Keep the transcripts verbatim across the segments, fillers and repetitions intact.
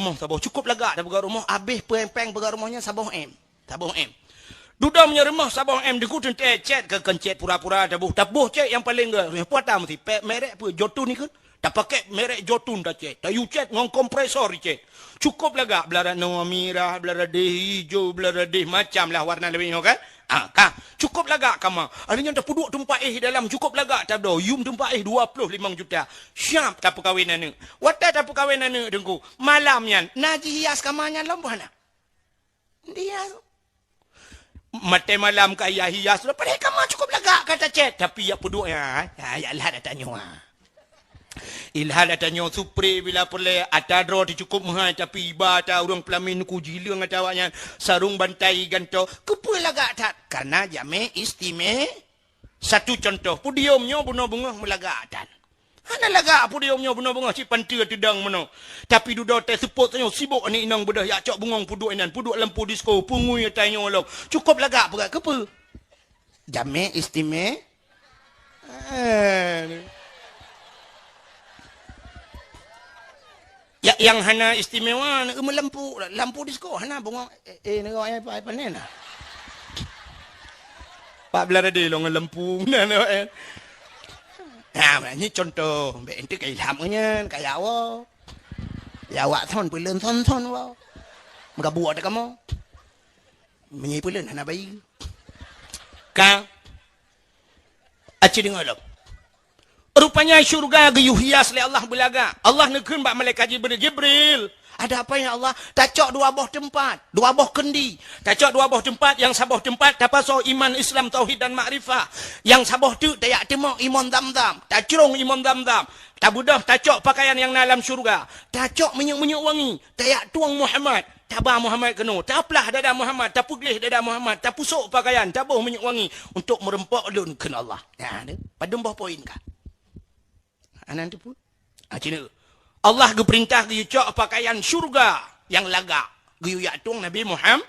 Oh, saboh cukup lagak tapeugah rumoh, abéh péng-péng peugah rumoh nyan saboh M. Saboh M. Dudoe meunyoe rumoh saboh M, Teungku, teuntèe cèt keu kon cèt pura-pura taboh. Taboh cèt nyang paleng gèt. Puata meusti pèk merek peue, Jotun ikheun. Tapakèk merek Jotun tacèt. Tayue cèt ngon kompresor cèt. Cukup lagak, blah ranoe mirah, blah radeh ijo, blah radeh macam lah warna leubeh nyoe kan. Ah, ka. Cukup lagak kama. Ada nyang tapeuduek teumpat éh dalam cukup lagak tabloe. Yum teumpat éh dua ploh limong juta. Siap tapeukawen aneuk. Watèe tapeukawen aneuk, Teungku. Malam nyan, na jihias kama nyan lom boh na. Dia. Maté malam ka hias-hias, padahai kama cukup lagak ka tacèt, tapi ya peuduek nyan, ya, ya lah dah tanyoe. Ilha dah tanyoe supre bila peureulèe, ata droe teuh cukup meuhai, tapi iba ata ureueng peulamin ku jileueng ata awaknyan, sarong bantai gantoe, keupeue lagak that? Karena jamé istime-, Satu contoh, podium nyoe bunoe beungoh meulagak that. Hana lagak podium nyoe bunoe beungoh cit panteue teudong meunoe. Tapi dudoe teuh seupôt tanyoe sibok aneuk inong beudôh jak cok bungong peuduek inan, peuduek lampu disko, peungui ata nyoe lom. Cukup lagak peugah keupeue? Jamé istime-, eh. Ya, nyang hana istimewa, na meulampu, lampu disko, hana bungong, eh, eh, nengok, eh, pa-, panen, ah. Pak Belarade lôn ngon lampu, na, na, eh. Ha, nyoe contoh, bèk ente ka ilham nyan, ka ya Allah. Ya awak thon, peuleuen thon-thon, wa. Meugabuek ata kamoe. Meunyoe peuleuen hana bayi. Ka. Aci deungoe lom. Rupanya syurga geuyue hias lé Allah beulagak. Allah neukheun bak malaikat Jibril, "Jibril, ada apa ya Allah?" "Tacok dua boh teumpat, dua boh keundi. Tacok dua boh teumpat, nyang saboh teumpat tapasoe iman, Islam, tauhid dan makrifah. Nyang saboh teuk tajak teumok imon Zamzam, tacrông imon Zamzam. Tabeudôh tacok pakaian nyang na lam syurga. Tacok minyeuk-minyeuk wangi, tajak tueng Muhammad. Taba Muhammad keunoe, taplah dada Muhammad, tapeugleh dada Muhammad, tapusok pakaian, taboh minyeuk wangi untuk meurumpok lôn," kheun Allah. Nah, tu, padum boh poin ka. Anan tu pun. Ah, cina. Allah geupeurintah geuyue cok pakaian syurga nyang lagak. Geuyue jak tueng Nabi Muhammad.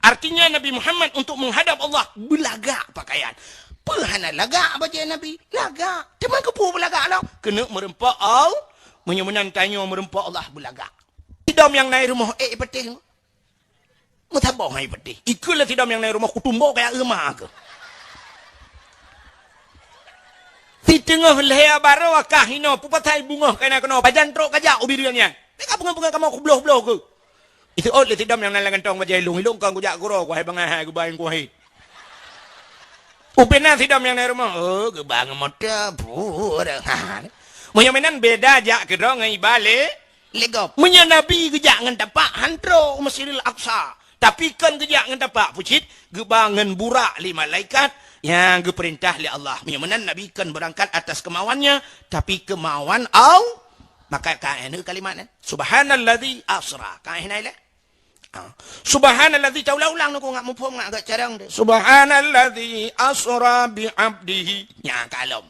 Artinya Nabi Muhammad untuk menghadap Allah beulagak pakaian. Peue hana lagak bajèe Nabi? Lagak. Teuma keupeue beulagak lom? Keuneuk meurumpok Allah. Meunyoe meunan tanyoe meurumpok Allah beulagak. Sidom nyang na i rumoh ék patéh. Meusaboh hai patéh. Ikheun lé sidom nyang na i rumoh kutumbo kaya euma keuh. Siteungoh lhèe baroe ka hinoe, peue pasai beungoh ka na keunoe, pajan trok kajak ubiri nyan. Teuka beungoh-beungoh kamoe kubloh-bloh keuh. Iseuôt lé sidom nyang na lam gantong bajèe ilong-ilong kon kujak guro, kuhai bangai hai geuba nyang kuhai. Ubena sidom nyang na i rumoh, oh, geuba ngon moto, puh, ha. Meunyoe meunan beda jak keudroe ngon iba lé, lé gob. Meunyoe Nabi geujak ngon tapak, han trok u Masjidil Aqsa. Tapi kon geujak ngon tapak, pucit, geuba ngon burak lé malaikat nyang geupeurintah lé Allah. Meunyoe meunan Nabi kon beurangkat atas kemauannya, tapi kemauan Allah. Maka ka, eh, kalimat nyan. Subhanalladzi asra. Ka, eh, nai lé. Ha. Subhanalladzi, taulang-ulang nyoe, ngat muphom, ngat agak carang deh. Subhanalladzi asra bi abdihi. Nya kalom.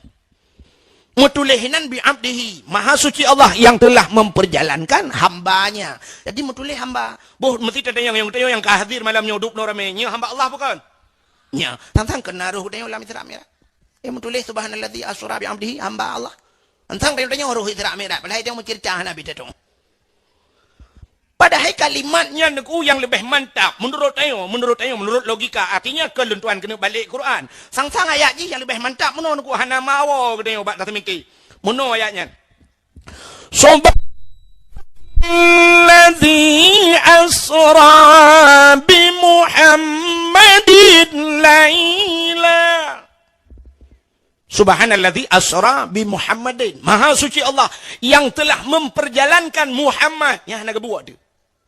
Meutuléh nan bi abdihi, Maha Suci Allah yang telah memperjalankan hamba-Nya. Jadi meutuléh hamba. Boh meusti tatanyong, nyang tatanyong nyang ka hadir malam nyoe dub nyoe ramé, nyoe hamba Allah bukan? Nya, tang-tang keunan roh geutanyoe lam Isra Mi'raj. Eh, meutuléh subhanalladzi asra bi abdihi, hamba Allah. Tang-tang tanyoe roh Isra Mi'raj, padahai tanyoe meuceurita hana bit tatong. Padahai kalimat nyan Teungku nyang leubeh mantap, meunurot tanyoe, meunurot tanyoe, meunurot logika, artinya kon lôn tuan keuneuk balek Quran. Sang-sang ayat jih nyang leubeh mantap meunoe Teungku, hana meuwoe geutanyoe bak taseumiké. Meunoe ayat nyan. Subhanalladzi asra bi Muhammadin laila. Subhanalladzi asra bi Muhammadin. Maha suci Allah yang telah memperjalankan Muhammad. Nyan hana geubuet tu.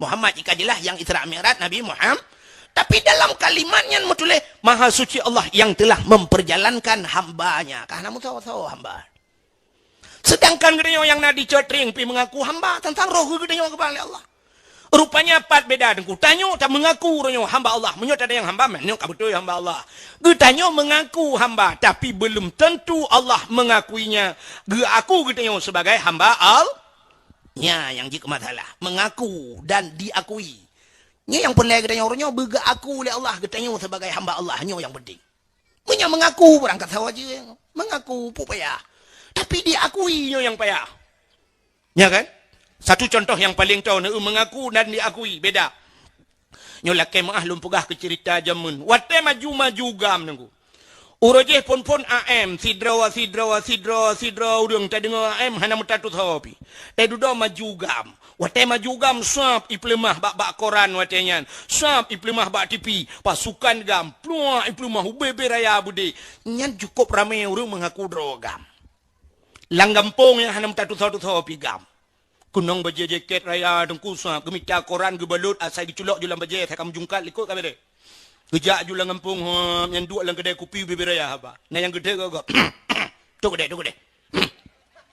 Muhammad jika jeulaih nyang Isra Mi'raj Nabi Muhammad. Tapi dalam kalimat nyan meutuléh, Maha suci Allah yang telah memperjalankan hamba-Nya. Ka hana meusawa-sawa hamba. Sedangkan geutanyoe nyang na di Cot Tring pih meungaku hamba, teuntang roh geutanyoe geuba lé Allah. Rupanya pat beda Teungku. Tanyoe tameungaku uroe nyoe hamba Allah. Meunyoe tatanyong hamba, meunyoe ka beutôi hamba Allah. Geutanyoe meungaku hamba, tapi belum tentu Allah mengakuinya. Geuaku geutanyoe sebagai hamba Allah. Nya nyang jeuet keu masalah. Meungaku dan diakui. Nyoe nyang peureulèe geutanyoe uroe nyoe, beugeuaku lé Allah geutanyoe sebagai hamba Allah. Nyoe nyang penting. Meunyoe meungaku, barangkasoe jeuet meungaku peue payah. Tapi diakui nyoe nyang payah. Nya kan? Satu contoh nyang paleng toe, neu mengaku dan diakui, beda. Nyoe lakée meu'ah lôn peugah keu ceurita jameun. Watée maju-maju GAM, Teungku. Uroe jéh phon-phon A M, sidroe, sidroe, sidroe, sidroe ureuëng tadeungoe A M hana meutatusoe pih. Teududoe maju GAM. Watée maju GAM, sab ipeuleumah bak-bak koran watée nyan. Sab ipeuleumah bak T V. Pasukan GAM, pluak ipeuleumah ubé-bé raya beudé. Nyan cukôp ramé ureuëng mengaku droe GAM. Lam gampông nyang hana meutatusoe-tusoe pih GAM. Keunong bajée jakét raya Teungku, sab geumita koran geubalot asai geuculok ju lam bajée, asai ka meujungkat likot ka beureh. Geujak ju lam gampông, hom, nyang duek lam keudai kupi ubé-bé raya haba. Na nyang geudeuk gob. Tok keudai, tok keudai.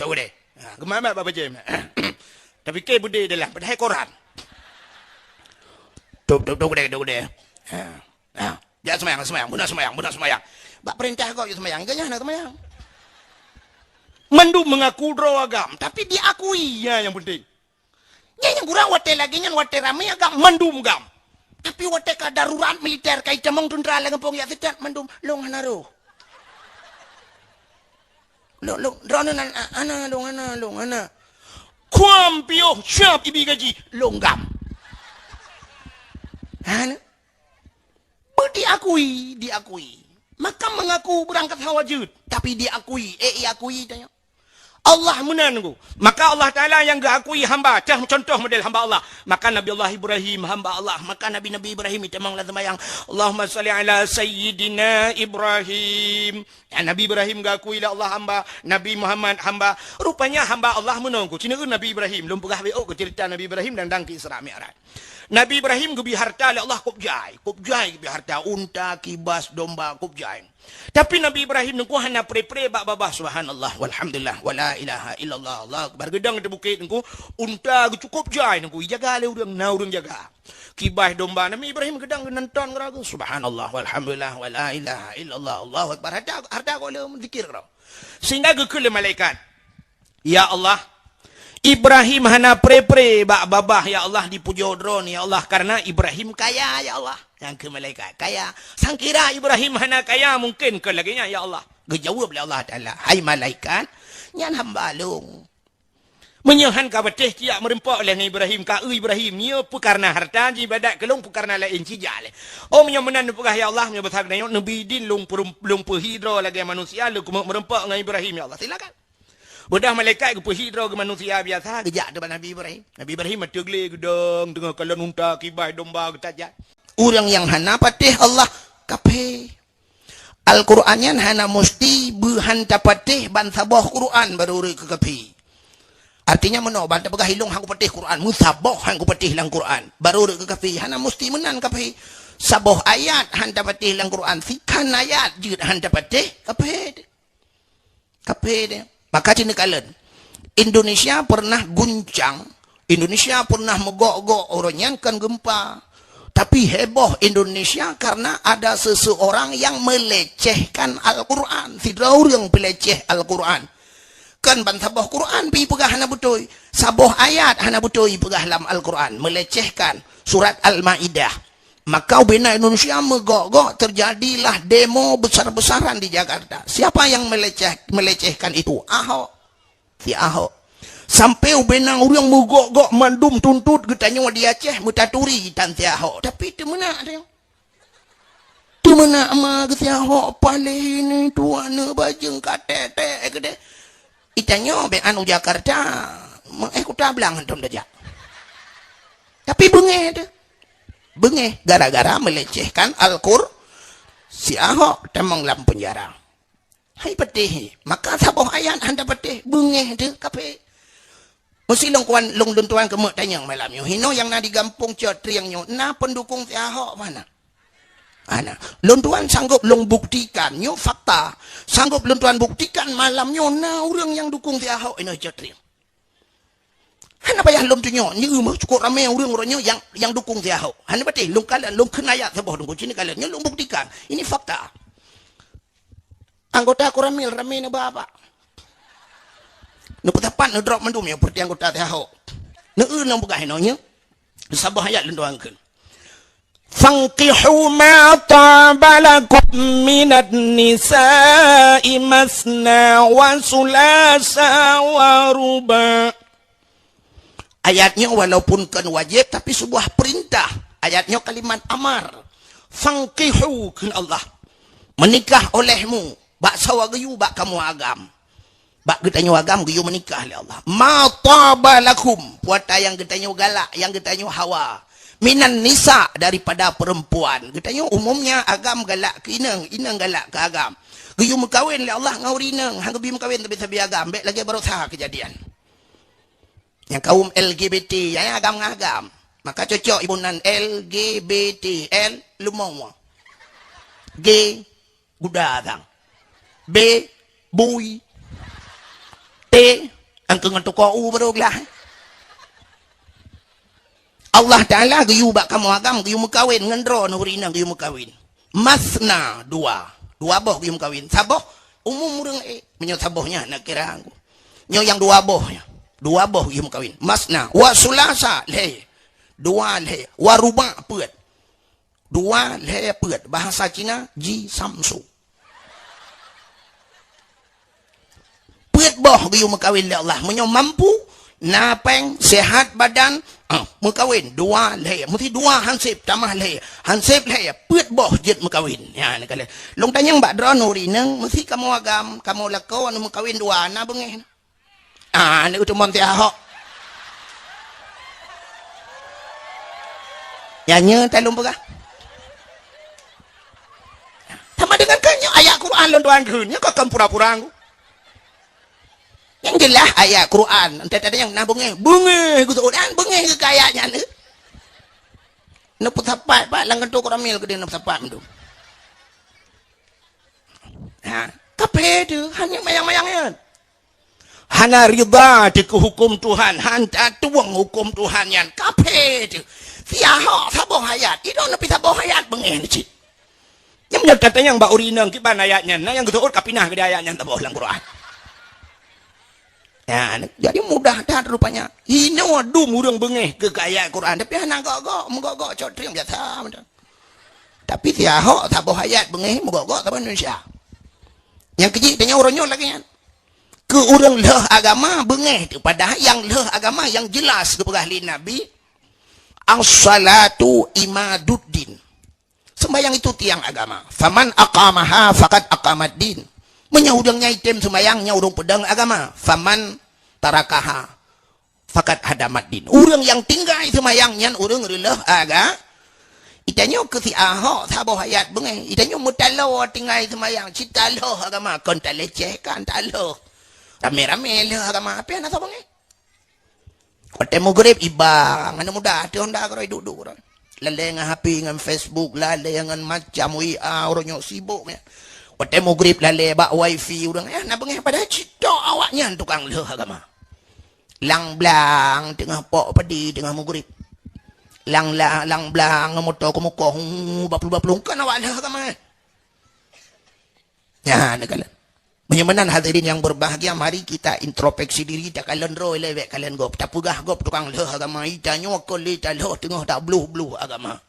Tok keudai. Ha, geumat-mat bak bajée. Tapi kée beudé dalam, padahai koran. Tok, tok, tok keudai, tok keudai. Ha. Ha. Jak seumayang, seumayang, beuna seumayang, beuna seumayang. Bak peurintah gob jak seumayang, geuhnyan hana seumayang. Mandum mengaku droe GAM, tapi diakui, nyan nyang penting. Nyan nyang kurang watée lagée nyan, watée ramé GAM, mandum GAM. Tapi watée ka darurat militer, ka itamong teuntra lam gampông jak seutôt, mandum, lôn hana roh. Lôn, lôn, droeneuh nan, a-, hana, lôn hana, lôn hana. Kuam piôh, sab ibi gaji, lôn GAM. Hana. Beu diakui, diakui. Maka mengaku beurangkat hawa jeuet, tapi diakui, eh, iakui tanyoe. Allah meunan Teungku. Maka Allah Taala nyang geuakui hamba, cah contoh model hamba Allah. Maka Nabi Allah Ibrahim hamba Allah, maka Nabi-Nabi Ibrahim itamong lam seumayang, "Allahumma shalli ala Sayyidina Ibrahim." Ya, Nabi Ibrahim geuakui lé Allah hamba, Nabi Muhammad hamba. Rupanya hamba Allah meunan Teungku. Cina Nabi Ibrahim, lôn peugah beu keu ceurita Nabi Ibrahim dan, dan keu Isra Mi'raj. Nabi Ibrahim geubri harta lé Allah kôb jai, kôb jai geubri harta, unta, kibas, domba, kôb jai. Tapi Nabi Ibrahim Teungku hana pre-pre bak babah, subhanallah, walhamdulillah, wala ilaha illallah, Allahu akbar. Geudong di bukét Teungku, unta geucukôp jai Teungku, ijaga lé ureuëng, na ureuëng jaga. Kibas domba, Nabi Ibrahim geudong geunonton keudroe, subhanallah, walhamdulillah, wala ilaha illallah, Allahu akbar. Harta, harta kôb lé zikir keudroe. Sehingga geukheun lé malaikat, "Ya Allah, Ibrahim hana pre-pre bak babah, ya Allah, dipujoe Droeneuh, ya Allah, karena Ibrahim kaya, ya Allah." Nyang keu malaikat, "Kaya? Sangkira Ibrahim hana kaya, mungkin keu lagée nyan, ya Allah." Geujaweueb lé Allah Taala, "Hai malaikat, nyan hamba Lôn. Meunyoe han ka patéh, ciyak meureumpok lé ngon Ibrahim, ka eu Ibrahim, nyoe peu kareuna harta, jiibadat keu Lôn peu kareuna laén, cijak lé. Oh, meunyoe meunan neupeugah, ya Allah, meunyoe basa geutanyoe, neubi idin Lôn peurum-, Lôn peuhi droe lagée manusia, Lôn keumeuk meureumpok ngon Ibrahim, ya Allah, silakan." Beudôh malaikat geupeuhi droe keu manusia biasa, geujak teubak Nabi Ibrahim. Nabi Ibrahim ateueh glé geudong, teungoh kalon unta, kibas, domba, geutajak. Ureuëng nyang hana patéh Allah, kafé. Al-Quran nyan hana musti beuhan tapatéh ban saboh Quran baru rhot keu kafé. Artinya meunoe, ban tapeugah ilong han kupatéh Quran, meusaboh han kupatéh lam Quran, baru rhot keu kafé, hana musti meunan kafé. Saboh ayat han tapatéh lam Quran, sikhan ayat jeuet han tapatéh, kafé. Kafé dia. Maka cit neukalon, Indonesia pernah guncang, Indonesia pernah meugok-gok, uroe nyan kon gempa. Tapi heboh Indonesia karena ada seseorang yang melecehkan Al-Quran. Sidroe ureuëng peuleceh Al-Quran. Kon ban saboh Quran pih peugah hana beutôi. Saboh ayat hana beutôi peugah lam Al-Quran. Melecehkan surat Al-Maidah. Maka ubena Indonesia meugok-gok, terjadilah demo besar-besaran di Jakarta. Siapa yang meleceh-, melecehkan itu? Ahok. Si Ahok. Sampai ubena ureuëng meugok-gok mandum tuntut geutanyoe di Aceh meutaturi tan si Ahok. Tapi teumeunak tanyoe. Teumeunak ma geusi Ahok paléh ini tuan neubajeueng ka tek-tek keudeh. Itanyoe bék anu Jakarta, meuéh kuta blang hantom tajak. Tapi beungéh teuh. Beungéh gara-gara melecehkan Al-Qur-, si Ahok tamong lam penjara. Hai patéh, maka saboh ayat hana patéh, beungéh teuh kafé. Meusi lôn kuan, lôn, lôn tuan keumeuk tanyong malam nyoe. Hinoe nyang na di gampông Cot Trieng nyoe, na pendukung si Ahok mana? Hana. Lôn tuan sanggob lôn buktikan, nyoe fakta. Sanggob lôn tuan buktikan malam nyoe na ureuëng nyang dukung si Ahok inoe Cot Trieng. Hana payah lôn tunyok, nyoe meuh cukôp ramé ureuëng uroe nyoe nyang, nyang dukung si Ahok. Hana patéh, lôn kalon, lôn kheun ayat saboh dukung, sini kalon. Nyoe lôn buktikan. Ini fakta. Anggota Koramil ramé neuba bak. Neupeusapat neudrop mandum nyoe peureuté anggota si Ahok. Neu-eu lôn peugah inoe nyoe. Saboh ayat lôn tuan kheun. "Fankihu ma taba lakum minan nisa'i masna wa sulasa wa ruba'." Ayat nyoe walaupun kon wajéb, tapi sebuah perintah. Ayat nyoe kalimat amar. "Fankihu," kheun Allah. "Meunikah olehmu bak sawa geuyue bak kamoe agam." Bak geutanyoe agam geuyue meunikah lé Allah. "Ma taba lakum," puata nyang geutanyoe galak, nyang geutanyoe hawa. "Minan nisa," daripada perempuan. Geutanyoe umumnya agam galak keu inong, inong galak keu agam. Geuyue meukawen lé Allah ngon ureueng inong, han geubi meukawen tapi sabe agam. Bék lagée baroesa keujadian. Nyang kaum L G B T, ya, ya, agam ngon agam. Maka cocok iboh nan L G B T, L, leumo. G, guda sang. B, bui. T, angkeu ngon tukoe u baru glah. Allah Taala geuyue bak kamoe agam, geuyue meukawen ngon droe ureueng inong, geuyue meukawen. Masna, dua. Dua boh geuyue meukawen. Saboh umum ureueng ék. Meunyoe saboh nyan nakira. Nyoe nyang dua boh nyan. Dua boh geuyue meukawen. Masna, wa sulasa, lhée. Dua, lhée. Wa ruba, peuet. Dua, lhée, peuet. Bahasa Cina, ji samsu. Peuet boh geuyue meukawen lé Allah. Meunyoe mampu, na péng, sehat badan, ah, meukawen dua lhée. Meusti dua han seb, tamah lhée. Han seb lhée, peuet boh jeuet meukawen. Nyan ka lhée. Lôn tanyong bak droeneuh ureueng inong, meusti kamoe agam, kamoe lakoe anu meukawen dua, na beungéh. Ah, aneuk teumon tiahok. Nyan nyoe talôn peugah. Sama dengan kan nyoe ayat Quran lôn tuan kheun, nyoe ka kon pura-pura ngku. Nyang jeulaih ayat Quran, entah tadi nyang na beungéh, beungéh geuseuôt, dan beungéh keu ayat nyan. Neupeusapat pat lam kantô koramil keudéh neupeusapat meudu. Ha, kaphé teuh, hana mayang-mayang nyan. Hana ridha teuh keu huköm Tuhan, han tatueng huköm Tuhan nyan, kaphé teuh. Siahok saboh ayat, idong neupeusaboh ayat beungéh cit. Nyang meunyoe tatanyong bak ureueng inong kiban ayat nyan, na nyang geuseuôt ka pinah keudéh ayat nyan saboh lam Quran. Ya, jadi mudah that rupanya. Hinoe dum ureueng beungéh keu ayat Quran, tapi hana gok-gok, meugok-gok cok trieng biasa mantong. Tapi siahok saboh ayat beungéh meugok-gok saboh Indonesia. Nyang keujih tanyong uroe nyoe lagée nyan. Keu ureueng lheueh agama beungéh teuh, padahai nyang lheueh agama nyang jeulaih geupeugah lé Nabi, "As-salatu imaduddin." Sembahyang itu tiang agama. "Faman aqamaha faqad aqamaddin." Meunyoe ureueng nyan item sembahyang, nyan ureueng peudong agama. "Faman tarakaha faqad hadamaddin." Ureueng nyang tinggai sembahyang nyan ureueng reuleueh aga. Itanyoe keu siahok saboh ayat beungéh. Itanyoe meutaloe tinggai sembahyang, cit talheueh agama, kon talecehkan, talheueh. Ramé-ramé lheueh agama, api hana soe beungéh. Watée meugreb iba, ngon muda teuh honda keuroi duek-duek keuroi. Lalée ngon H P, ngon Facebook, lalée ngon macam W A, uroe nyoe sibok nyan. Watée meugreb lalée bak wifi ureueng, eh, na beungéh padahai cit tok awaknyan tukang lheueh agama. Lang blang teungoh pok padi teungoh meugreb. Lang la-, lang blang ngon moto keumukoh, hu, baplu-baplu, kon awak lheueh agama. Nyan, neukalon. Meunyoe meunan hadirin yang berbahagia, mari kita introspeksi diri, takalon droe lé bék kalon gob. Tapeugah gob tukang lheueh agama, itanyoe kon lé talheueh teungoh tabloh-bloh agama.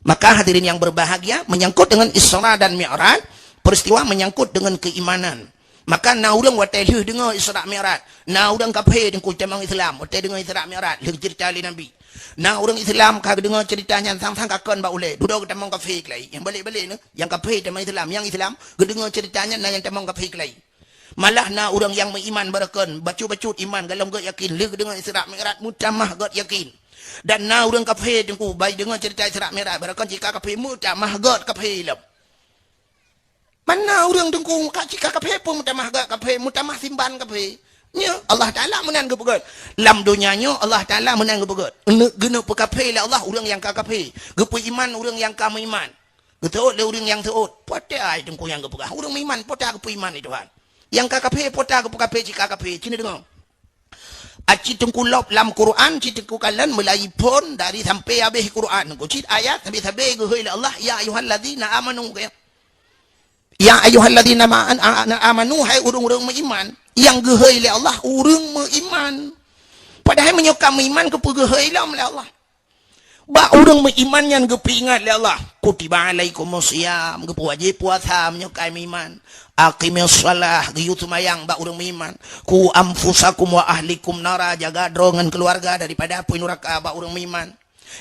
Maka hadirin yang berbahagia, menyangkut dengan Isra dan Mi'raj, peristiwa menyangkut dengan keimanan. Maka na ureueng watée lheueh deungoe Isra Mi'raj, na ureueng kaphé teungku tamong Islam, watée deungoe Isra Mi'raj, lheueh ceurita lé Nabi. Na ureueng Islam ka geudeungoe ceurita nyan sang-sang ka kon bak ulée, dudoe geutamong kaphé keulai. Nyang balek-balek nyoe, nyang kaphé tamong Islam, nyang Islam geudeungoe ceurita nyan na nyang tamong kaphé keulai. Malah na ureueng nyang meuiman barokon, bacut-bacut iman, golom gét yakin, lheueh geudeungoe Isra Mi'raj meutamah gét yakin. Dan na ureueng kaphé teungku, bai deungoe ceurita Isra Mi'raj, barokon cit ka kaphé meutamah gét kaphé lom. Mana ureueng teungku ka cit ka kaphé pun meutamah gét kaphé, meutamah simban kaphé. Nyoe Allah Taala meunan geupeugét. Lam donya nyoe Allah Taala meunan geupeugét. Geuneuk peukaphé lé Allah ureueng nyang ka kaphé. Geupeuiman ureueng nyang ka meuiman. Geuseuôt lé ureueng nyang seuôt. Peue teuh ai teungku nyang geupeugah. Ureueng meuiman peue teuh geupeuiman lé Tuhan. Nyang ka kaphé peue teuh geupeukaphé cit ka kaphé. Cit neudeungoe. Aci teungku lop lam Quran, cit teungku kalon meulayi phon dari sampai habéh Quran. Cit ayat sabe-sabe geuhôi lé Allah, "Ya ayyuhallazina amanu," keu. "Ya ayyuhallazina ma-, an-, a-, amanu," hai ureueng-ureueng meuiman. Nyang geuhôi lé Allah ureueng meuiman. Padahai meunyoe ka meuiman, keupeue geuhôi lom lé Allah? Bak ureuëng meuiman nyan geupeuingat lé Allah, "Kutiba alaikumus siyam," geupeuwajéb puasa meunyoe ka meuiman. "Aqimis shalah," geuyue seumayang bak ureuëng meuiman. "Qu anfusakum wa ahlikum nara," jaga droe ngon keuluwarga daripada apui nuraka bak ureuëng meuiman.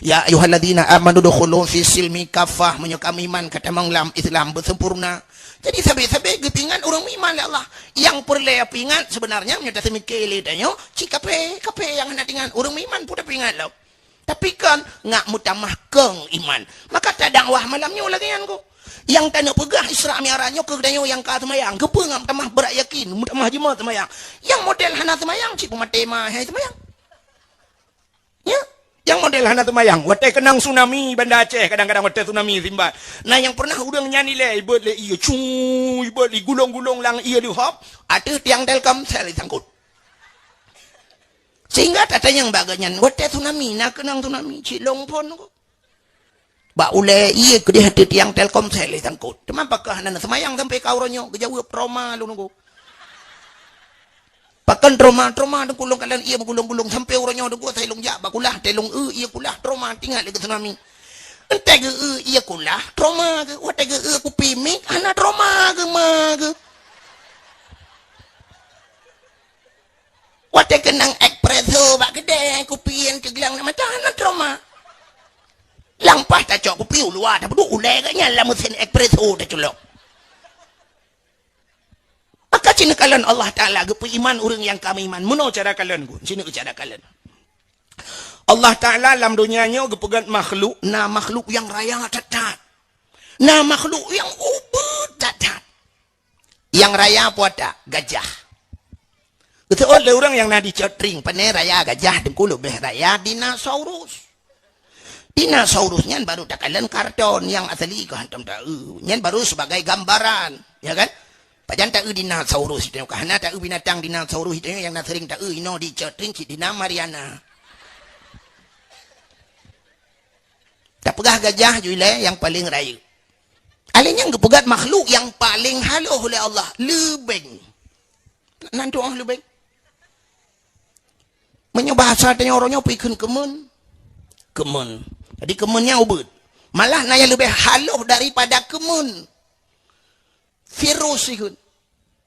"Ya ayyuhalladzina amanu dukhulu fis silmi kaffah," meunyoe ka meuiman ka tamong lam Islam beusempurna. Jadi sabe-sabe geupeuingat ureuëng meuiman lé Allah. Nyang peureulée peuingat seubeunarnya meunyoe taseumiké lé tanyoe, cit kaphé, kaphé nyang hana teuingat, ureuëng meuiman pun tapeuingat lom. Tapi kon ngak meutamah kong iman. Maka tadakwah malam nyoe lagée nyan kok. Nyang taneuk peugah Isra Mi'raj nyoe keu geutanyoe nyang ka seumayang. Keupeue ngak meutamah brat yakin, meutamah jimat seumayang? Nyang model hana seumayang, cit peumaté ma hai seumayang. Ya? Nyang model hana seumayang. Watée keunong tsunami Banda Aceh, kadang-kadang watée tsunami simbat. Nah, nyang pernah ureuëng nyan ilée, ibeuet lé ié, cu, ibeuet lé gulong-gulong lam ié lé hop, ateueh tiang Telkomsel isangkot. Sehingga tatanyong bak geuhnyan, watée tsunami, na keunong tsunami, cit lôn phon kok. Bak ulée ié keudeh ateueh tiang Telkomsel isangkot. Teuma pakon hana seumayang sampai ka uroe nyoe, geujaweueb trauma lôn kok. Pakon trauma, trauma teungku lôn kalon ié meugulong-gulong sampai uroe nyoe teungku asai lôn jak bak kulah, teuh lôn eu ié kulah, trauma teuingat lé keu tsunami. Entée geu eu ié kulah, trauma geu, watée geu eu kupi mic, hana trauma geu ma geu. Watée keunong espresso bak keudée, kupi nyang teuglang lam mata, hana trauma. Lam paih tacok kupi u luwa, tapeuduek ulée geuh nyan lam meusén espresso taculok. Maka ci neukalon Allah Taala geupeuiman ureuëng nyang ka meuiman. Meunoe cara kalon geuh, ci neukalon cara kalon. Allah Taala lam donya nyoe geupeugét makhluk, na makhluk nyang raya that-that. Na makhluk nyang ubeut that-that. Nyang raya peue ata? Gajah. Geuseuôt lé ureuëng nyang na di Cot Tring, pane raya gajah teungku leubeh raya dinosaurus. Dinosaurus nyan baru takalon karton, nyang asli keu hantom taeu. Nyan baru sebagai gambaran, ya kan? Pajan taeu dinosaurus itu, ka hana taeu binatang dinosaurus itu nyang na sering taeu inoe di Cot Tring cit dina Mariana. Tapeugah gajah ju ilée nyang paleng rayeuk. Alé nyang geupeugét makhluk nyang paleng haloh lé Allah, leubeng. Nan tuoh leubeng. Meunyoe bahasa tanyoe uroe nyoe peue kheun keumeun? Keumeun. Jadi keumeun nyan ubeut. Malah na nyang leubeh haloh daripada keumeun. Virus ikheun.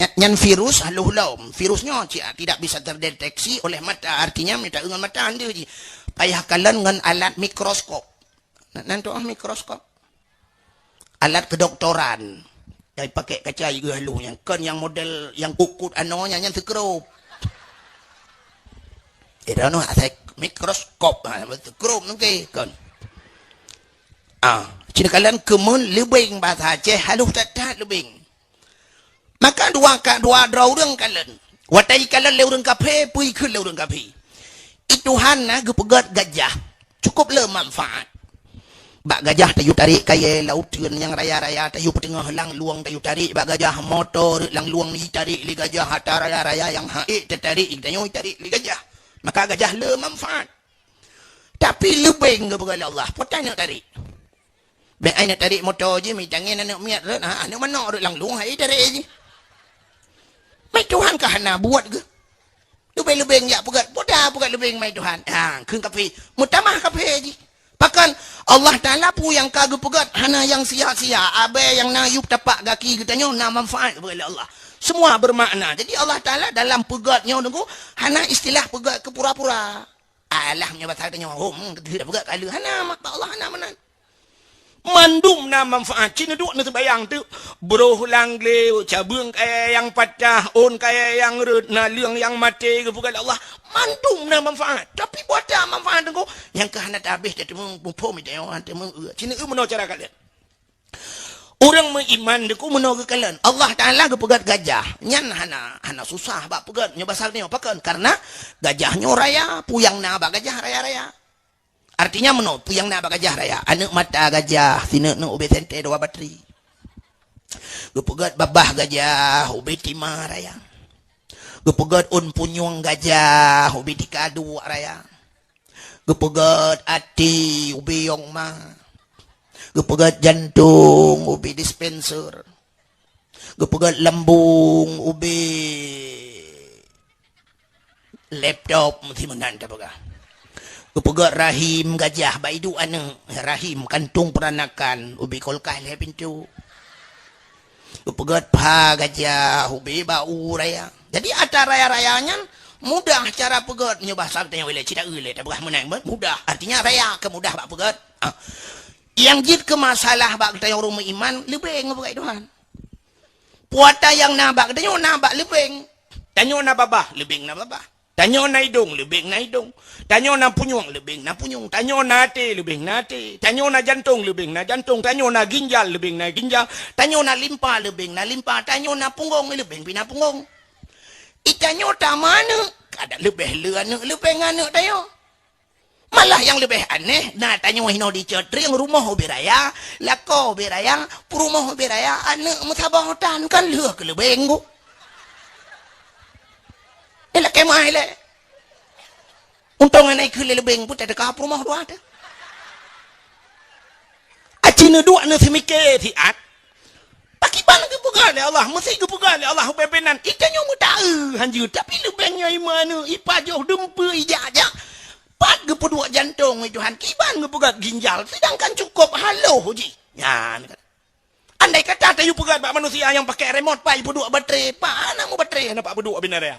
Nya-, nyan virus haloh lom. Virus nyoe ci-, tidak bisa terdeteksi oleh mata. Artinya mita ngon mata ande ji. Payah kalon ngon alat mikroskop. Nan, nan tuoh mikroskop. Alat kedoktoran. Nyang pakai kaca ieu haloh nyang kon nyang model nyang kukut anoe nyan, nyan seukrop. Eh, dah noh asai mikroskop, ha, seukrop nangke kon. Ah, ci neukalon keumeun leubeng bahasa Aceh haloh that-that leubeng. Maka dua ka dua droe ureuëng kalon. Watée jikalon lé ureuëng kaphé, peue ikheun lé ureuëng kaphé. I Tuhan na geupeugét gajah. Cukup le manfaat. Bak gajah tayue tarek kayée lauteuen nyang raya-raya, tayue peuteungoh langlueng, tayue tarek bak gajah moto rot langlueng, jitarek lé gajah, ata raya-raya nyang ha'ék tatarek, tanyoe jitarek lé gajah. Maka gajah le manfaat. Tapi leubeng geupeugah lé Allah, peue taneuk tarek. Bék ai neuk tarek moto jih, mitangen aneuk miet rot, ha, aneuk manok rot langlueng, hai tarek jih. Mai Tuhan ka hana buet geuh. Leubeng-leubeng jak peugét, peue ta peugét leubeng mai Tuhan. Ha, kheun kaphé, meutamah kaphé jih. Pakon Allah Taala peue nyang ka geupeugét hana nyang sia-sia, abée nyang na yup tapak gaki geutanyoe na manfaat geupeugét lé Allah. Semua bermakna. Jadi Allah Taala dalam peugét nyoe teungku hana istilah peugét keu pura-pura. Alah meunyoe basa geutanyoe, hom, geutanyoe peugét keu hana, mak Allah hana meunan. Mandum na manfaat. Ci neuduek neuseumayang teuk, broh lam glé, cabeueng kayée nyang patah, ôn kayée nyang rot, naleueng nyang maté geupeugét lé Allah. Mandum na manfaat. Tapi peue ata manfaat teungku, nyang ka hana tabéh tateumeung muphom, tanyoe hana teumeung eu. Ci neueu meunoe cara kalon. Ureuëng meuiman teungku meunoe geukalon. Allah Taala geupeugét gajah. Nyan hana, hana susah bak peugét. Nyoe basa nyoe pakon? Karena gajah nyoe raya, peue nyang na bak gajah raya-raya. Artinya meunoe, peue nyang na bak gajah raya? Aneuk mata gajah, sineuk-neuk ubé sentée dua batri. Geupeugét babah gajah, ubé tima raya. Geupeugét ôn punyueng gajah, ubé tika duek raya. Geupeugét até, ubé yong ma. Geupeugét jantong, ubé dispenser. Geupeugét lambung, ubé laptop, meusti meunan tapeugah. Geupeugét rahim gajah bak iduek aneuk, rahim kantong peuranakan, ubé kulkas lhèe pintoe. Geupeugét pha gajah, ubé bak u raya. Jadi atra raya-raya nyan mudah cara peugét, meunyoe bahasa geutanyoe ilèe, cit taeu lé, tapeugah meunan, mudah. Artinya raya keu mudah bak peugét. Ah. Nyang jeuet keu masalah bak geutanyoe ureueng meuiman, leubeng bak Tuhan. Puasa nyang na bak geutanyoe na bak leubeng. Tanyoe na babah, leubeng na babah. Tanyoe na idong, leubeng na idong. Tanyoe na punyueng, leubeng na punyueng. Tanyoe na até, leubeng na até. Tanyoe na jantong, leubeng na jantong. Tanyoe na ginjal, leubeng na ginjal. Tanyoe na limpa, leubeng na limpa. Tanyoe na punggong, leubeng pih na punggong. I tanyoe tameuaneuk, kada leubeh le aneuk, leubeng aneuk tanyoe. Malah nyang leubeh aneh, na tanyoe hinoe di Cot Trieng, rumoh ubé raya, lakoe ubé raya, peurumoh ubé raya, aneuk meusaboh tan, kan lheueh keu leubeng ku. Eh, lakèe meu'ah ilèe. Untông aneuk keu leubeng pun teuka peurumoh dua teuh. Aci neuduek neuseumiké siat. Pakriban geupeugah lé Allah, meusé geupeugah lé Allah ubé-ubé nan, i tanyoe meutaeu hanjeuet, tapi leubeng nyan i meuaneuk, i pajoh dumpeue, i jak-jak. Pat geupeuduek jantong, i Tuhan, kiban geupeugah ginjal, seudangkan cukôp haloh jih. Nyan kan. Andai kata tayue peugah bak manusia nyang pakai remote, pat ipeuduek baterai, pat hana meubaterai, hana pat peuduek ubé raya.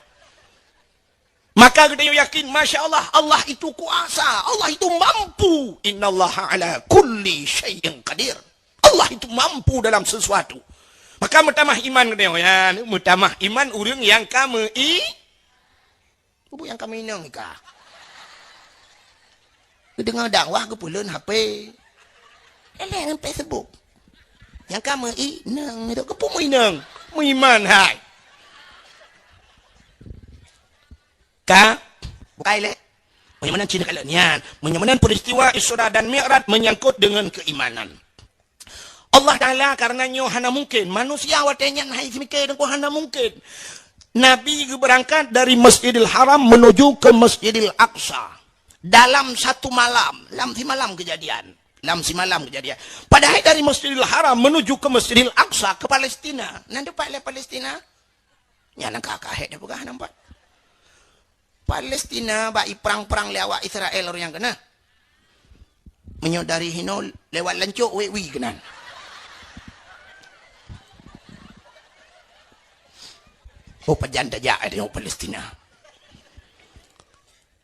Maka geutanyoe yakin, masya Allah, Allah itu kuasa, Allah itu mampu. Innallaha ala kulli syai'in qadir. Allah itu mampu dalam sesuatu. Maka meutamah iman geutanyoe, ya, meutamah iman ureueng nyang ka meu-i-, ureueng nyang ka meuinong ika. Geudeungoe dakwah geupeuleuen H P. Eleng ngon Facebook. Nyang ka meuinong, itu keupeue meuinong? Meuiman hai. Ka? Bukai lé. Meunyoe meunan cit ka lheueh nyan. Meunyoe meunan peristiwa Isra dan Mi'raj menyangkut dengan keimanan. Allah Ta'ala karena nyoe hana mungkin. Manusia watèe nyan hai seumiké deungon hana mungkin. Nabi geubeurangkat dari Masjidil Haram menuju ke Masjidil Aqsa. Dalam satu malam, lam simalam kejadian. Lam simalam kejadian. Padahai dari Masjidil Haram menuju ke Masjidil Aqsa ke Palestina. Nan teumpat lé Palestina? Nyan ka kahét dah peugah nampak. Palestina bak iprang-prang lé awak Israel ureueng nyang keunan. Meunyoe dari hinoe lewat lancok wek wi keunan. Oh, pajan tajak ada Palestina.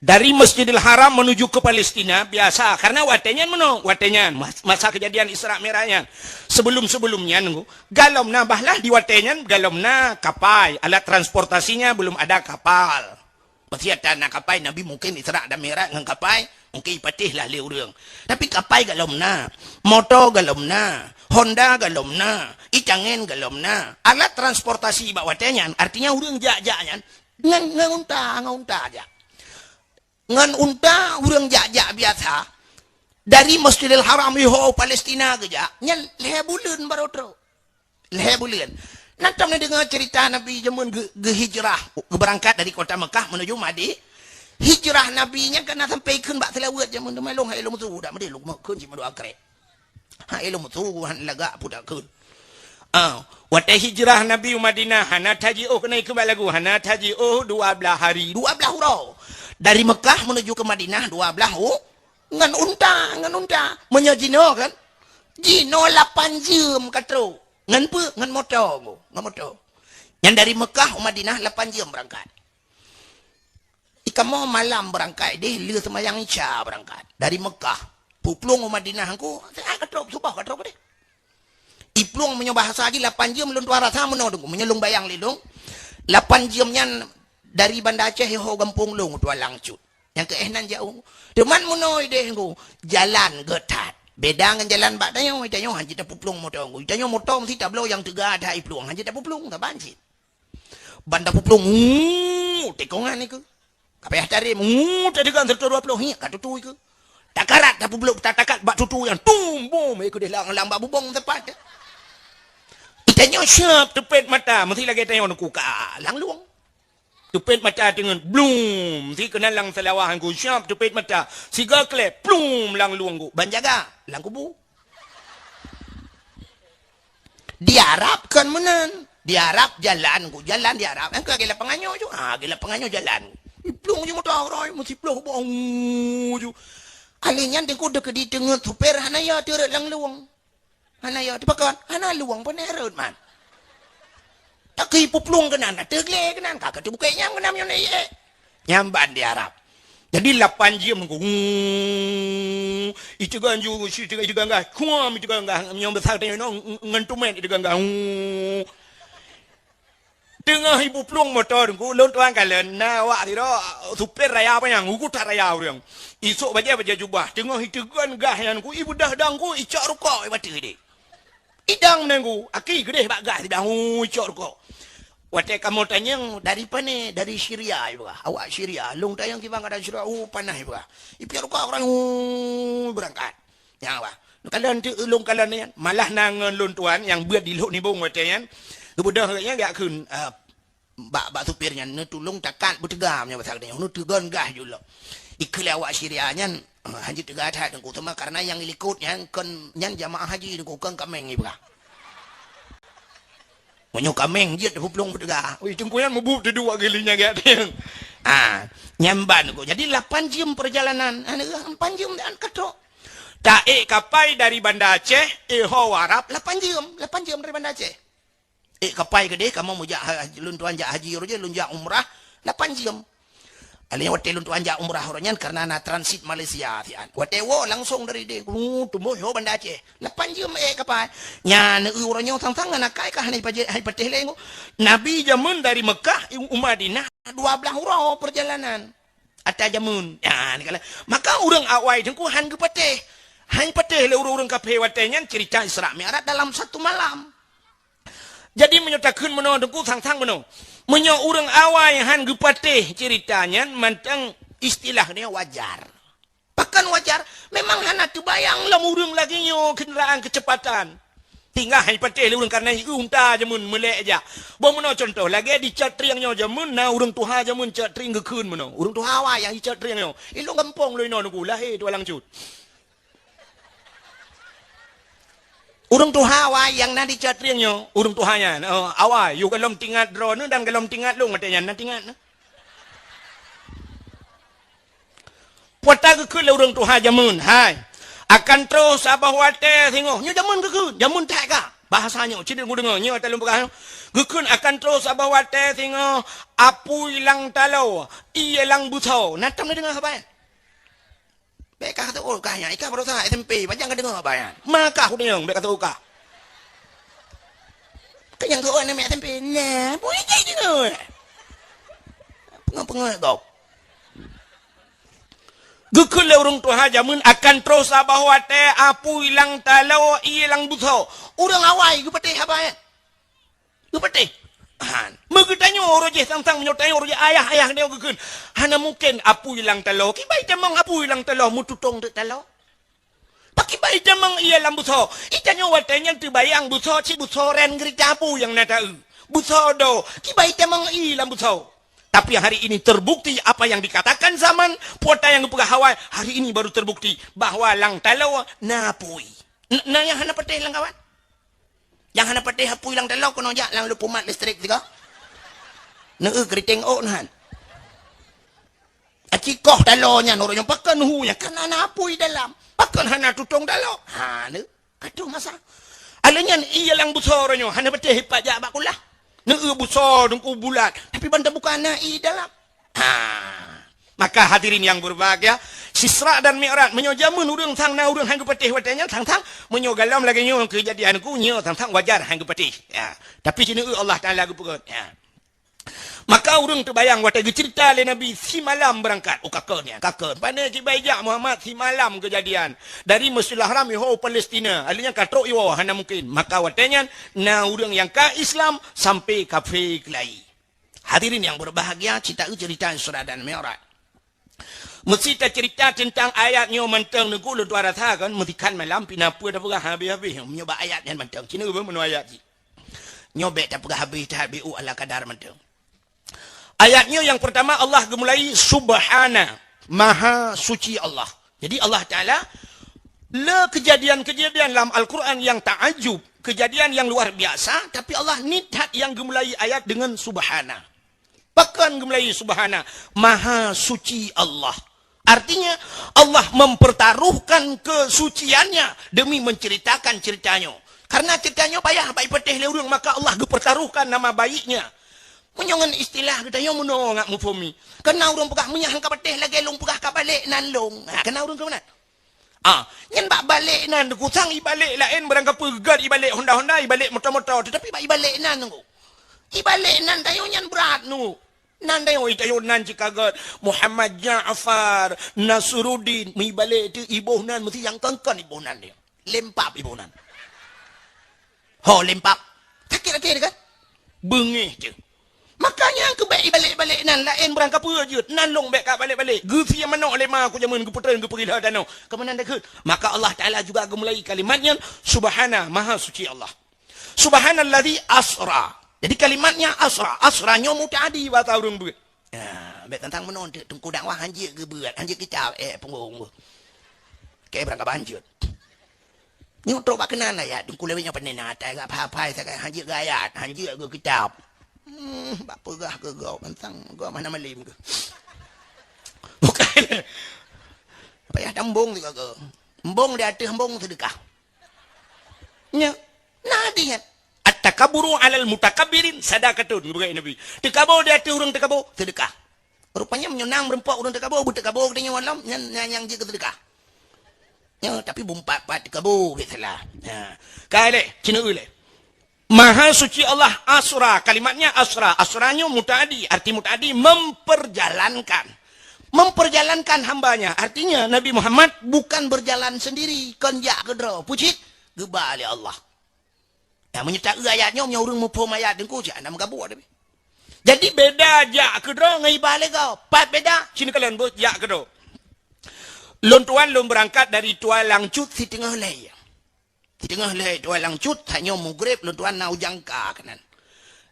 Dari Masjidil Haram menuju ke Palestina biasa, karena watèe nyan meunoe, watèe nyan mas-, masa kejadian Isra Mi'raj nyan. Sebelum-sebelum nyan, galom na bahlah di watèe nyan, galom na kapai, alat transportasinya belum ada kapal. Pasti ada na kapai, Nabi mungkin Isra dan Mi'raj ngon kapai, mungkin ipatéh lah lé ureueng. Tapi kapai galom na, moto galom na, Honda galom na, icangen galom na. Alat transportasi bak watèe nyan, artinya ureueng jak-jak nyan, Ngon, ngon unta, ngon unta jak. Ngon unta ureueng jak-jak biasa, dari Masjidil Haram iho Palestina geujak, nyan lhèe buleuen barô trok. Lhèe buleuen. Na tom neudeungoe cerita Nabi jameun geu-, geuhijrah, geubeurangkat dari kota Mekah menuju Madi-, hijrah Nabi nyan ka na sampai kheun bak seulaweuet jameun teuma lôn hai lôn su dak meudeh lôn kheun cit meudoa krek. Hai lôn su han lagak pudak kheun. Ah, watèe hijrah Nabi u Madinah, hana tajiôh keunoe keu bak lagu, hana tajiôh dua blaih hari, dua blaih uroe. Dari Mekah menuju ke Madinah dua blaih u-, ngon unta, ngon unta. Meunyoe jinoe kan, jinoe lapan jeuem ka trok. Ngon peue? Ngon moto, ngon moto. Nyan dari Mekah u Madinah lapan jeuem beurangkat. Ikamoe malam beurangkat deh, lheueh seumayang Isya beurangkat. Dari Mekah, puplueng u Madinah engku, siat ka trok, suboh ka trok deh. Iplueng meunyoe bahasa jih lapan jeuem lôn tuan rasa meunoe deungoe. Meunyoe lôn bayang lé lôn, lapan jeuem nyan dari Banda Aceh iho gampông lôn tuan langsut. Nyang keu éh nan jauh. Teuma meunoe deh engku, jalan geutat. Beda ngon jalan bak tanyoe, tanyoe han jeuet tapuplueng moto engku. Tanyoe moto meusti tabloe nyang teuga that iplueng, han jeuet tapuplueng, saban cit. Ban tapuplueng, uu, tikongan ikeu. Ka payah tarem, uu, teudeungon seratus dua puluh, hiek ka tutu ikeu. Takarat tapubloe, tatakat bak tutu nyang tum, bom, ikeu deh lang, lang bak bubong tepat. Itanyoe siap teupet mata, meusti lagèe tanyoe neukuka lang lueng. Teupet mata teungeut, blum, si keunan lang seulawah engku siap teupet mata. Siga klep, plum, lang lueng ku. Ban jaga, lang kubu. Di Arab kan meunan. Di Arab jalan ku, jalan di Arab. Engka lagèe lapangan nyoe ju. Ha, lagèe lapangan nyoe jalan. Iplueng ju moto roe, meusiploh boh ju. Alèh nyan teungku deuk di teungeut supir hana ya teureuet lam lueng. Hana ya teupakon, hana lueng peuneureuet man. Taki puplueng keunan, ateueh glé keunan, ka keuteubukée nyang keunan meunyoe na ié. Nyang ban di Arab. Jadi lapan jeuem ku. Iteugan ju, iteugan, iteugan gah. Kuam iteugan gah. Nyang besar teuh nyoe ngon tumet iteugan gah. Teungoh ipuplueng moto teungku, lôn tuan kalon, na awak sidroe supir raya panyang, ugu that raya ureuëng. Isok bajée-bajée jubah, teungoh iteugon gah nyan ku, ibeudoh dong ku, icok rukok ibateue deh. Idong nyan ku, aki geudeh bak gah siblah, hu, icok rukok. Watée kamoe tanyong, dari pane? Dari Syria ipeugah. Awak Syria, lôn tanyong kiban dari Syria, hu, panas ipeugah. Ipiok rukok ureuëng, hu, beurangkat. Nyan bah. Neukalon teuk ulôn kalon nyan, malah na ngon lôn tuan nyang beuet di Lhok Nibong watée nyan. Geubeudôh geuh nyan geujak kheun, eh, bak, bak supir nyan, "Neutulông takat beuteuga meunyoe basa geutanyoe, neuteugon gah ju lom." Ikheun lé awak Syria nyan, eh, hanjeuet teuga that teungku, teuma karena nyang ilikot nyan kon, nyan jamaah haji teungku, kon kaméng ipeugah. Meunyoe kaméng jeuet peuplong peuteuga. Ui, teungku nyan mubuet teuduek kali nyan gak tieng. Ah, nyan ban ku. Jadi lapan jeuem perjalanan. Aneuk lapan jeuem dan ketok. Ta ék kapai dari Banda Aceh, ék ho Arab lapan jeuem, lapan jeuem dari Banda Aceh. Ék kapai keudeh kamoe meujak ha-, lôn tuan jak haji roh jih, lôn jak umrah lapan jeuem. Alèh nyan watèe lôn tuan jak umrah uroe nyan karena na transit Malaysia siat. Watèe woe langsong dari deh, uh, teumbôh ho Banda Aceh. Lapan jeuem ék kapai. Nyan, eu, uroe nyoe sang-sang na akai ka hana ipatéh, hana ipatéh lé nyoe. Nabi jameun dari Mekah u Madinah dua blaih uroe perjalanan. Ata jameun. Nyan, kala. Maka ureueng awai teungku han geupatéh. Han ipatéh lé ureueng-ureueng kafé watèe nyan cerita Isra Mi'raj dalam satu malam. Jadi, meunyoe takheun meunoe teungku, sang-sang meunoe. Meunyoe ureueng awai han geupatéh cerita nyan, mantong istilah nyoe wajar. Pakon wajar? Memang hana teubayang lom ureueng lagèe nyoe kendaraan kecepatan. Tinggai han ipatéh lé ureueng karena i unta jameun meulèe jak. Boh meunoe cuntoh, lagèe di Cat Trieng nyoe jameun, na ureueng tuha jameun Cat Trieng geukheun meunoe. Ureueng tuha awai nyang i Cat Trieng nyoe. I lôn gampông lôn inoe teungku, lahé Tualang Cut. Ureueng tuha awai nyang na di Cat Trieng nyoe, ureueng tuha nyan, oh, awai, yôh gohlom tingat droeneuh dan gohlom tingat lôn watèe nyan, na tingat neuh. Peue ata geukheun lé ureueng tuha jameun, hai, akan troh saboh watèe singoh, nyoe jameun geukheun, jameun that ka. Bahasa nyoe, ci deungoe, nyoe ata lôn peugah nyoe. Geukheun akan troh saboh watèe singoh, apui lam taloe, ié lam beusoe. Na tom neudeungoe haba nyan? Bèk kah teuôt kah nyan, i kah baroesa S M P, pajan ka deungoe haba nyan. Ma kah kudeung, bèk kah teuôt kah. Kah nyang teuôt aneuk miet S M P, nah, bui jih deungoe. Peungeut-peungeut gob. Geukheun lé ureueng tuha jameun akan troh saboh watèe apui lam taloe ié lam beusoe. Ureueng awai geupatéh haba nyan. Geupatéh. Han. Meugeutanyoe uroe jih sang-sang meunyoe tanyoe uroe jih ayah-ayah nyoe geukheun. Hana mungken apui lam taloe. Kiban itamong apui lam taloe meututông teuk taloe. Pakriban itamong ié lam beusoe. Itanyoe watèe nyan teubayang beusoe cit beusoe ran geurita apui nyang na ta-eu. Beusoe do. Kiban itamong ié lam beusoe. Tapi hari ini terbukti apa yang dikatakan zaman, peue ata nyang geupeugah awai, hari ini baru terbukti bahwa lam taloe na apui. N-, na nyang hana patéh lam kawan? Nyang hana patéh apui lam taloe keunoe jak lam lupumat listrik sigoe. Neu-eu keuriteng ôk na han. Aci koh taloe nyan ureueng nyoe pakon hu nyan, kan hana apui dalam. Pakon hana tutông taloe? Ha, neu. Ka troh masa. Alèh nyan ié lam beusoe ureueng nyoe hana patéh ipat jak bak kulah. Neu-eu beusoe teungku bulat, tapi ban tabuka na ié dalam. Ha. Maka hadirin yang berbahagia, Isra dan Mi'raj, meunyoe jameun ureueng sang na ureueng han geupatéh watèe nyan sang-sang, meunyoe gohlom lagèe nyoe keujadian ku nyoe sang-sang wajar han geupatéh. Ya. Tapi sineuk Allah Taala geupeugöt. Ya. Maka ureueng teubayang watèe geuceurita lé Nabi simalam beurangkat. Oh, ka kön nyan, ka kön. Pane kiban jak Muhammad simalam keujadian. Dari Masjidil Haram iho Palestina. Alèh nyan ka trok iwoe hana mungken. Maka watèe nyan na ureueng nyang ka Islam sampai kafé keulayi. Hadirin yang berbahagia, cit taeu ceurita Isra dan Mi'raj. Meusti taceurita teuntang ayat nyoe mantong, neugöt lôn tuan rasa kan, meusikan malam pih na peue tapeugah habéh-habéh nyoe bak ayat nyan mantong. Ci neugöt meunoe ayat jih. Nyoe bèk tapeugah habéh, tahabéh u ala kadar mantong. Ayat nyoe nyang peurtama Allah geumulai, Subhana, Maha Suci Allah. Jadi Allah Taala le keujadian-keujadian lam Al-Quran nyang taajub, keujadian nyang luar biasa, tapi Allah niet that nyang geumulai ayat deungon Subhana. Pakon geumeulayeue subhana, maha suci Allah. Artinya, Allah mempertaruhkan kesuciannya demi menceritakan ceritanya. Karena ceritanya payah bak ipatéh lé ureuëng, maka Allah geupertaruhkan nama baiknya. Meunyoe ngon istilah geutanyoe meunoe ngat muphom mi. Kana ureuëng peugah meunyoe han ka patéh lagée lôn peugah ka balek nan lôn. Ha, kana ureuëng keu meunan. Ah, nyan bak balek nan kusang ibalek laén barang kapeugét ibalek honda-honda, ibalek moto-moto, tetapi bak ibalek nan nunggu. Ibalek nan tayo nyan brat nunggu. Nan tayo itayo nan cikagat Muhammad Ja'far Nasruddin, meuibalek tu iboh nan mesti yang kengken iboh nan dia. Lempap iboh nan. Ho lempap. Sakit hati dia kan? Bengih je. Makanya keubiet ibalek-balek nan laén barang kapeue jeuet, nan long bék ka balek-balek. Geusie manok lé ma ku jameun geupeutreun geupeugila tanoh. Keumanan dakheut. Maka Allah Taala juga geumulai kalimat nyan, Subhana, Maha Suci Allah. Subhanalladzi asra. Jadi kalimatnya asra. Asra nyoe muta'adi bahasa ureuëng beuet. Ya, bék tantang meunon teuk teungku dakwah hanjeuet geubeuet, hanjeuet kitab eh punggong. Oke, barang kaban jeuet. Nyoe trok bak keunan ayat, teungku lewat nyoe peunan atai gak phai-phai sagai hanjeuet geuayat, hanjeuet geukitab. Hmm, bak peugah keu gob tantang gob mana malim keu. Bukan. Payah tambong juga ke. Embong di ateueh embong sedekah. Nya, nah hadis nyan. At-takaburu alal mutakabbirin sadaqatun, geupeugah Nabi. Teukabo di ateueh ureuëng teukabo, sedekah. Rupanya meunyoe na meureumpok ureuëng teukabo, beuteukabo geutanyoe walom, nyan, nyan nyang jeuet keu sedekah. Ya, tapi bumpat-pat teukabo, biasalah. Ha. Ka lé, cina lé. Maha Suci Allah asra, kalimatnya asra. Asra nyoe muta'adi, arti muta'adi memperjalankan. Memperjalankan hambanya. Artinya Nabi Muhammad bukan berjalan sendiri, kon jak keudroe. Pucit, geuba lé Allah. Nah, meunyoe taeu ayat nyoe, meunyoe ureuëng muphom ayat teungku, jak na meugabuk tapi. Jadi beda jak keudroe ngon iba lé gob. Pat beda, sini kalian beuh jak keudroe. Lôn tuan lôn beurangkat dari Tualang Cut siteungoh lhée. Siteungoh lhée Tualang Cut, tanyoe mugreb lôn tuan na ujang ka keunan.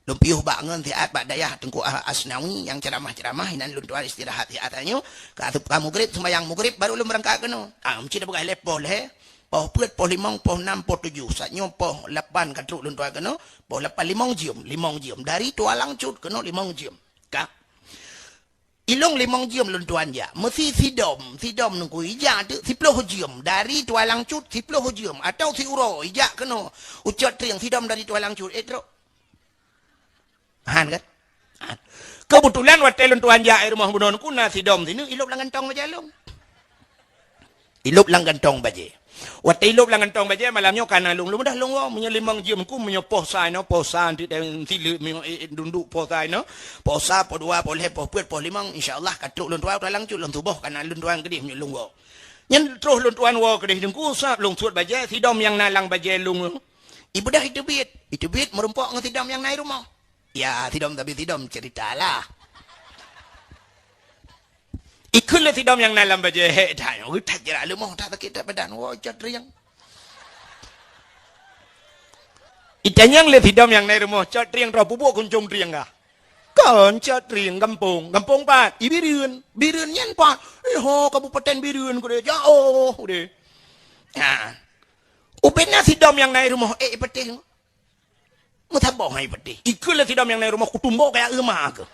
Lôn piôh bak ngon siat bak dayah Teungku Asnawi nyang ceramah-ceramah, inan lôn tuan istirahat siat tanyoe. Ka, ka mugreb, sembahyang mugreb, baru lôn beurangkat keunoe. Ah, meucit peugah lhée poh lhée. Poh peuet, poh limong, poh nam, poh tujoh. Saat nyoe poh lapan ka trok lôn tuan keunoe, poh lapan limong jeuem, limong jeuem. Dari Tualang Cut keunoe limong jeuem. Ka. Ilong limong jeuem lôn tuan jak. Meusi sidom, sidom nungku ijak teuk siploh jeuem. Dari Tualang Cut siploh jeuem. Atau siuroe ijak keunoe. U Cot Trieng sidom dari Tualang Cut. Eh, trok. Han kan? Han. Keubeutulan watée lôn tuan jak rumoh bunoe nungku na sidom sineuk ilop lam gantong bajée lôn. Ilop lam gantong bajée. Watée ilop lam gantong bajée malam nyoe kana lôn, lôn mudah lôn woe. Meunyoe limong jeuem ku, meunyoe poh sa inoe, poh sa anti deng sileuk, meunyoe, eh, eh, dunduk poh sa inoe, poh sa, poh dua, poh lhée, poh peuet, poh limong, insya Allah ka trok lôn tuan Tualang Cut lôn tuboh kana lôn tuan keudeh meunyoe lôn woe. Nyan troh lôn tuan woe keudeh teungku sab lôn suet bajée, sidom nyang na lam bajée lôn. Ibeudôh iteubiet, iteubiet meurumpok ngon sidom nyang na i rumoh. Ya, sidom tapi sidom cerita lah. Ikheun lé sidom nyang na lam bajée hék that nyoe, that jerak leumoh, that sakét that badan, woe Cot Trieng. Itanyong lé sidom nyang na i rumoh, Cot Trieng droe peubuet kuncong trieng kah? Kon Cot Trieng gampông, gampông pat? I Bireuen. Bireuen nyan pat? Eh ho, Kabupaten Bireuen kudeh, jauh kudeh. Ha. Ubena sidom nyang na i rumoh, eh, ipatéh. Meusaboh hai pedih. Ikheun lé sidom nyang na i rumoh kutumbo kaya euma keuh.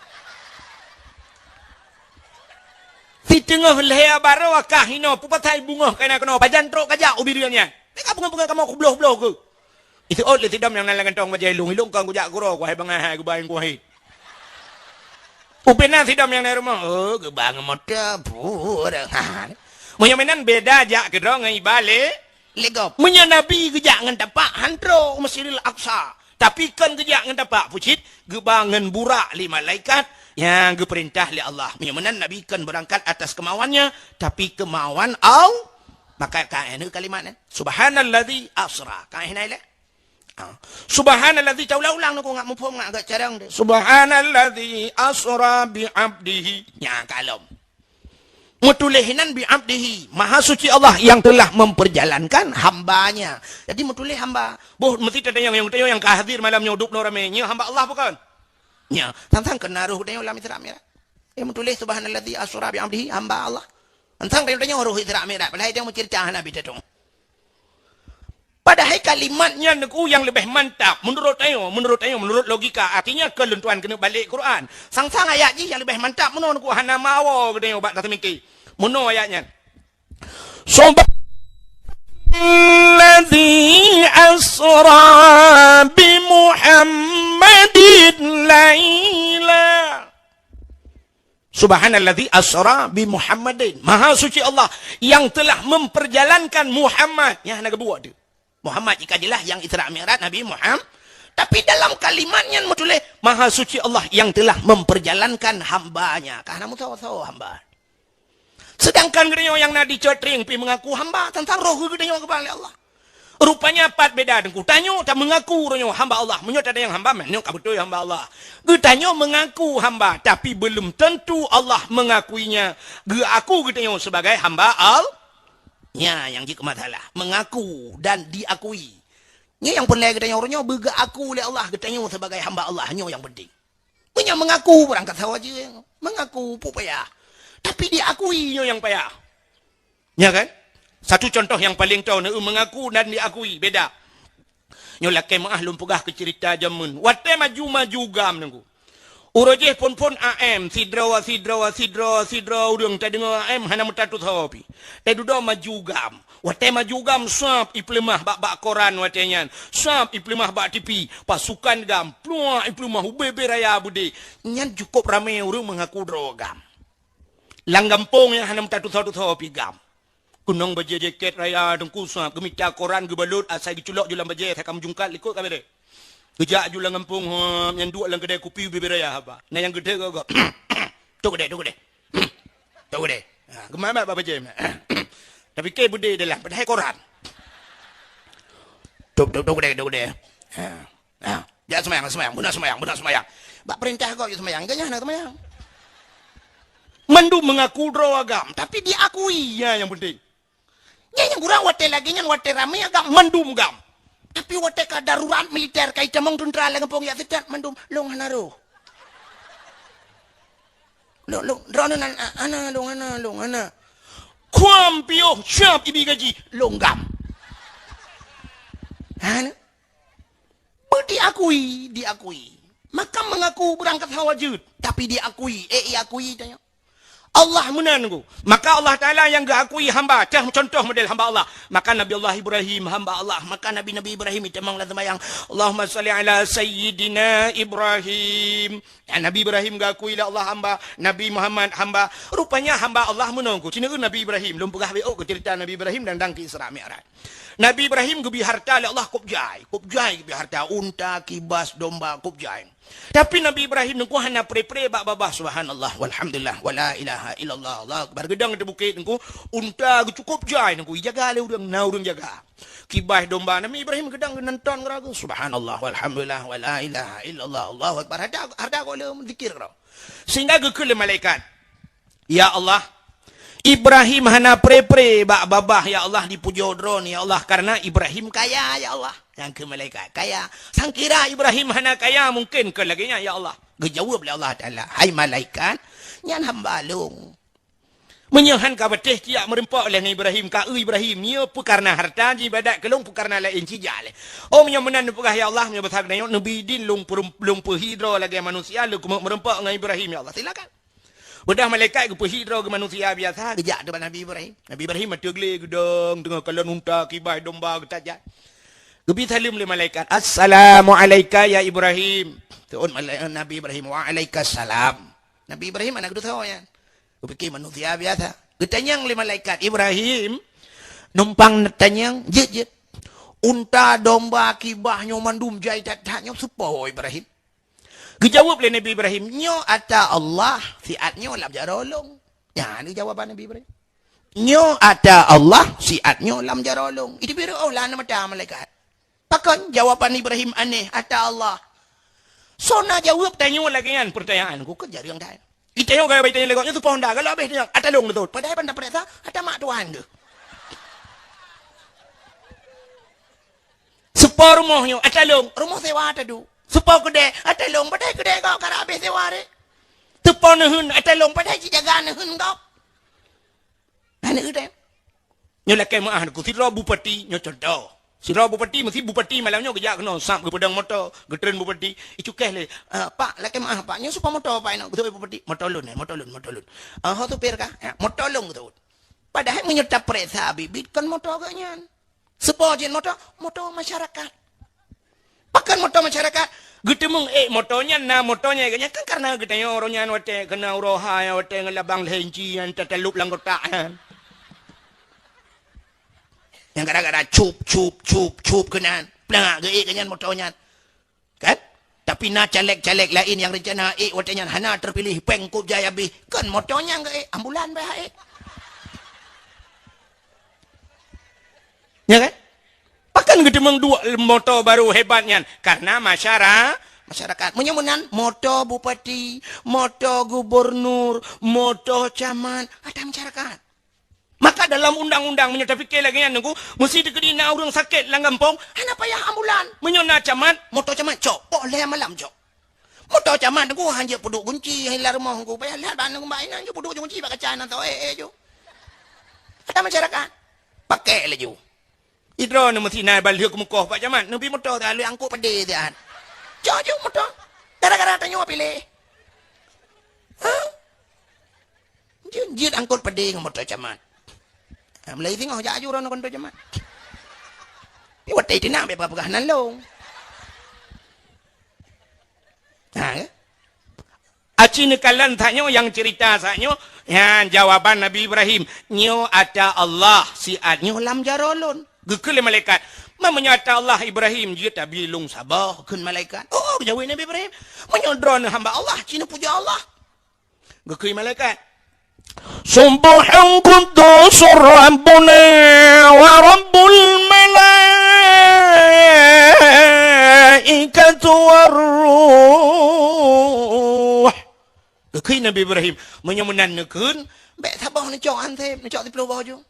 Siteungoh lhée baroe ka hinoe, peue pasai beungoh keunoe-keunoe, pajan trok kajak u Bireuen nyan. Teuka beungoh-beungoh kamoe kubloh-bloh keuh. Iseuôt lé sidom nyang na lam gantong bajée lôn, ilôn kon kujak keudroe, kuhai bangai hai geubai kuhai. Ubena sidom nyang na i rumoh, oh, geuba ngon moto, pura. Ha. Meunyoe meunan beda jak keudroe ngon iba lé Lé gob. Meunyoe Nabi geujak ngon tapak, han trok u Masjidil Aqsa. Tapi kon geujak ngon tapak, pucit, geuba ngon burak lé malaikat nyang geupeurintah lé Allah. Meunyoe meunan Nabi kon beurangkat atas kemauannya, tapi kemauan Allah. Maka ka nyan kalimat nyan. Subhanalladzi asra. Ka nyan lé. Ah. Subhanalladzi, taulang-ulang nyoe ngat muphom ngat agak carang deh. Subhanalladzi asra bi abdihi. Nya kalom. Meutuléh inan bi abdihi, Maha Suci Allah yang telah memperjalankan hamba-Nya. Jadi meutuléh hamba. Boh meusi tatanyong nyang, tatanyong nyang ka hadir malam nyoe dub noe ramé, nyoe hamba Allah bukon? Nya, sang-sang keunan roh geutanyoe lam Isra Mi'raj. Eh, meutuléh subhanalladzi asra bi abdihi, hamba Allah. Sang-sang tanyoe roh Isra Mi'raj, padahai tanyoe meuceurita hana bi tatong. Padahai kalimat nyan Teungku nyang leubeh mantap meunurot tanyoe, meunurot tanyoe, meunurot logika. Artinya keu lôn tuan keuneuk balek Quran. Sang-sang ayat jih nyang leubeh mantap meunoe Teungku, hana meuawoe geutanyoe bak taseumiké. Meunoe ayat nyan. Subhanallazi asra bi Muhammadin laila. Subhanallazi asra bi Muhammadin. Maha suci Allah yang telah memperjalankan Muhammad. Nyang hana geubuet tu. Muhammad jika jelas yang Isra Mi'raj Nabi Muhammad. Tapi dalam kalimat nyan meutuléh, Maha suci Allah yang telah memperjalankan hamba-Nya. Ka hana meusawa-sawa hamba. Sedangkan geutanyoe nyang na di Cot Tring pih mengaku hamba, teuntang roh geutanyoe geuba lé Allah. Rupanya pat beda Teungku. Tanyoe tameungaku roh nyoe hamba Allah. Meunyoe tatanyong hamba, nyoe ka beutôi hamba Allah. Geutanyoe mengaku hamba, tapi belum tentu Allah mengakuinya. Geuaku geutanyoe sebagai hamba Allah. Nya nyang jeuet keu masalah. Mengaku dan diakui. Nyoe nyang peureulée geutanyoe uroe nyoe beugeuaku lé Allah geutanyoe sebagai hamba Allah. Nyoe nyang penting. Meunyoe mengaku barang kata wajib, mengaku pupayah. Tapi diakui nyoe nyang payah. Ya kan? Satu contoh yang paling tau, mengaku dan diakui beda. Nyoe lakée meuah lôn peugah keu cerita jameun. Watée maju-maju GAM Teungku. Uroe jih phon-phon A M, sidroe, sidroe, sidroe, sidroe ureuëng tadeungoe A M hana meutatusoe pih. Teududoe maju GAM. Watée maju GAM sab ipeuleumah bak-bak koran watée nyan. Sab ipeuleumah bak T V. Pasukan GAM, pluak ipeuleumah ubé-bé raya beudé. Nyan cukup ramé ureuëng mengaku droe GAM. Lam gampông nyang hana meutatusoe-tusoe pih GAM. Keunong bajée jakét raya Teungku sab, geumita koran geubalot asai geuculok ju lam bajée asai ka meujungkat likot ka bereh. Geujak ju lam gampông, hom, nyang duek lam keudée kupi ubé-bé raya haba. Na nyang geudeuk gob-gob. Tok keudée, tok keudée. Tok keudée. Ha, geumat-mat bak bajée. Tapi kée beudé dalam, padahai koran. Tok, tok, tok keudée, tok keudée. Ha. Ha. Jak seumayang, seumayang, beuna seumayang, beuna seumayang. Bak peurintah gob jak seumayang, geuhnyan hana seumayang. Mandum mengaku droe GAM, tapi diakui, ya, nyang penting. Nyan nyang kurang watée lagée nyan, watée ramé GAM, mandum GAM. Tapi watée ka darurat militer, ka itamong teuntra lam gampông jak seutat, mandum, lôn hana roh. Lôn, lôn, droeneuh nan, a-, hana, lôn hana, lôn hana. Kuam piôh, siab ibi gaji, lôn GAM. Hana. Beu diakui, diakui. Makam mengaku beurangkat hawa jeuet, tapi diakui. Eh, iakui tanyoe. Allah meunan Teungku. Maka Allah Taala nyang geuakui hamba, cah contoh model hamba Allah. Maka Nabi Allah Ibrahim hamba Allah. Maka Nabi-Nabi Ibrahim itamong lam seumayang. Allahumma salli ala Sayyidina Ibrahim. Ya, Nabi Ibrahim geuakui lé Allah hamba, Nabi Muhammad hamba. Rupanya hamba Allah meunan Teungku. Cina Nabi Ibrahim, lôn peugah beu keu cerita Nabi Ibrahim dan dang keu Isra Mi'raj. Nabi Ibrahim geubri harta lé Allah kôb jai. Kôb jai geubri harta, unta, kibas, domba, kôb jai. Tapi Nabi Ibrahim Teungku hana pre-pre bak babah, subhanallah, walhamdulillah, wala ilaha illallah, Allahu akbar. Geudong di bukét Teungku, unta geucukôb jai Teungku, ijaga lé ureuëng, na ureuëng jaga. Kibas domba, Nabi Ibrahim geudong geunan ton geuragu, subhanallah, walhamdulillah, wala ilaha illallah, Allahu akbar. Harta, harta gohlom zikir keudroe. Sehingga geukheun lé malaikat, "Ya Allah, Ibrahim hana pre-pre bak babah, ya Allah, dipujoe Droeneuh, ya Allah, karena Ibrahim kaya, ya Allah." Nyang keu malaikat, "Kaya. Sangkira Ibrahim hana kaya, mungkin keu lagée nyan, ya Allah." Geujaweueb lé Allah Taala, "Hai malaikat, nyan hamba Lôn. Meunyoe han ka patéh, ciyak meurumpok lé ngon Ibrahim, ka eu Ibrahim, nyoe peu kareuna harta, jiibadat keu Lôn, peu kareuna laén, cijak lé. Oh, meunyoe meunan neupeugah, ya Allah, meunyoe basa geutanyoe, neubi idin Lôn peurum-, Lôn peuhi droe lagée manusia, Lôn keumeung meurumpok ngon Ibrahim, ya Allah, silakan." Beudôh malaikat geupeuhi droe geumanusia biasa, geujak teubak Nabi Ibrahim. Nabi Ibrahim ateueh glé geudong, teungoh kalon unta, kibas, domba, geutajak. Geubi saleuem lé malaikat, "Assalamu alaika ya Ibrahim." Seuôt malaikat Nabi Ibrahim, "Wa alaika salam." Nabi Ibrahim hana geuteupeue nyan. Geupike manusia biasa. Geutanyong lé malaikat, "Ibrahim, numpang neutanyong, jeuet, jeuet. Unta, domba, kibas nyoe mandum jai that-that nyoe soe po Ibrahim?" Geujaweueb lé Nabi Ibrahim, "Nyoe ata Allah, siat nyoe lam jaroe lôn." Nyan jawaban Nabi Ibrahim. "Nyoe ata Allah, siat nyoe lam jaroe lôn." Itu biru oh lah mata malaikat. Pakon jawaban Ibrahim aneh, "Ata Allah." Soe na jaweueb tanyoe lagée nyan peurtanyaan, ku keu jareueng that. Itanyong gaya baitanyong lagée nyan, teupoh nda, kalau habéh tanyong, "Ata lôn beutôi." Padahai ban tapeuriksa, ata mak Tuhan geuh. Soe po rumoh nyoe, ata lôn, rumoh sewa tadu. Soe po keudée, ata lôn, padahai keudée gob ka habéh sewa ré. Soe po neuheun, ata lôn, padahai jijaga neuheun gob. Aneuk udeb. Nyoe lakée meuah Teungku, sidroe bupati, nyoe contoh. Sidroe bupati, meusi bupati malam nyoe geujak keunoe, sab geupeudong moto, geutreun bupati, icukéh lé, "Ah, Pak, lakée meuáh, Pak, nyoe soe po moto, Pak, inong?" Geutanyong bupati, "Moto lôn, eh, moto lôn, moto lôn." "Ah, ho supir kah?" "Ya, moto lôn," geutanyong. Padahai meunyoe tapeuriksa biet-biet kon moto geuh nyan. Soe po jeuet moto? Moto masyarakat. Pakon moto masyarakat? Geuteumeung ék moto nyan, na moto nyan, nyan kan kareuna geutanyoe uroe nyan watée keunan uroe hai, watée ngon labang lhée inci nyan tatalop lam kotak nyan. Nyang gara-gara cup, cup, cup, cup keunan. Plak geuék keu nyan moto nyan. Kan? Tapi na caleg-caleg laén nyang reuncana ék watée nyan hana teupiléh, péng kôb jai habéh. Kon moto nyan geuék, ambulan beh ék. Ya kan? Pakon geuteumeung duek moto barô hebat nyan? Karena masyara-, masyarakat. Meunyoe meunan, moto bupati, moto gubernur, moto camat, atra masyarakat. Maka dalam undang-undang, meunyoe tapike lagée nyan, Teungku, meusi teukeudi na ureuëng sakét lam gampông, hana payah ambulan. Meunyoe na camat, moto camat cok, poh lhée malam cok. Moto camat, Teungku, han jeuet peuduek gunci, han lam rumoh, Teungku, payah lhat bak aneuk mbak inan, jeuet peuduek gunci bak kaca nan tho, eh, eh, ju. Atra masyarakat, pakai laju. Idroe neu meusi na balheueh keumukoh Pak Camat, neubi moto dah lheueh angkot padé siat. Cok ju moto. Gara-gara tanyoe piléh. Hah? Jeuet, jeuet angkot padé ngon moto camat. Ha, mulai singoh jak aju droeneuh ngon moto camat. Tapi watée teunak bék peugah-peugah nan lôn. Ha, ya? Aci neukalon saat nyoe nyang cerita saat nyoe, nyan jawaban Nabi Ibrahim. Nyoe ata Allah siat nyoe lam jaroe lôn. Geukheun lé malaikat, "Ma meunyoe ata Allah Ibrahim jeuet tabi lôn saboh," kheun malaikat. "Oh," geujaweueb Nabi Ibrahim, "meunyoe droeneuh hamba Allah, ci neupuja Allah." Geukheun malaikat, "Subbuhun Quddus Rabbuna wa Rabbul Malaikatu war Ruh." Geukheun Nabi Ibrahim, "Meunyoe meunan neukheun, bék saboh neucok han sép, neucok siplôh boh ju."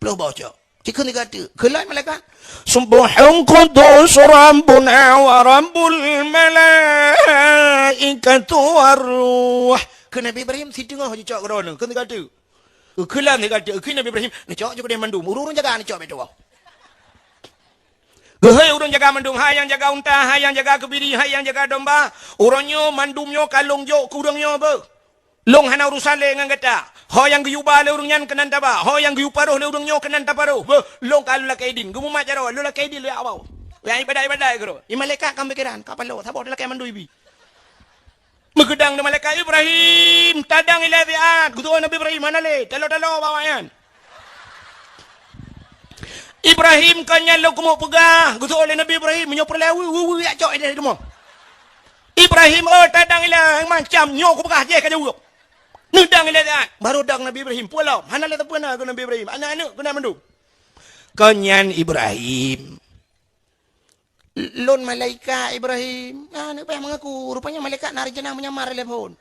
Ploh boh cok. Cikheun tiga teuk. Kheun lom malaikat, "Subbuhun Quddus Rabbuna wa Rabbul Malaikatu war Ruh." Kheun Nabi Ibrahim, "Siteungoh jicok keudroe nyoe." Kheun tiga teuk. Kheun lom tiga teuk. Kheun Nabi Ibrahim, "Neucok ju keudeh mandum. Ureuëng-ureuëng jaga neucok bék tuwoe." Geuhôi ureuëng jaga mandum, hai nyang jaga unta, hai nyang jaga keubiri, hai nyang jaga domba. Uroe nyoe mandum nyoe ka lôn jok keu ureuëng nyoe beuh. Lôn hana urusan lé ngon gata. Ho nyang geuyue ba lé ureuëng nyan keunan taba. Ho nyang geuyue paroh lé ureuëng nyoe keunan taparoh. Beuh, lôn ka lôn lakée idin. Geumumat jaroe, lôn lakée idin lé Allah. Nyang iébadat-iébadat keudroe. Nyan malaikat ka meupikéran, ka paloe, saboh talakée mandum ibi. Meugeudang lé malaikat, "Ibrahim, tadang ilée siat." Geutuwoe Nabi Ibrahim, "Hana lé, taloe-taloe bak awaknyan." "Ibrahim, kon nyan lôn keumeung peugah," geutuwoe lé Nabi Ibrahim, "meunyoe peureulée weueh, weueh, weueh, jak cok ilée teuma." "Ibrahim, oh, tadang ilée macam nyoe kupeugah jih ka jaweueb. Neudang ilée siat." Barô dang Nabi Ibrahim, peue lom, hana lé sapeue na keu Nabi Ibrahim, aneuëk-aneuëk keunan mandum. "Kon nyan Ibrahim." "Lôn malaikat Ibrahim." "Ah, neuk payah mengaku, rupanya malaikat na rencana menyamar lé phon."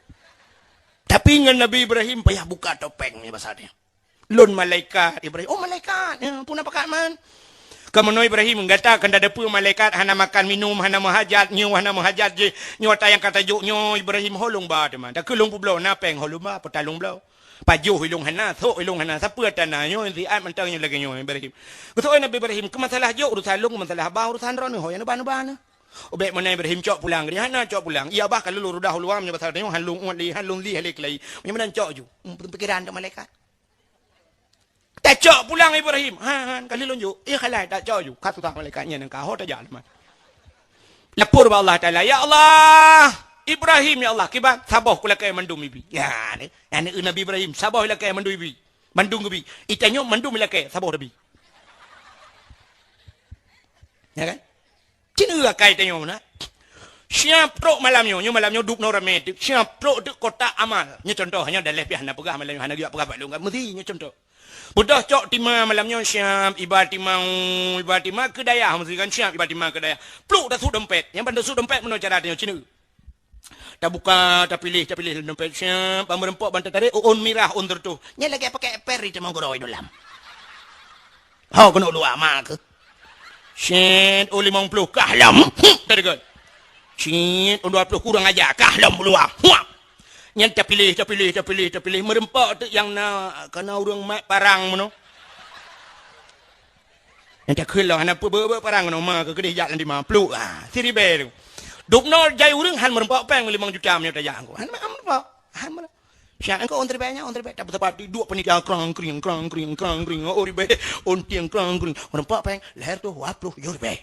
Tapi ngon Nabi Ibrahim payah buka topeng nyoe basa nyoe. "Lôn malaikat Ibrahim." "Oh, malaikat. Ya, peue na pakat man?" "Kamoe Ibrahim, gata kon tateupeue malaikat hana makan minum, hana meuhajat, nyoe hana meuhajat jih. Nyoe ata nyang ka tajok nyoe Ibrahim, ho lôn ba teuma. Takheun lôn peubloe, na péng ho lôn ba, peutalong bloe. Pajoh ilong hana, sok ilong hana, sapeue ata na nyoe siat mantong nyoe lagée nyoe Ibrahim." Geutuwoe Nabi Ibrahim, "Keu masalah jok urusan lôn, keu masalah ba urusan droeneuh, ho nyang neuba-neuba neuh." Ubek meunan Ibrahim cok pulang, dia hana cok pulang. "Iya bah ka lôn rudah uluwa, meunyoe pasal tanyoe han lôn uet lé, han lôn lih lé keulai. Meunyoe meunan cok ju." Hmm, pikiran tu malaikat. Tacok pulang Ibrahim. "Han, han, ka lheueh lôn jok." "Iya khalai, tacok ju." Ka susah malaikat nyan ka ho tajak leumah. Lapor bak Allah Taala, "Ya Allah, Ibrahim ya Allah, kiban saboh kulakée mandum ibi." Ya, ni, aneuk Nabi Ibrahim, saboh ilakée mandum ibi. Mandum geubi. Itanyoe mandum ilakée, saboh tabi. Ya kan? Cit akai tanyoe na. Siap trok malam nyoe, nyoe malam nyoe dub noe ramé teuk. Siap trok teuk kotak amal. Nyoe contoh, nyoe daleh pih hana peugah malam nyoe, hana geujak peugah bak lôn. Meusi nyoe contoh. Beudôh cok tima malam nyoe siap, iba tima, iba tima keu dayah meusi kan siap, iba tima keu dayah. Pluk tasuk dompet. Nyang ban tasuk dompet meunoe cara tanyoe cit. Tabuka, tapiléh, tapiléh lam dompet siap, ban meureumpok ban tatarék, ôn mirah, ôn teureutôh. Nyan lagée pakai peri teuma gurôi dalam. Ho keuneuk luwa ma keuh. Cit, oh, limong ploh kah lom. Hmm, teudeungon. Cit, oh, dua ploh kurang aja kah lom luwa. Huap. Nyan tapiléh, tapiléh, tapiléh, tapiléh. Meureumpok teuk nyang na, kana ureuëng mat parang meunoe. Nyang takheun lom hana peue, beu-beu parang ngon ma keu keudeh jak lam dima, pluek, ha, siribèe tu. Dubnoe jai ureueng han meureumpok pèng limong juta meunyoe tajak ngon. Han meureumpok, han meureumpok. Siat ngon siribèe nyan, siribèe, tapi teupati duek panitia krang kring, krang kring, krang kring, oh ribèe, untieng krang kring. Meureumpok pèng, lahé tu dua ploh tujoh ribèe.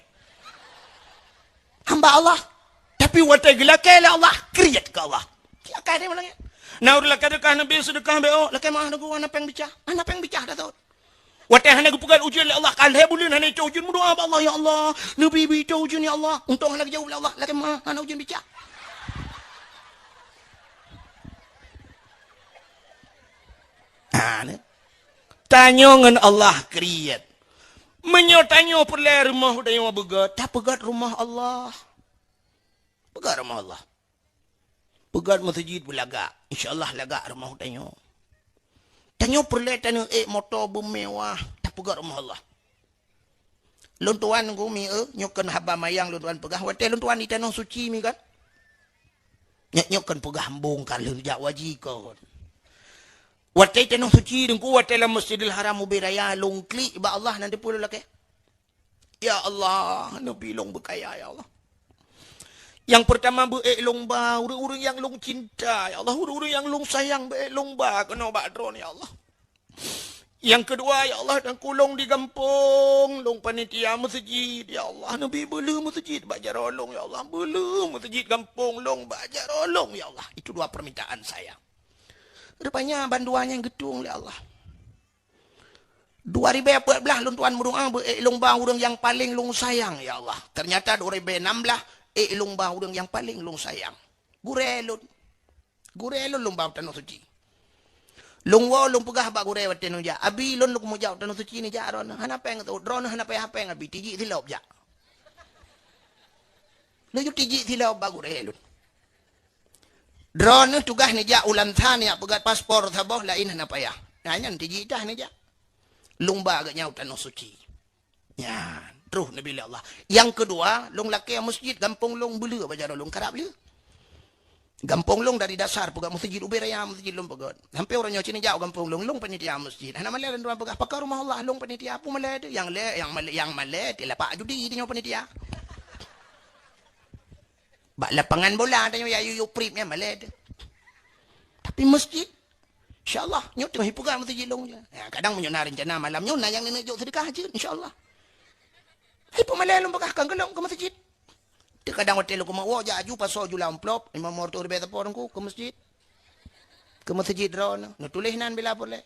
Hamba Allah. Tapi watèe geulakèe lé Allah, kriet keu Allah. Silakan dia malam ni. Na ureueng lakèe deukah Nabi seudeukah bèk, oh, lakèe meuah Teungku, hana pèng bicah. Hana pèng bicah dah tu. Watèe hana geupeugöt ujeuen lé Allah, ka lhèe buleuen hana itoe ujeuen, meudoa bak Allah, "Ya Allah, neubi, bi itoe ujeuen, ya Allah." Untông hana geujaweueb lé Allah, lakèe meuah hana ujeuen bicah. Ha, ni. Tanyoe ngon Allah kriet. Meunyoe tanyoe peureulèe rumoh tanyoe beugöt, tapeugöt rumoh Allah. Peugöt rumoh Allah. Peugöt meuseujid beulagak. Insya Allah lagak rumoh tanyoe. Tanyoe peureulèe taneuk ék moto beumewah, tapeugöt rumoh Allah. Lôn tuan Teungku mi, eh, nyoe kon haba manyang lôn tuan peugah, watèe lôn tuan di Tanoh Suci mi kan. Nyoe, nyoe kon peugah embong kan lôn jak waji kon. Watèe Tanoh Suci Teungku, watèe lam Masjidil Haram ubé raya lôn klik bak Allah nan teupeu lôn lakèe. Ya Allah, neubi lôn beukaya, ya Allah. Nyang peurtama beu ék lôn ba ureueng-ureueng nyang lôn cinta, ya Allah, ureueng-ureueng nyang lôn sayang beu ék lôn ba keunoe bak Droeneuh, ya Allah. Nyang keudua, ya Allah, dan kulong di gampông lôn panitia meuseujid, ya Allah, neubi beuleueh meuseujid bak jaroe lôn, ya Allah, beuleueh meuseujid gampông lôn bak jaroe lôn, ya Allah. Itu dua permintaan saya. Rupanya bandua nyan geutueng lé Allah. Dua ribèe empat belas lôn tuan meudoa beu ék lôn ba ureueng nyang paleng lôn sayang, ya Allah. Ternyata dua ribèe enam belas ék lôn ba ureueng nyang paleng lôn sayang. Gurèe lôn. Gurèe lôn lôn ba u Tanoh Suci. Lôn woe lôn peugah bak gurèe watèe neujak, "Abi, lôn lôn meujak u Tanoh Suci neujak droeneuh. Hana pèng teuôt, droeneuh hana payah pèng, Abi, tijik silop jak." Laju tijik silop bak gurèe lôn. Droeneuh tugaih neujak u Lansa neujak peugöt paspor saboh, laén hana payah. Nah, nyan tijik tah neujak. Lôn ba geuh nyan u Tanoh Suci. Nyan, troh neubi lé Allah. Nyang keudua, lôn lakèe meuseujid gampông lôn beuleueh bak jaroe lôn, karab lé. Gampông lôn dari dasar peugöt meuseujid, ubé raya meuseujid lôn peugöt. Sampoe uroe nyoe ci neujak u gampông lôn, lôn panitia meuseujid. Hana malèe lôn tuan peugah, "Pakon rumoh Allah?" Lôn panitia, peue malèe teuh? Nyang lé, nyang malèe, nyang malèe teuh lapak judi tanyoe panitia. Bak lapangan bola tanyoe ya yue-yue prip nyan malèe teuh. Tapi meuseujid, insya Allah, nyoe teungoh ipeugah meuseujid lôn je. Ya, kadang meunyoe na reuncana malam nyoe na nyang neujok seudeukah jeuet, insya Allah. Hai peue malèe lôn peugah kan keu lôn keu meuseujid. Teuh kadang watèe lôn keumeung woe jak aju pasoe ju lam amplop, limong reutôh ribèe sapo Teungku keu meuseujid. Keu meuseujid droeneuh, neutuléh nan bila peureulèe.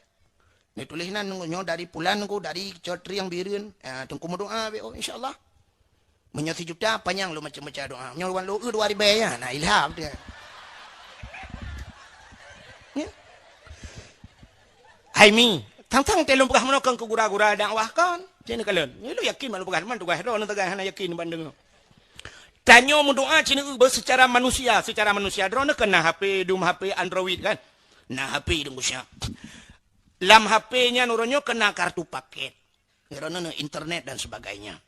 Neutuléh nan nyoe dari Pulan Teungku, dari Cot Trieng Bireuen, ah, Teungku meudoa bèk, oh, insya Allah. Meunyoe sijuta, panyang lôn macam-macam doa. Meunyoe wan lôn eu dua ribèe, ya, na ilham teuh. Ya. Hai mi, tang-tang teuh lôn peugah meunoe kon keu gura-gura dakwah kon. Ci neukalon. Nyoe lôn yakin mak lôn peugah, teuma tugaih droeneuh teuga hana yakin bandum. Tanyoe meudoa ci neueu beu secara manusia, secara manusia. Droeneuh kan na H P, dum H P Android kan. Na H P dum siap. Lam H P nyan uroe nyoe kan na kartu paket. Droeneuh na internet dan sebagainya.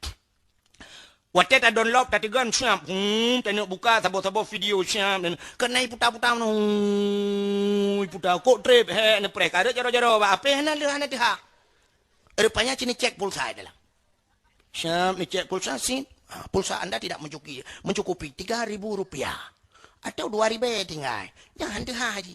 Watèe ta-download, tateugon siap. Hmm, taneuk buka saboh-saboh video siap. Dan keunan iputa-puta meunoe. Hmm, iputa kok trép hèk neupreh ka rhot jaroe-jaroe bak H P hana lé hana teuhah. Rupanya ci neucek pulsa dalam. Siap, neucek pulsa, sit. Ha, pulsa anda tidak mencukupi, mencukupi tiga ribu rupiah. Atau dua ribèe tinggai. Jangan teuhah ji.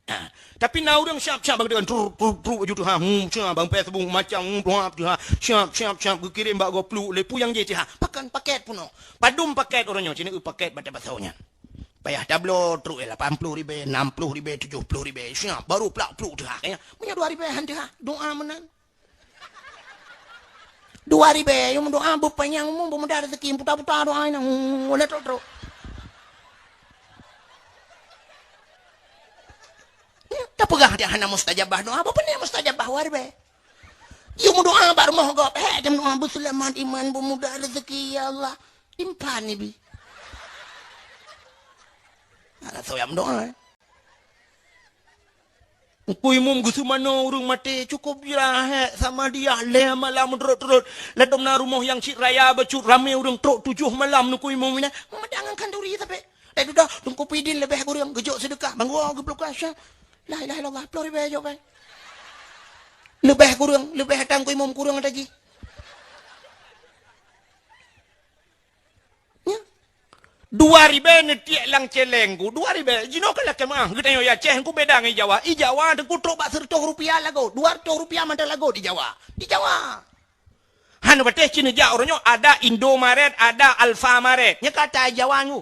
Ha, tapi na ureueng siap-siap bak geudeuen, truk, truk, truk, aju teuhah. Hmm, siap, bang Facebook macam, hmm, tuha teuhah. Siap, siap, siap, geukirém bak gopluk, lé peue nyang jih teuhah. Pakon paket peunoh. Padum paket uroe nyoe, ci neueu paket bak tabloe nyan. Payah tabloe truk, eh, lapan ploh ribèe, enam ploh ribèe, tujoh ploh ribèe. Siap, baru plak pluk teuhah. Ya. Meunyoe dua ribèe han teuhah, doa meunan. Dua ribèe, yum doa beupanyang umum, beumudah rezeki, puta-puta doa ina, hmm, wala trok-trok. Ya, tapeugah dia hana mustajabah doa, apa pernah mustajabah dua ribèe? Yum doa bak rumoh gob, hèk, dem doa beuselamat iman, beumudah rezeki, ya Allah. Impan ibi. Ada soyam doa, eh. Teungku Imum geuseumanoe ureueng maté, cukôp jih hèk sama dia lhèe malam meurot-rot. Ladôm na rumoh nyang cit raya bacut ramé ureueng trok tujoh malam Teungku Imum inan. Meudang ngon khanduri sabe. Dah dudoh Teungku Pidin leubeh kureueng geujok seudeukah. Bang gua geupluka sya. La ilaha illallah, ploh ribèe jok bai. Leubeh kureueng, leubeh tang Teungku Imum kureueng ata jih. Dua ribèe neutiek lam céléng ku, dua ribèe. Jinoe ka lakèe meu'ah, geutanyoe i Aceh ku beda ngon i Jawa. I Jawa teungku trok bak siratoh rupiah lagot, dua ratoh rupiah mantong lagot di Jawa. Di Jawa. Hana patéh ci neujak uroe nyoe ada Indomaret, ada Alfamaret. Nyan ka ata i Jawa nyoe.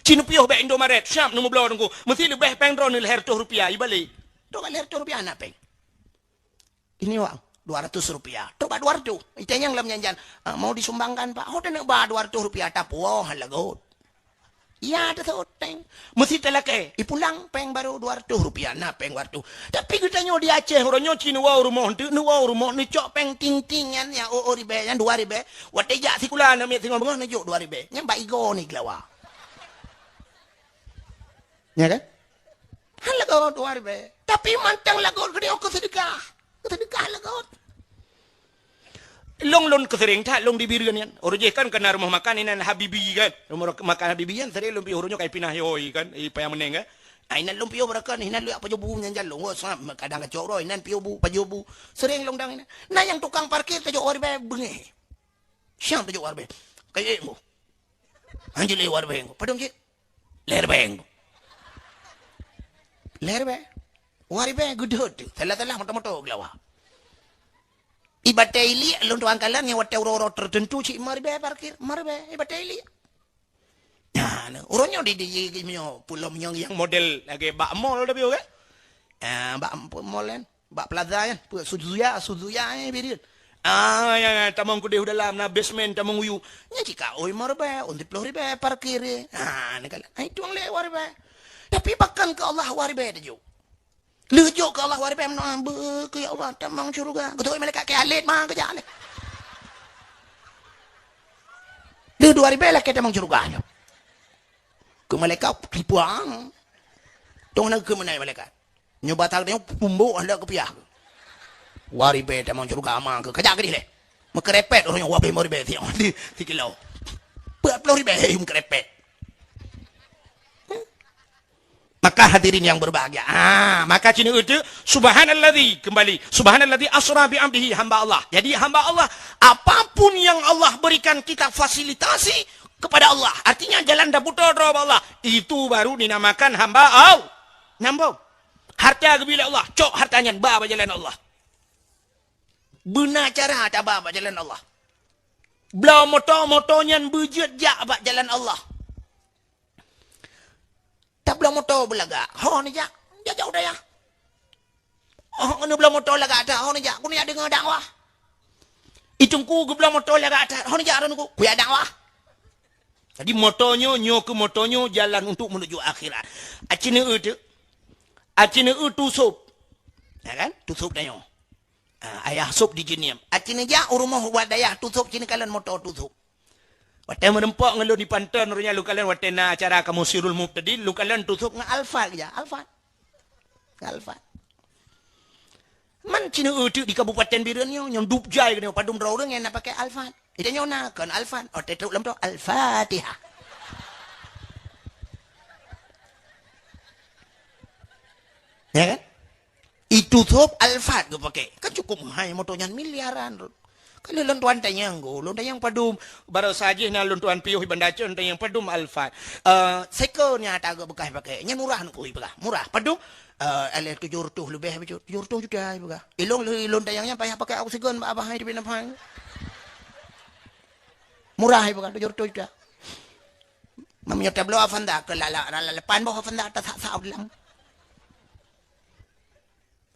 Ci neupiôh bèk Indomaret, siap neumeubloe teungku. Meusti leubeh pèng droeneuh lhèe ratoh rupiah, ibalek. Trok bak lhèe ratoh rupiah na pèng. Ini uang, dua ratus rupiah. Trok bak dua ratoh. Itanyong lam nyan-nyan, "Ah, mau disumbangkan, Pak?" Ho taneuk ba dua ratoh rupiah, tapuwoe han lagot. Iya, tasot pèng. Meusti talakèe. Ipulang pèng barô dua ratoh rupiah, na pèng dua ratoh. Tapi geutanyoe di Aceh, uroe nyoe ci neuwoe rumoh, neuteuek neuwoe rumoh, neucok pèng ting-ting nyan, nyang o-o ribèe, nyan dua ribèe. Watèe jak sikula aneuk miet singoh beungoh neujok dua ribèe. Nyan bak igoe neugeulawa. Ya kan? Han lagot dua ribèe. Tapi mantong lagot geutanyoe keu seudeukah. Keu seudeukah lagot. Lôn, lôn keuseureng that lôn di Bireuen nyan. Uroe jéh kan ka na rumoh makan inan Habibi kan. Rumoh makan Habibi nyan seureng lôn piôh, uroe nyoe ka ipinah yôi kan, i Paya Meuneng kan. Ah, inan lôn piôh beureukat, inan lôn jak pajoh bu nyan jan lôn. Wah, sa-, kadang kacok droe, inan piôh bu, pajoh bu. Seureng lôn dang inan. Na nyang tukang parkir tajok dua ribèe beungèh. Siang tajok dua ribèe. Kayèe mu. Hanjeuet lé dua ribèe. Padum cit? Lhèe ribèe. Lhèe ribèe. Dua ribèe geudeuet teuh. Salah-salah moto-moto geulawa. I batèe iliek lôn tuan kalon nyan watèe uroe-uroe teuteuntu cit lima ribèe parkir. Lima ribèe i batèe iliek. Nah, nah, uroe nyoe di, di, di, di, meunyoe pulo meunyoe nyang model lagèe bak mall tapi kan. Ah, bak mall kan. Bak plaza nyan, peue Suzuya, Suzuya, eh, Bireuen. Ah, ya, ya, tamong keudeh u dalam, na basement, tamong u yup. Nyan cit ka, oi, lima ribèe, ôn siplôh ribèe parkir, eh. Ah, ni kan, ai tueng lé dua ribèe. Tapi pakon keu Allah dua ribèe tajok. Lheueh jok keu Allah dua ribèe, meudoa, "Beu keu ya Allah, tamong syeuruga." Geutôi malaikat keu Khalid mah keujak lé. Lheueh dua ribèe lakèe tamong syeuruga nyoe. Keu malaikat tipuang. Tong na keu meunai malaikat. Nyoe batang nyoe pumbok handak keupiah. Dua ribèe tamong syeuruga ama keu kajak keudeh lé. Meukeurepet ureueng nyoe wabeh lima ribèe siok di sikilo. Empat puluh ribèe meukeurepet. Maka hadirin yang berbahagia. Ah, maka ci neueu teuk, subhanalladzi, kembali. Subhanalladzi asra bi abdihi, hamba Allah. Jadi hamba Allah, apapun yang Allah berikan kita fasilitasi kepada Allah. Artinya jalan taputo droe bak Allah. Itu baru dinamakan hamba Allah. Nambong. Harta geubri lé Allah, cok harta nyan ba bak jalan Allah. Beuna cara taba bak jalan Allah. Bloe moto, moto nyan beujeuet jak bak jalan Allah. Tabloe moto beulagak, ho neujak, jak-jak u dayah. Oh, neubloe moto lagak that, ho neujak, keuneuk jak deungoe dakwah. I teungku geubloe moto lagak that, ho neujak droeneuh, keuneuk jak dakwah. Jadi moto nyoe, nyoe keu moto nyoe jalan untuk menuju akhirat. Aci neueu teuk. Aci neueu tusôb. Ya kan? Tusôb tanyoe. Ah, ayah sôb di Jeunieb. Aci neujak u rumoh bak dayah tusôb, ci neukalon moto tusôb. Watèe meureumpok ngon lôn di Panton, uroe nyan lôn kalon watèe na acara kamoe Sirul Mubtadin, lôn kalon tusôb ngon Alphard keujak, Alphard. Ngon Alphard. Man ci neueu teuk di Kabupaten Bireuen nyoe, nyang dub jai keunoe padum droe ureueng nyang na pakai Alphard. Di tanyoe na kon Alphard, oh, teutrok lom tu Al-Fatihah. Ya kan? Itu thôb Alphard geupakai. Kan cukup meuhai moto nyan miliaran. Kan lôn tuan tanyong go, lôn tanyong padum. Baroesa jih na lôn tuan piôh i Banda Aceh, lôn tanyong padum Alphard. Eh, seko nyan ata geuh beukah pakai. Nyan murah nukui peugah. Murah. Padum? Eh, alah tujoh reutôh leubeh bacut. Tujoh reutôh juta i peugah. Ilôn, ilôn tanyong nyan payah pakai oksigen bak abah hai di Pinaphang. Murah i peugah tujoh reutôh juta. Meunyoe tabloe Avanza keu lala, lala lapan boh Avanza tasak-sak u dalam.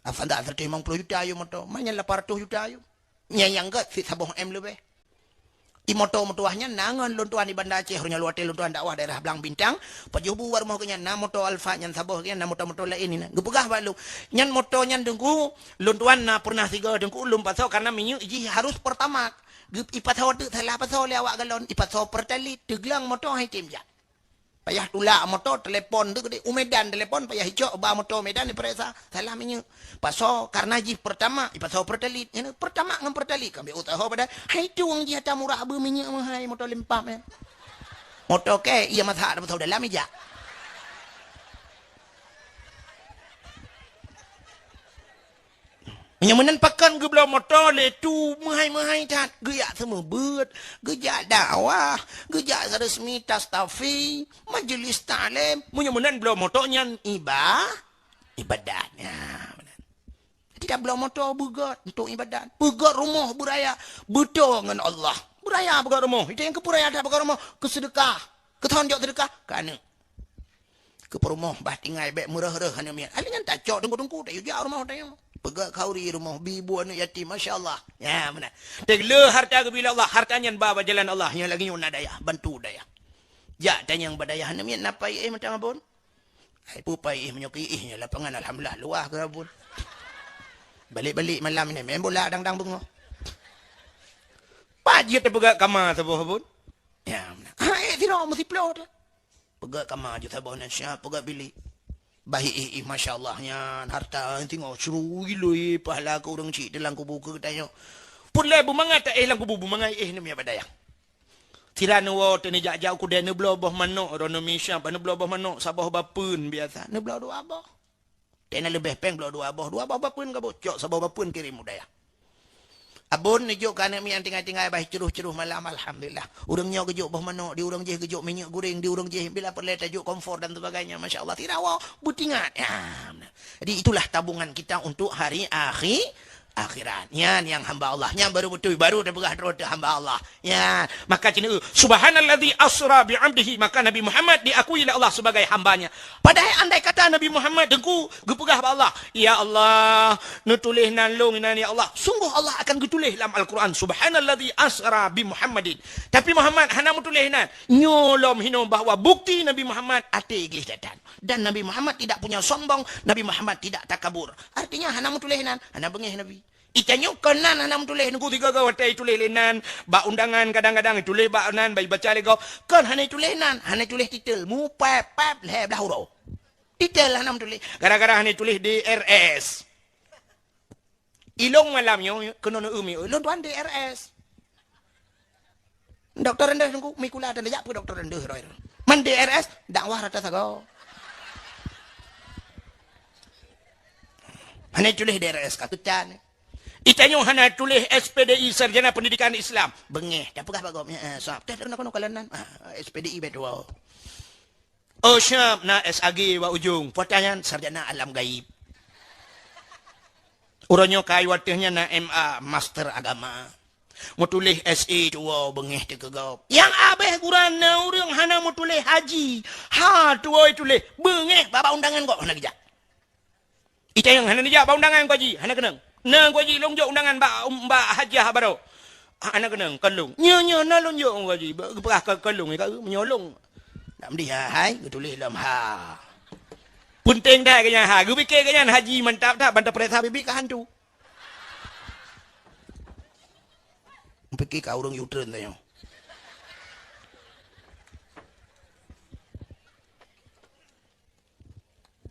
Avanza seratus lima puluh juta yum moto, manyang lapan ratus juta yum. Nyang, nyang gèt sit saboh M leubeh. I moto meutuwah nyan na ngon lôn tuan i Banda Aceh, uroe nyoe watèe lôn tuan dakwah daerah Blang Bintang, pajoh bu bak rumoh geuh nyan na moto Alphard nyan saboh geuh nyan na moto-moto laén nyan. Geupeugah bak lôn, nyan moto nyan teungku, lôn tuan na pernah sigo teungku lôn pasoe karena minyeuk jih harus Pertamax. Geu-, ipasoe teuk salah pasoe lé awak galon, ipasoe Pertalite, teugleng moto hai tem jak. Payah tulak moto, telepon tu geude u Medan, telepon payah icok ba moto Medan dipeuriksa, salah minyeuk. Pasoe karena jih Pertamax, ipasoe Pertalite. Nyan Pertamax ngon Pertalite kan bèk usaha pada. Hai tueng jih ata murah beu minyeuk meuhai moto lempam nyan. Moto kèe iya masak dah pasoe dalam ijak. Meunyoe meunan pakon geubloe moto lé tu meuhai-meuhai that, geujak seumeubeuet, geujak dakwah, geujak resmi tastafi, majeulis taklim. Meunyoe meunan bloe moto nyan iba-, ibadat. Ya, meunan. Jadi tabloe moto beugöt untuk ibadat. Beugöt rumoh beuraya, beutôi ngon Allah. Beuraya beugöt rumoh. Itu nyang keupeuraya that beugöt rumoh, keuseudeukah. Keuthon jok seudeukah, keu aneuk. Keu peurumoh bah tinggai bék meureuh-reuh aneuk miet. Aneuk nyan tacok teungku-teungku, tayue jak rumoh tayue. Peugöt khauri rumoh, bi bu aneuk yatim, masya Allah. Ya, meunan. Teuk le harta geubri lé Allah, harta nyan ba bak jalan Allah, nyang lagèe nyoe na dayah, bantu dayah. Jak tanyong bak dayah, aneuk miet na pai éh mantong abon? Hai peue pai éh meunyoe keu éh nyoe lapangan alhamdulillah luwah keu abon. Balek-balek malam ni main bola dang-dang beungoh. Pat jeuet teupeugöt kama saboh abon? Ya, meunan. Ha, éh sidroe meusiplôh teuh. Peugöt kama ju saboh nan siap, peugöt bilék. Bah éh, éh, masya Allah nyan harta singoh sirui loi pahala keu ureueng chik teuh lam kubu keu geutanyoe. Peureulèe beumangat ta éh lam kubu, beumangat éh neumia bak dayah. Sira neuwoe teuh neujak-jak u keudè neubloe boh manok, droeneuh mi siap, neubloe boh manok saboh bapeuen biasa, neubloe dua boh. Teuh na leubeh péng bloe dua boh, dua boh bapeuen ka boh, cok saboh bapeuen kirém u dayah. Abon neujok keu aneuk miet nyang tinggai-tinggai bah curoh-curoh malam, alhamdulillah. Ureueng nyoe geujok boh manok, di ureueng jéh geujok minyeuk goreng, di ureueng jéh bila peureulèe tajok kompor dan sebagainya, masya Allah, sira woe beutingat. Ya, meunan. Jadi itulah tabungan kita untuk hari akhi-, akhirat. Nyan nyang hamba Allah. Nyan baru beutôi, baru teupeugah droe teuh hamba Allah. Ya, maka cina, "Subhanalladzi asra bi 'abdihi," maka Nabi Muhammad diakui lé Allah sebagai hamba-Nya. Padahai andai kata Nabi Muhammad teungku geupeugah bak Allah, "Ya Allah, neutuléh nan lôn inan ya Allah," sungguh Allah akan geutuléh lam Al-Quran, "Subhanalladzi asra bi Muhammadin." Tapi Muhammad hana meutuléh nan. Nyoe lom hinoe bahwa bukti Nabi Muhammad até gleh that-that. Dan Nabi Muhammad tidak punya sombong, Nabi Muhammad tidak takabur. Artinya hana meutuléh nan, hana beungéh Nabi. Itanyoe kon nan hana meutuléh, nunggu tiga-tiga watèe ituléh lé nan, bak undangan kadang-kadang ituléh bak nan, bak ibaca lé gob. Kon hana ituléh nan, hana ituléh titel, mupép-pép lhèe blah uroe. Titel hana meutuléh, gara-gara hana ituléh D R S. Ilôn malam nyoe keunoe neueu mi, ilôn tuan D R S. Dokto rendeh teungku, mi kula dan jak peue dokto rendeh roi. Man D R S, dakwah rata sagoe. Hana tuléh D R S ka keutan. Itanyoe hana tuléh S P D I, Sarjana Pendidikan Islam. Beungéh, dak peugah bak gob, eh, sab. Teh, teh, keunoe, keunoe, kalon nan. Ah, S P D I beutôi. Oh, siap, na S A G bak ujong. Peue ata nyan, sarjana alam gaib. Uroe nyoe ka watèe nyan na M A, master agama. Meutuléh S A tuwoe beungéh teuh keu gob. Nyang abéh gura na ureueng hana meutuléh haji. Ha, tuwoe tuléh. Beungéh bak undangan gob hana geujak. Itanyoe hana neujak bak undangan keu haji, hana keunong. Na keu haji lôn jok undangan bak, bak hajah baroe. Ha, hana keunong, kon lôn. Nyoe, nyoe, na lôn jok keu haji. Geupeugah kon, kon lôn, ka, meunyoe lôn. Nak meudeh, ha, hai, geutuléh lom ha. Peunteng that keu nyan ha. Geupike keu nyan haji mantap that, ban tapeuriksa bibi ka hantu. Pike ka ureueng U-turn tanyoe.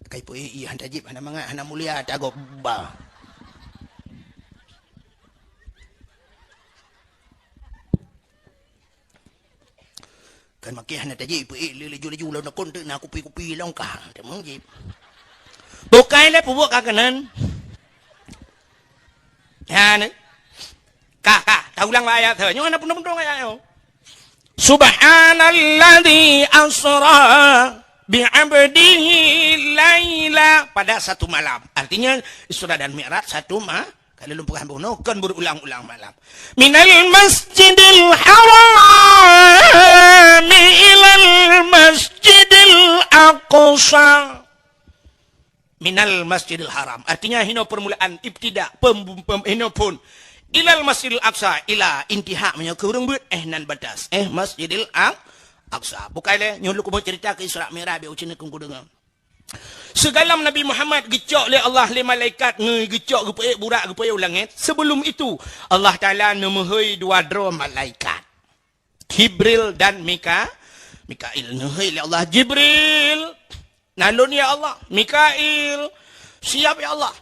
Kai peuék ié han tajib, hana mangat, hana mulia, tagob ba. Kan makai hana tajib, peuék lé laju-laju lôn nakon teuk na kupi-kupi lôn kah. Teumong jib. Bukai lé peubuet ka keunan. Ha, ni. Ka, ka. Taulang bak ayat tu. Nyoe hana peunong-peunong ayat nyoe. Subhanalladzi asra bi 'abdihi laila. Pada satu malam. Artinya, Isra dan Mi'raj satu ma-, kalau lôn peugah bunoe, kon berulang-ulang malam. Minal masjidil haram ilal masjidil aqsa. Minal Masjidil Haram. Artinya, hinoe permulaan, ibtida, pem-, pem-, hinoe phon. Ilal Masjidil Aqsa, ila, intiha, meunyoe keu ureueng beuet, eh, nan batas. Eh, Masjidil Aq-, Aqsa. Bukai lé, nyoe lôn keumeung cerita keu Isra Mi'raj, biar ucen keu kudeungoe. Sigohlom Nabi Muhammad geucok lé Allah lé malaikat, ngeugeucok geupeuék burak, geupeuék u langét. Sebelum itu, Allah Taala neumeuhôi dua droe malaikat. Jibril dan Mika-, Mikail. Neuhôi lé Allah, "Jibril, na lôn ya Allah." "Mikail, siap ya Allah."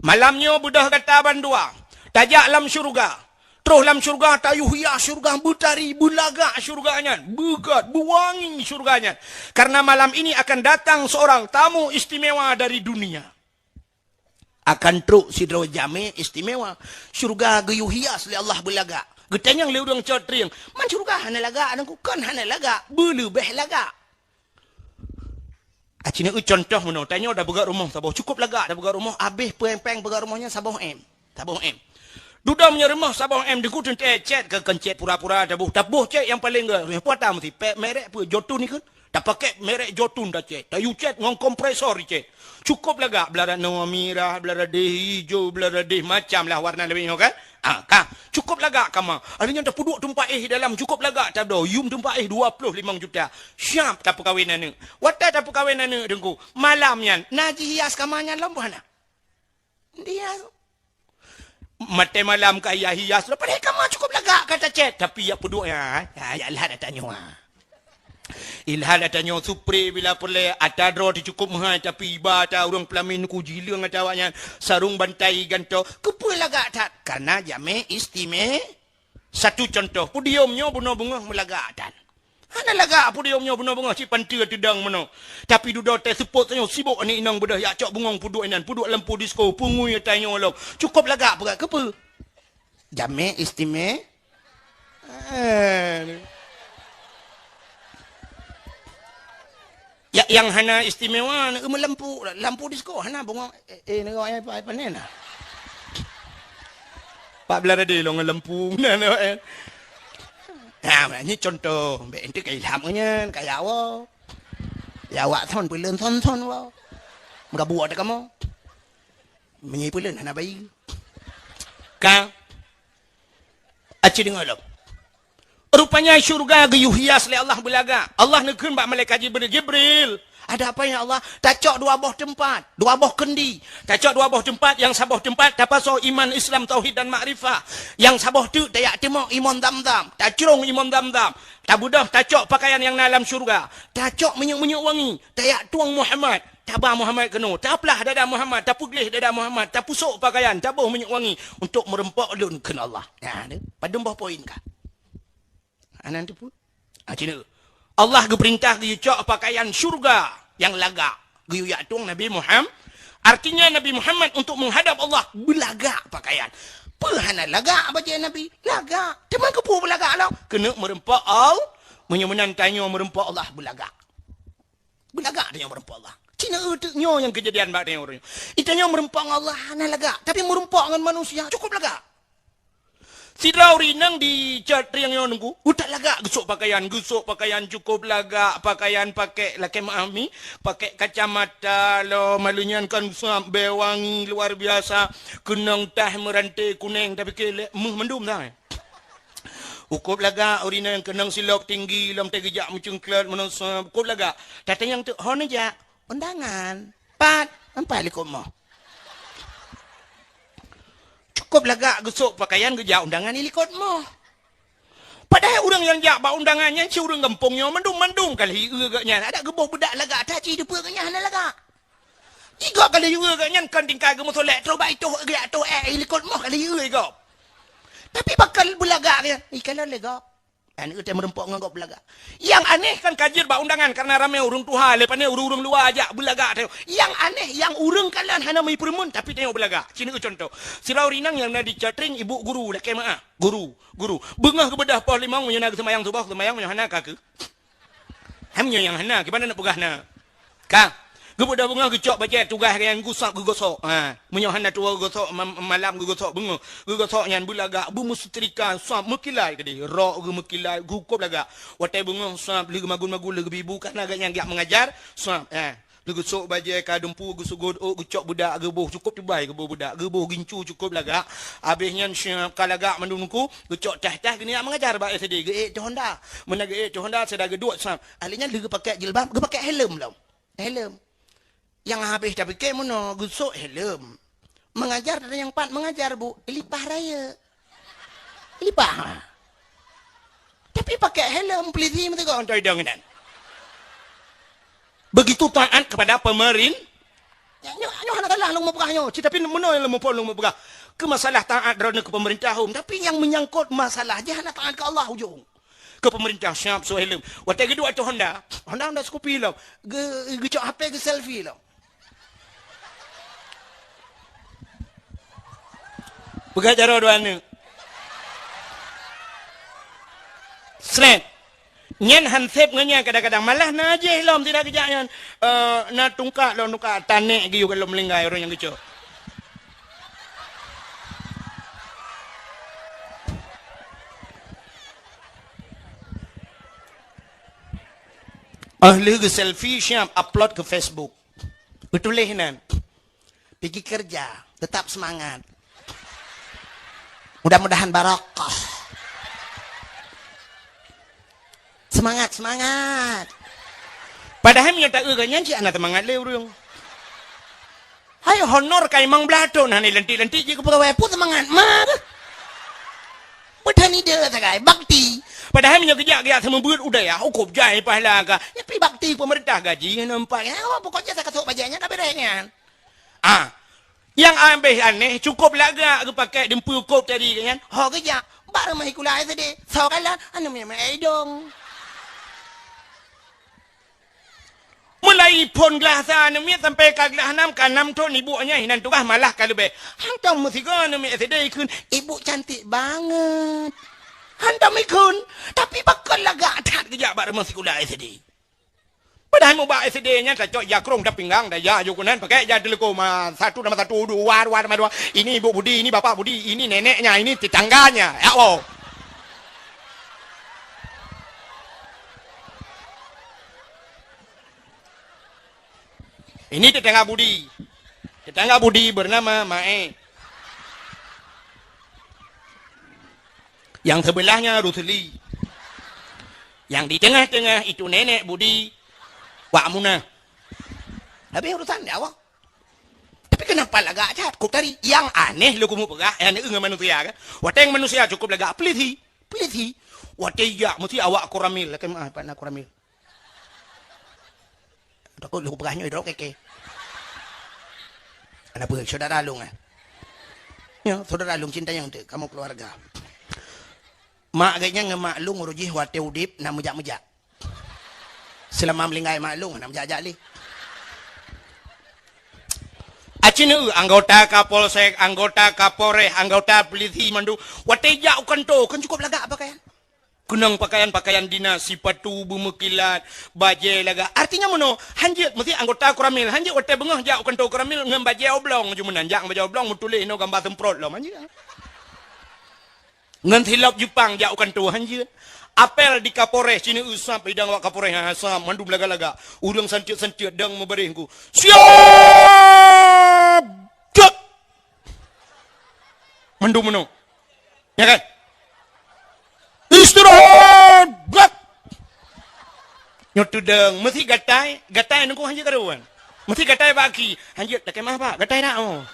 "Malam nyoe beudôh gata bandua, tajak lam syeuruga. Troh lam syeuruga, tayue hias syeuruga, beutari, beulagak syeuruga nyan, beugöt, beuwangi syeuruga nyan. Karena malam ini akan datang seorang tamu istimewa dari dunia." Akan trok sidroe jamé istimewa. Syeuruga geuyue hias lé Allah beulagak. Geutanyong lé ureuëng cot trieng, "Man syeuruga hana lagak?" Nangku, "Kon hana lagak, beuleubeh lagak." Aci neu contoh meunoe, tanyoe tapeugöt rumoh saboh, cukôp lagak tapeugöt rumoh, abéh péng-péng peugöt rumoh nyan saboh M. Saboh M. Dudoe meunyoe rumoh saboh M, Teungku, teuntèe cét keu kon cét pura-pura taboh. Taboh cét nyang paleng gét, peue ata meusti pèk merek peue, Jotun ikheun. Tapakèk merek Jotun tacét. Tayue cét ngon kompresor icét. Cukôp lagak, blarat noe mirah, blarat deh ijo, blarat deh macam lah warna leubeh nyoe kan. Ah, ka. Cukôp lagak kama. Ada nyang tapeuduek teumpat éh dalam, cukôp lagak tadoe. Yum teumpat éh dua ploh limong juta. Siap tapeukawen aneuk. Watèe tapeukawen aneuk, Teungku, malam nyan na jihias kama nyan lom boh hana? Dihias. Maté malam ka hias-hias lom, padahai kama cukôp lagak ka tacét, tapi yak peuduek nyan, ya, ya lah dah tanyoe. Ilha ata nyoe supre bila peureulèe, ata droe teuh cukôp meuhai, tapi iba ata ureuëng peulamin ku jileueng ata awaknyan, sarong bantai gantoe, keupeue lagak that? Karena jamé istime-, satu contoh, podium nyoe bunoe beungoh meulagak that. Hana lagak podium nyoe bunoe beungoh, cit panteue teudong meunoe. Tapi dudoe teuh seupôt tanyoe sibok aneuk inong beudôh yak cok bungong peuduek inan, peuduek lampu disko, peungui ata nyoe lom. Cukôp lagak peugah keupeue? Jamé istime-, Eh. Ya, nyang hana istimewa, na meulampu, lampu disko, hana bungong, eh, eh, nengok, eh, pa-, panen, ah. Pak belah tadi, lôn lampu, na, na, eh. Nah, nyan contoh, bèk ente ka ilham nyan, ka ya Allah. Ya awak thon, peuleun thon-thon, wa. Meugabuek ata kamoe. Meunyoe peuleun, hana bayi. Ka. Aci deungoe lom. Rupanya syeuruga geuyue hias lé Allah beulagak. Allah neukheun bak malaikat Jibril, "Jibril, ada apa ya Allah?" "Tacok dua boh teumpat, dua boh keundi. Tacok dua boh teumpat, nyang saboh teumpat tapasoe iman, Islam, tauhid dan makrifah. Nyang saboh teuk tajak teumok imon Zamzam, tacrông imon Zamzam. Tabeudôh tacok pakaian nyang na lam syeuruga. Tacok minyeuk-minyeuk wangi, tajak tueng Muhammad. Taba Muhammad keunoe, taplah dada Muhammad, tapeugleh dada Muhammad, tapeusok pakaian, taboh minyeuk wangi untuk meureumpok lôn," kheun Allah. Nah, tu, padum boh poin ka. Anan tu pun. Ah, cina. Allah geupeurintah geuyue cok pakaian syeuruga nyang lagak. Geuyue yak tueng Nabi Muhammad. Artinya Nabi Muhammad untuk menghadap Allah beulagak pakaian. Peue hana lagak bajèe Nabi? Lagak. Teuma keupeue beulagak lom? Keuneuk meureumpok Allah. Meunyoe meunan tanyoe meureumpok Allah beulagak. Beulagak tanyoe meureumpok Allah. Cina teuk nyoe nyang keujadian bak tanyoe uroe nyoe. Itanyoe meureumpok ngon Allah hana lagak, tapi meureumpok ngon manusia cukôp lagak. Sidroe ureueng inong di Cat Trieng nyoe Teungku, utak lagak geusok pakaian, geusok pakaian cukôp lagak, pakaian pakèk lakèe meu'ah mi, pakèk kacamata lom, malu nyan kan sab bèe wangi luar biasa, keunong tah meuranté kunéng, tapi keu lé-, meuh mandum tah. Ukôb lagak ureueng inong keunong silop tinggi lom teuh geujak meucungklot meunosa, ukôb lagak. Tatanyong teuk, "Ho neujak?" "Undangan." "Pat?" "Pat likot moh." Cukôp lagak geusok pakaian geujak undangan di likot moh. Padahai ureueng nyang jak bak undangan nyan cit ureueng gampông nyoe mandum-mandum ka lheueh ie gobnyan. Adak geuboh beudak lagak that cit, teupeu gobnyan hana lagak. Jigob ka lheueh ie gobnyan kon tingkai geumeusolek, troh bak itoh geujak toh ék, i likot moh ka lheueh ie gob. Tapi pakon beulagak gobnyan, i kalon lé gob. Aneuk teuh meurumpok ngon gob beulagak. Nyang aneh kan ka jeuet bak undangan karena ramé ureueng tuha, lé pane ureueng-ureueng luwa jak beulagak teuh. Nyang aneh, nyang ureueng kalon hana meupeureumeun tapi tanyoe beulagak. Ci neu contoh. Sidroe ureueng inong nyang na di Cat Trieng ibu guru lakèe meu'ah. Guru, guru. Beungoh geubeudôh poh limong meunyoe na geuseumayang suboh, seumayang meunyoe hana ka keuh. Hai meunyoe nyang hana, kiban na peugah na. Ka. Geubeudôh beungoh geucok bajèe tugaih gobnyan geusab geugosok. Ha, meunyoe hana tuwoe geugosok ma-, malam geugosok beungoh. Geugosok nyan beulagak, beumeusetrika, sab meukilat keudéh. Rok geuh meukilat, geukôb lagak. Watèe beungoh sab lheueh geumagun-magun lheueh geubi bu, karena gobnyan geujak mengajar, sab, ha. Lheueh geusok bajèe ka dumpeue, geusugôt ôk, geucok beudak geuboh, cukôp tubai geuboh beudak, geuboh gincu cukôp lagak. Abéh nyan siap ka lagak mandum Teungku, geucok tah-tah geuniyak mengajar bak S D, geuék teuh honda. Meunan geuék teuh honda, sira geuduek sab. Ahli nyan lheueh geupakèk jilbab, geupakèk helm lom. Helm. Nyang habéh tapike meunoe geusok helm. Mengajar ada nyang pat mengajar, Bu. Ilipah rayeuk. Ilipah. Tapi pakèk helm polisi meusigoe ngon idong inan. Begitu taat kepada pemerin-, nyoe, nyoe hana salah lôn mupeugah nyoe. Ci, tapi meunoe lôn muphom lôn mupeugah. Keu masalah taat droeneuh keu pemerintah hom. Tapi nyang menyangkut masalah jih hana taat keu Allah ujong. Keu pemerintah siap sok helm. Watèe geuduek ateueh honda, honda, honda Scoopy lom. Ge-, geucok H P geuselfie lom. Peugah jaroe dua aneuk. Sret. Nyan han sép ngon nyan kadang-kadang. Malah na jih lom tidak kejak nyan. Eh, na tungkak lom tungkak tanek giu lom linggai ureueng nyang geucok. Ahli geu selfie siap upload ke Facebook. Betuléh nan. Pigi kerja, tetap semangat. Mudah-mudahan barokah. Semangat, semangat. Padahai meunyoe taeu geuh nyan cit hana teumangat lé ureueng. Hai honor kai mang blah thon hana lantik-lantik jih keu peugawai pun seumangat ma. Meuteun ide sagai bakti. Padahai meunyoe geujak-geujak seumeubeuet u dayah, ukop jai pahala ka. Nyan pi bakti pemerintah gaji nyan nampak. Ya, pokok jih sakasok bajai nyan ka beres nyan. Ah, nyang abéh aneh, cukop lagak geupakék deumpeue kop tadi nyan. Ho geujak, bak rumoh sikula S D. Soe kalon, aneuk miet meu'èk idong. Mulai phon glah sa aneuk miet sampai ka glah nam, ka nam thon ibu nyan hinan tugaih malah ka leubeh. Hantom meusigoe aneuk miet S D ikheun, "Ibu cantik banget." Hantom ikheun, tapi pakon lagak that geujak bak rumoh sikula S D. Padahai mubak S D nyan tacok ija krong dah pinggang, dah ija aju keunan, pakai ija teuleukom, ah, satu nama satu, dua, dua nama dua. Ini Ibu Budi, ini Bapak Budi, ini neneknya, ini tetangganya. Ya Allah. Ini tetangga Budi. Tetangga Budi bernama Mae. Yang sebelahnya Rusli. Yang di tengah-tengah itu nenek Budi Wak Munah. Habis urusan dia awak. Tapi kenapa lagak that? Kok tadi yang aneh lu kumu peugah, yang aneh dengan manusia kan? Wateng manusia cukup lagak peliti, peliti. Wateng jak mesti awak koramil, lakon maaf, Pak, na koramil. Takot lu peugah nyoe drop keke. Ada apa saudara lu eh? Ya, saudara lu cinta yang tu, kamu keluarga. Mak agaknya ngemak lu ngurus jih wateng udip nak mejak-mejak. Selama melinggai mak lu nak mejak-jak lé. Acin eu anggota Kapolsek, anggota Kapolres, anggota polisi mandu. Wateng jak u kanto kan cukup lagak pakaian. Keunong pakaian-pakaian dinas, sipatu beumeukilat, bajée lagak. Artinya meunoe, hanjeuet meusti anggota koramil, hanjeuet watée beungoh jak u kanto koramil ngon bajée oblong ju meunan, jak ngon bajée oblong meutuléh inoe gamba seumprot lom, hanjeuet. Ngon silop Jepang jak u kanto, hanjeuet. Apel di Kapolres, sineuk usab idang awak Kapolres, ha, sab, mandum lagak-lagak. Ureuëng sanceuet-sanceuet dang meubaréh ku. Siap! Jot! Mandum meunoe. Ya kan? Istirahat! Brak! Nyoe tudang, meusi gatai, gatai nunggu hanjeuet karuan. Meusi gatai bak aki, hanjeuet lakée mah bak, gatai dak, oh.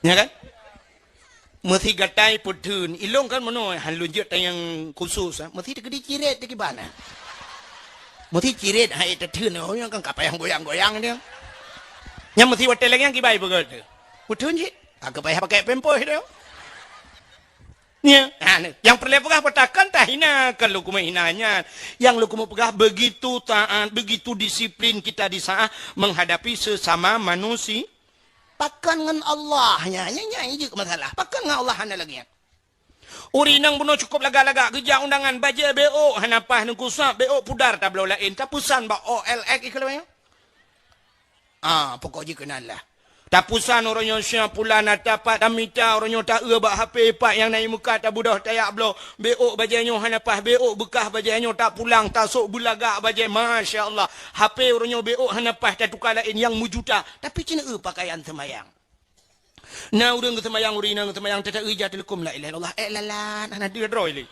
Ya kan? Meusi gatai peutheun, ilong kan meunoe, han lôn jeuet tayang khusus, ah. Meusi teukeudi ciret teukiban, ah. Meusi ciret hai teutheun, oh, nyang kan ka payah goyang-goyang dia. Nyang meusi watée lagée nyang kibai beugöt tu. Peutheun cit, ka payah pakai pampers dia. Ya, ha, ni. Yang peureulée peugah peutakon tahina, kon lôn keumeung hina nyan. Yang lôn keumeung peugah begitu taat, begitu disiplin kita di saat menghadapi sesama manusia. Pakon ngon Allah nyan, nyan, nyan jeuet masalah. Pakon ngon Allah hana lagée nyan. Ureuëng inong bunoe cukup lagak-lagak geujak undangan bajée beok hana paih neugusab beok pudar tabloe laén tapeusan bak O L X ikeu lawée. Ah, pokok jih keunan lah. Tapeusan uroe nyoe sia pulan na tapat tamita uroe nyoe taeu bak H P pat nyang na imuka tabudoh tayak bloe. Beok bajée nyoe hana paih beok beukah bajée nyoe tapulang tasok beulagak bajée. Masya Allah. H P uroe nyoe beok hana paih tatuka laén nyang meujuta. Tapi cina eu pakaian seumayang. Na ureuëng geuseumayang, ureuëng inong geuseumayang, teuta ija teuleukom la ilaha illallah, eh, lalan, hana deuh droe lé.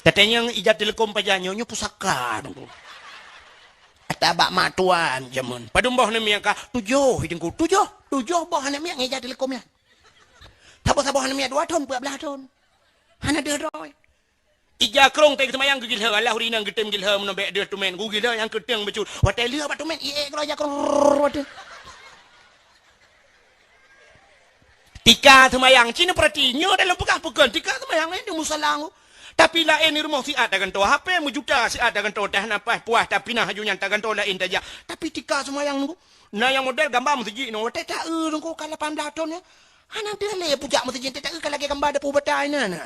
Teuta nyang ija teuleukom pajan nyoe, nyoe pusaka nunggu. Ata bak mak tuan jameun. Padum boh aneuk miet ka, tujoh, i teungku, tujoh, tujoh boh aneuk miet ngon ija teuleukom nyan. Saboh-saboh aneuk miet dua thon, peuet blaih thon. Hana deuh droe. Ija krong teuh geuseumayang geugilhö, alah ureuëng inong geutem gilhö meunan bék deuh teumén, geugilhö nyang keuteung beucut. Watée lheueh bak teumén, iék keudroe ija krong, watée. Tika seumayang, cina peurati, nyoe dalam peugah peukon, tika seumayang, eh, di musala. Tapi laén di rumoh siat tagantoe H P, meujuta siat tagantoe teh na paih puah, tapi na haju nyan tagantoe laén tajak. Tapi tika seumayang nunggu. Na nyang model gamba meuseujid nyoe, watée ta-eu nunggu ka lapan blaih thon nyoe. Hana teuh lé pujak meuseujid, ta-eu ka lagée gamba dapu batai na, na.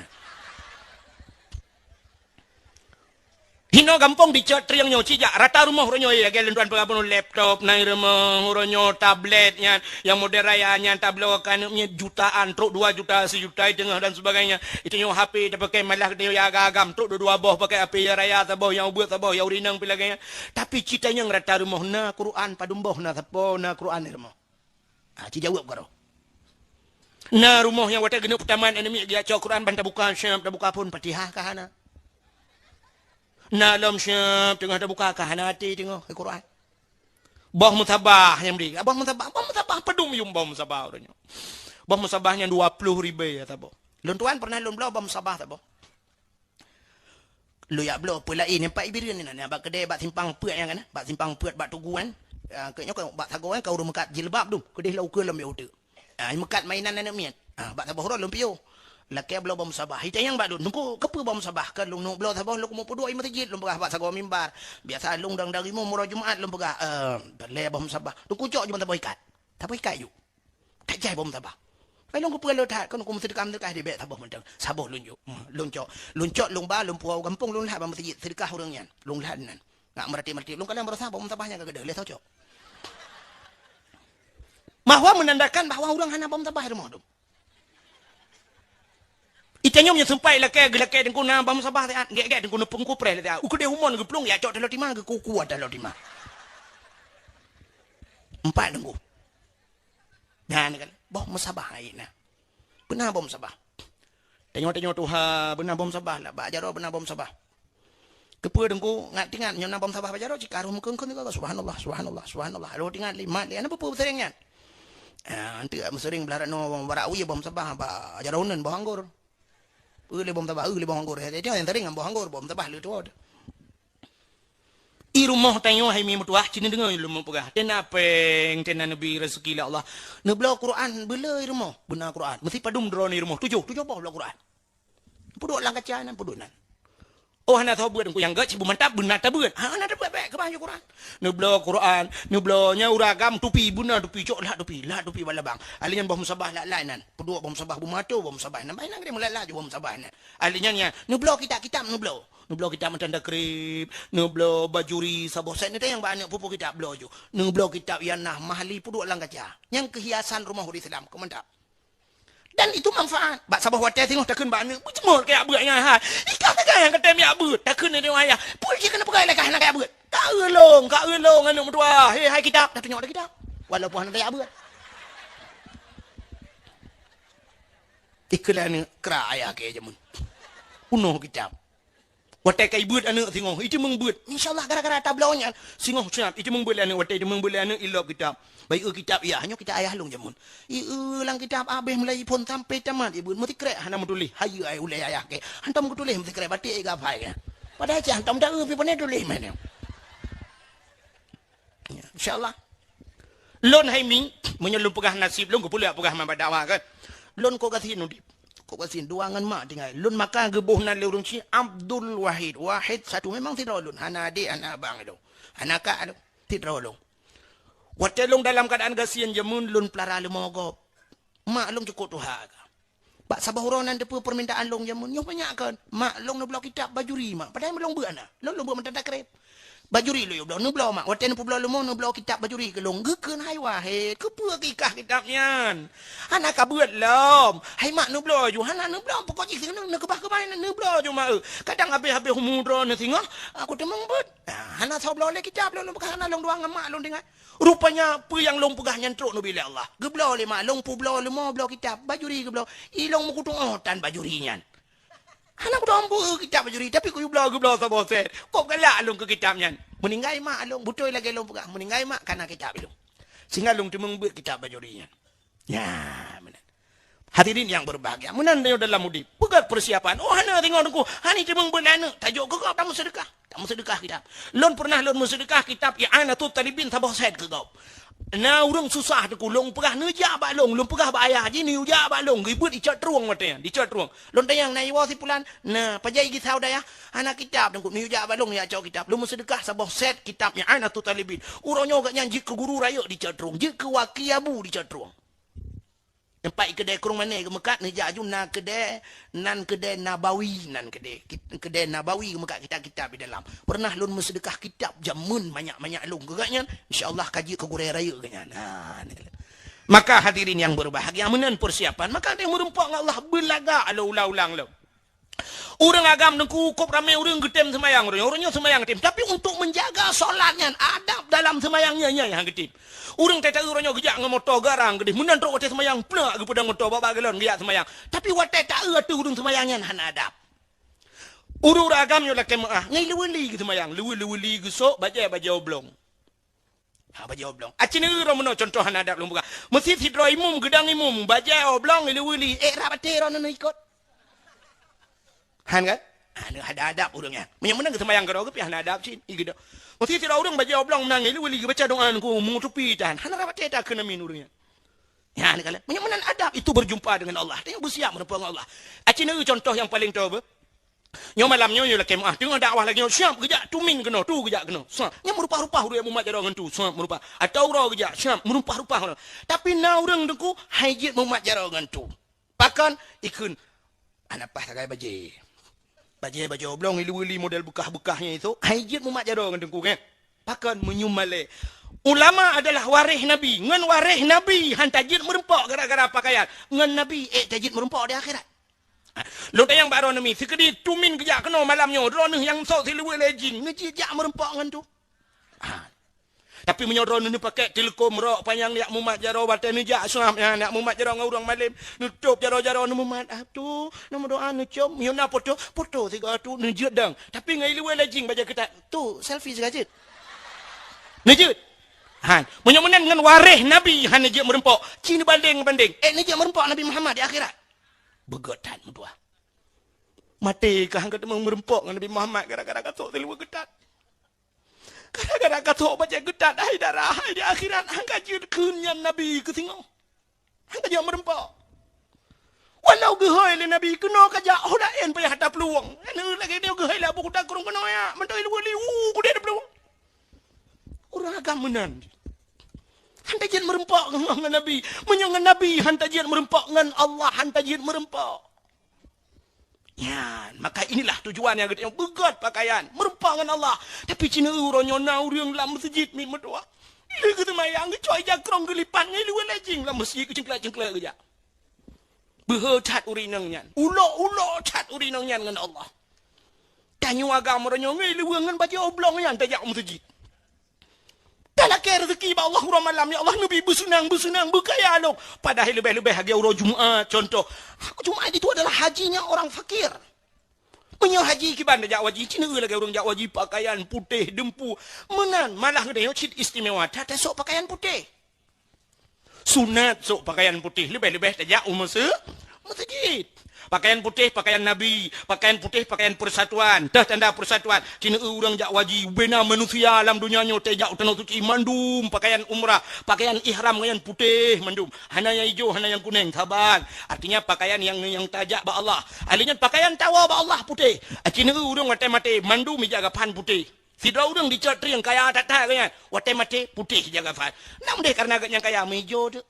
Hinoe gampông dicot trieng nyoe, cijak rata rumoh uroe nyoe, lagée lôn tuan peugah bunoe, laptop na i rumoh, uroe nyoe tablet nyan, nyang model raya nyan tabloe keu aneuk miet jutaan, trok dua juta, sijuta, i teungoh dan sebagainya. Itu nyoe H P tapakai malah geutanyoe ya agam-agam, trok dua-dua boh pakai H P, ya raya saboh, nyang ubeuet saboh, ya urineueng pih lagée nyan. Tapi cit tanyong rata rumoh na Quran, padum boh na sapo na Quran i rumoh. Ha, ci jaweueb karoe. Na rumoh nyang watée geuneuk peutamat aneuk miet geujak cok Quran ban tabuka, siab tabuka phon Fatihah ka hana. Na lom siab teungoh tabuka ka hana até teungoh Quran. Boh musabah nyang bri. Boh musabah, boh musabah padum yum boh musabah uroe nyoe. Boh musabah nyang dua ploh ribée ya saboh. Lôn tuan pernah lôn bloe boh musabah saboh. Lôn jak bloe peue laén nyan, pat Ibireuen inan, bak keudè bak simpang peuet nyan kan, bak simpang peuet bak tugu nyan. Ah, keu nyoe ka bak sagoe nyan ka ureueng meukat jilbab dum, keudeh lom ukeue lom bak uteuk. Ah, meukat mainan aneuk miet. Ah, bak saboh uroe lôn piôh. Lakée bloe boh musabah. Itanyong bak lôn, "Teungku, keupeue boh musabah?" Kan lôn neuk bloe saboh, lôn keumeung peuduek i meuseujid, lôn peugah bak sagoe mimbar. Biasa lôn dang dari mu uroe Jumat lôn peugah, eh, lhée boh musabah. Teungku cok ju ban saboh ikat. Saboh ikat ju. Ka jai boh musabah. Ai lôn keupeue lôn that, kon ku meuseudeukah-meuseudeukah dibek saboh mantong. Saboh lôn jok. Hmm, lôn cok. Lôn cok, lôn ba, lôn puwoe u gampông, lôn lhat bak meuseujid, seudeukah ureueng nyan. Lôn lhat nan. Ngak meuratéb-meuratéb. Lôn kalon baroesa boh musabah nyan ka keudeh, lhée soe cok. Bahwa menandakan bahwa ureueng hana boh musabah i rumoh dum. Itanyong nyang seumpat lakée, geulakée teungku na boh musabah siat, gét-gét teungku neupeukupreh lé siat. Ukeudeh umon geuplueng, ya cok taloe tima, geukuku taloe tima. Empat teungku. Nyan kan, boh musabah hai na. Beuna boh musabah. Tanyoe-tanyoe tuha, beuna boh musabah lah. Bak jaroe beuna boh musabah. Keupeue teungku, ngat teuingat nyoe na boh musabah bak jaroe, cit ka roh meukeun-keun sigoe, "Subhanallah, subhanallah, subhanallah." Roh teuingat lé, mat lé, hana peue-peue meuseuring nyan. Ah, anteuk meuseuring blah rot nyoe barak wie boh musabah bak jaroe uneun boh anggor. Eu lé boh musabah, eu lé boh anggor. Jadi nyang seuring ngon boh anggor, boh musabah lé tuwoe. I rumoh tanyoe hai mi meutuah, ci neudeungoe lôn peugah. Tena péng, tena neubi raseuki lé Allah. Neubloe Quran, beuleu i rumoh. Beuna Quran. Meusi padum droeneuh i rumoh. Tujoh, tujoh boh bloe Quran. Peuduek lam kaca nan, peuduek nan. Oh, hana soe beuet, Teungku, nyang gét, sibu mantap, beuna tabeuet. Ha, hana tabeuet, bék, keubah ju Quran. Neubloe Quran, neubloe nyan ureueng agam tupi, beuna tupi, cok lhah tupi, lhah tupi bak labang. Ahli nyan boh musabah lak-lak nan. Peuduek boh musabah, beumato boh musabah nan. Bah inan geude meulak-lak ju boh musabah nan. Ahli nyan, nyan, neubloe kitab-kitab, neubloe. Neubloe kitab mantong takrib, neubloe bajuri saboh set, neutanyong bak aneuk peue-peue kitab bloe ju. Neubloe kitab Ianah Mahali peuduek lam kaca. Nyang keuhiasan rumoh ureueng Islam, keu mantap. Dan itu manfaat. Bak saboh watée singoh takheun bak aneuk, "Beujeumot kajak beuet nyan hai. Ikah sagai nyang katém jak beuet." Takheun lé ayah, "Peue jih keuneuk peugah lé kah hana kajak beuet?" "Ka eu lôn, ka eu lôn aneuk meutuah. He, hai kitab." Tatunyok lé kitab. Walaupun hana tajak beuet. Ikheun lé aneuk, kra ayah keu jameun. Peunoh kitab. Watée ka ibeuet aneuk singoh, iteumeung beuet. Insya Allah gara-gara tabloe nyan, singoh siab iteumeung beuet lé aneuk, watée iteumeung beuet lé aneuk, ilop kitab. Bah ieu kitab yah, nyoe kitab ayah lôn jameun. Ieu lam kitab abéh mulai phon sampai tamat, ibeuet meusikrek hana meutuléh. Hayeue ai ulée ayah keu. Hantom geutuléh meusikrek, batik geuhafai keu. Padahai cit hantom taeu pih pane tuléh meunan. Ya, insya Allah. Lôn hai mi, meunyoe lôn peugah naseb lôn, keupeue lôn peugah man bak dakwah kan? Lôn kok gasien udeb. Kok gasien dua ngon mak tinggai. Lôn maka geuboh nan lé ureueng Cina Abdul Wahid. Wahid satu, memang sidroe lôn. Hana adek, hana abang lôn. Hana kak lôn. Sidroe lôn. Watée lôn dalam keuadaan gasien jameun lôn peulara leumo gob. Mak lôn cukôp tuha ka. Bak saboh uroe nan teupeue peurmintaan lôn jameun, nyoe banyak kon. Mak lôn neubloe kitab bajuri, mak. Padahai lôn beuet na. Lôn, lôn beuet mantong takrib. Bajuri lôn yue bloe, neubloe mak. Watée neupeubloe leumo, neubloe kitab bajuri keu lôn. Geukheun hai Wahid, keupeue keu ikah kitab nyan? Hana ka beuet lom. Hai mak neubloe ju, hana neubloe. Pokok jih keuneuk neukeubah-keubah inan neubloe ju mak eu. Kadang habéh-habéh umu droeneuh singoh, aku teumeung beuet. Ah, hana soe bloe lé kitab lôn, lôn peugah hana lôn dua ngon mak lôn tinggai. Rupanya peue nyang lôn peugah nyan trok neubi lé Allah. Geubloe lé mak lôn, peubloe leumo bloe kitab, bajuri geubloe. I lôn meukutu'oh tan bajuri nyan. Hana kutu'oh peue kitab bajuri, tapi kuyue bloe geubloe saboh set. Kok galak lôn keu kitab nyan. Meuninggai mak lôn, beutôi lagée lôn peugah, meuninggai mak kana kitab lôn. Sehingga lôn teumeung beuet kitab bajuri nyan. Ya, meunan. Hadirin yang berbahagia, meunan tanyoe dalam udeb. Peugah persiapan. Oh, hana teungoh teungku. Hana teumeung beuet lé aneuk. Tajok keu gob tameuseudeukah. Tameuseudeukah kitab. Lôn pernah lôn meuseudeukah kitab I'anatut Talibin saboh set keu gob. Na ureuëng susah teungku, lôn peugah neujak bak lôn, lôn peugah bak ayah jih neujak bak lôn, geubeuet dicok trueng watée nyan, dicok trueng. Lôn tanyong na iwoe si pulan, na pajan geusaboh dayah, hana kitab teungku, neujak bak lôn jak cok kitab. Lôn meuseudeukah saboh set kitab I'anatut Talibin. Uroe nyoe gobnyan jeuet keu guru rayeuk dicok trueng, jeuet keu waki abu dicok trueng. Teumpat keudè krueng mané geumeukat neujak aju na keudè, nan keudè Nabawi, nan keudè, kit-, keudè Nabawi geumeukat kitab-kitab di dalam. Pernah lôn meuseudeukah kitab jameun manyak-manyak lôn keu gobnyan, insya Allah ka jeuet keu gurée rayeuk gobnyan. Ha, ni. Maka hadirin yang berbahagia, meunan persiapan, maka teuh meureumpok ngon Allah beulagak lôn ulang-ulang lom. Ureuëng agam teungku, kop ramé ureuëng geutem seumayang uroe nyoe, uroe nyoe seumayang geutem. Tapi untuk menjaga solat nyan, adab dalam seumayang nyan, nyan nyang geutem. Ureuëng tata uroe nyoe geujak ngon moto garang geudeh, meunan trok watée seumayang, plak geupeudong moto bak-bak galon geujak seumayang. Tapi watée taeu ateueh ureuëng seumayang nyan hana adab. Ureuëng-ureuëng agam nyoe lakée meuáh, ngon leubeh li geuseumayang, leubeh-leubeh li geusok bajée-bajée oblong. Ha, bajée oblong. Aci neu droe meunoe contoh hana adab lôn peugah. Meusi sidroe imum geudong imum, bajée oblong ilu-uli, ék rab até droe neu ikot. Han kan? Ha, neu hana adab ureuëng nyan. Meunyoe meunan geuseumayang keudroe geupiah hana adab cit, i geudong. Meusi sidroe ureuëng bajée oblong meunang ilu-uli geubaca doa ngon meutupi tan. Hana rab até takheun amin ureuëng nyan. Nyan kan. Meunyoe meunan adab itu berjumpa dengan Allah. Tanyoe beusiap meureumpok ngon Allah. Aci neu contoh nyang paleng toe beuh. Nyoe malam nyoe, nyoe lakée meuáh, teungoh dakwah lagée nyoe, siap geujak tumin keunoe, tu geujak keunoe. Siap. Nyan meurupa-rupa ureuëng mumat jaroe ngon tu, siap meurupa. Atau uroe geujak, siap meurupa-rupa ureuëng. Tapi na ureuëng teungku hai jeuet mumat jaroe ngon tu. Pakon? Ikheun, hana paih sagai bajée. Bajée, bajée oblong, ilu-uli model beukah-beukah nyan itu, hai jeuet mumat jaroe ngon teungku, kan? Pakon? Meunyoe malée. Ulama adalah waréh Nabi. Ngon waréh Nabi han tajeuet meureumpok gara-gara pakaian. Ngon Nabi ék tajeuet meureumpok di akhirat. Ha, lôn tanyong bak droeneuh mi, sikeudi tumin geujak keunoe malam nyoe, droeneuh nyang sôk siluweue lé jin, neujijak meureumpok ngon tu. Ha. Tapi meunyoe droeneuh neupakèk tileukom rok panyang jak mumat jaroe, watèe neujak seulab nyan jak mumat jaroe ngon ureueng malém, neutôp jaroe-jaroe neumumat, ah, tu, neumeudoa, neucôm, meunyoe na poto, poto sigoe tu neujeuet dong. Tapi ngon iluweue lé jin bajèe keutat, tu, selfie sigoe jeuet. Neujeuet. Han, meunyoe meunan ngon waréh Nabi hana jeuet meureumpok, ci neubandéng-bandéng. Eh, neujeuet meureumpok Nabi Muhammad di akhirat. Beugöt that meutuah. Maté ka han ka teumé meureumpok ngon Nabi Muhammad gara-gara ka sôk siluweue keutat. Gara-gara ka sôk bajèe keutat, hai dara, hai di akhirat, han ka jeuet kheun nyan Nabi keu singoh. Han ka jeuet meureumpok. Walau geuhôi lé Nabi, keunoe ka jak, ho laén payah taplueng. Nyan lagèe nyoe geuhôi lé Abu Kuta Krueng keunoe ya, mantong iluweue liwu, kudeh taplueng. Ureueng agam meunan. Han tajeuet meureumpok ngon Nabi. Meunyoe ngon Nabi han tajeuet meureumpok, ngon Allah han tajeuet meureumpok. Nyan, maka inilah tujuan nyang geutanyoe beugöt pakaian, meureumpok ngon Allah. Tapi ci neueu uroe nyoe na ureueng lam meuseujid miet meutuah. Lheueh geuseumayang, geucok ija krông geulipat ngon iluweue lé jin lam meuseujid, geucengklak-cengklak geujak. Beuhe that ureueng inong nyan. Ulok-ulok that ureueng inong nyan ngon Allah. Tanyoe agam uroe nyoe ngon iluweue ngon bajèe oblong nyan tajak u meuseujid. Talakèe reuzeki bak Allah uroe malam, "Ya Allah, neubi beuseunang-beuseunang, beukaya lôn." Padahai leubeh-leubeh lagèe uroe Jumat, contoh. Jumat itu adalah hajinya orang fakir. Meunyoe haji kiban tajak u haji, ci neueu lagèe ureueng jak u haji, pakaian putéh, deumpu. Meunan, malah geutanyoe cit istimewa that tasôk pakaian putéh. Sunat sôk pakaian putéh, leubeh-leubeh tajak u meuse-, meuseujid. Pakaian putéh, pakaian Nabi, pakaian putéh, pakaian persatuan. Teuh tanda persatuan. Ci neueu ureueng jak u haji, ubena manusia lam donya nyoe tajak u Tanoh Suci mandum pakaian umrah, pakaian ihram ngon nyang putéh mandum. Hana nyang ijo, hana nyang kunéng, saban. Artinya pakaian nyang, nyang tajak bak Allah. Ahli nyan pakaian tawoe bak Allah putéh. Ci neueu ureueng watèe maté mandum ija gapan putéh. Sidroe ureueng dicok trieng kaya that-that geuh nyan. Watèe maté putéh ija gapan. Nak meudeh kareuna geuh nyang kaya meuijo teuk.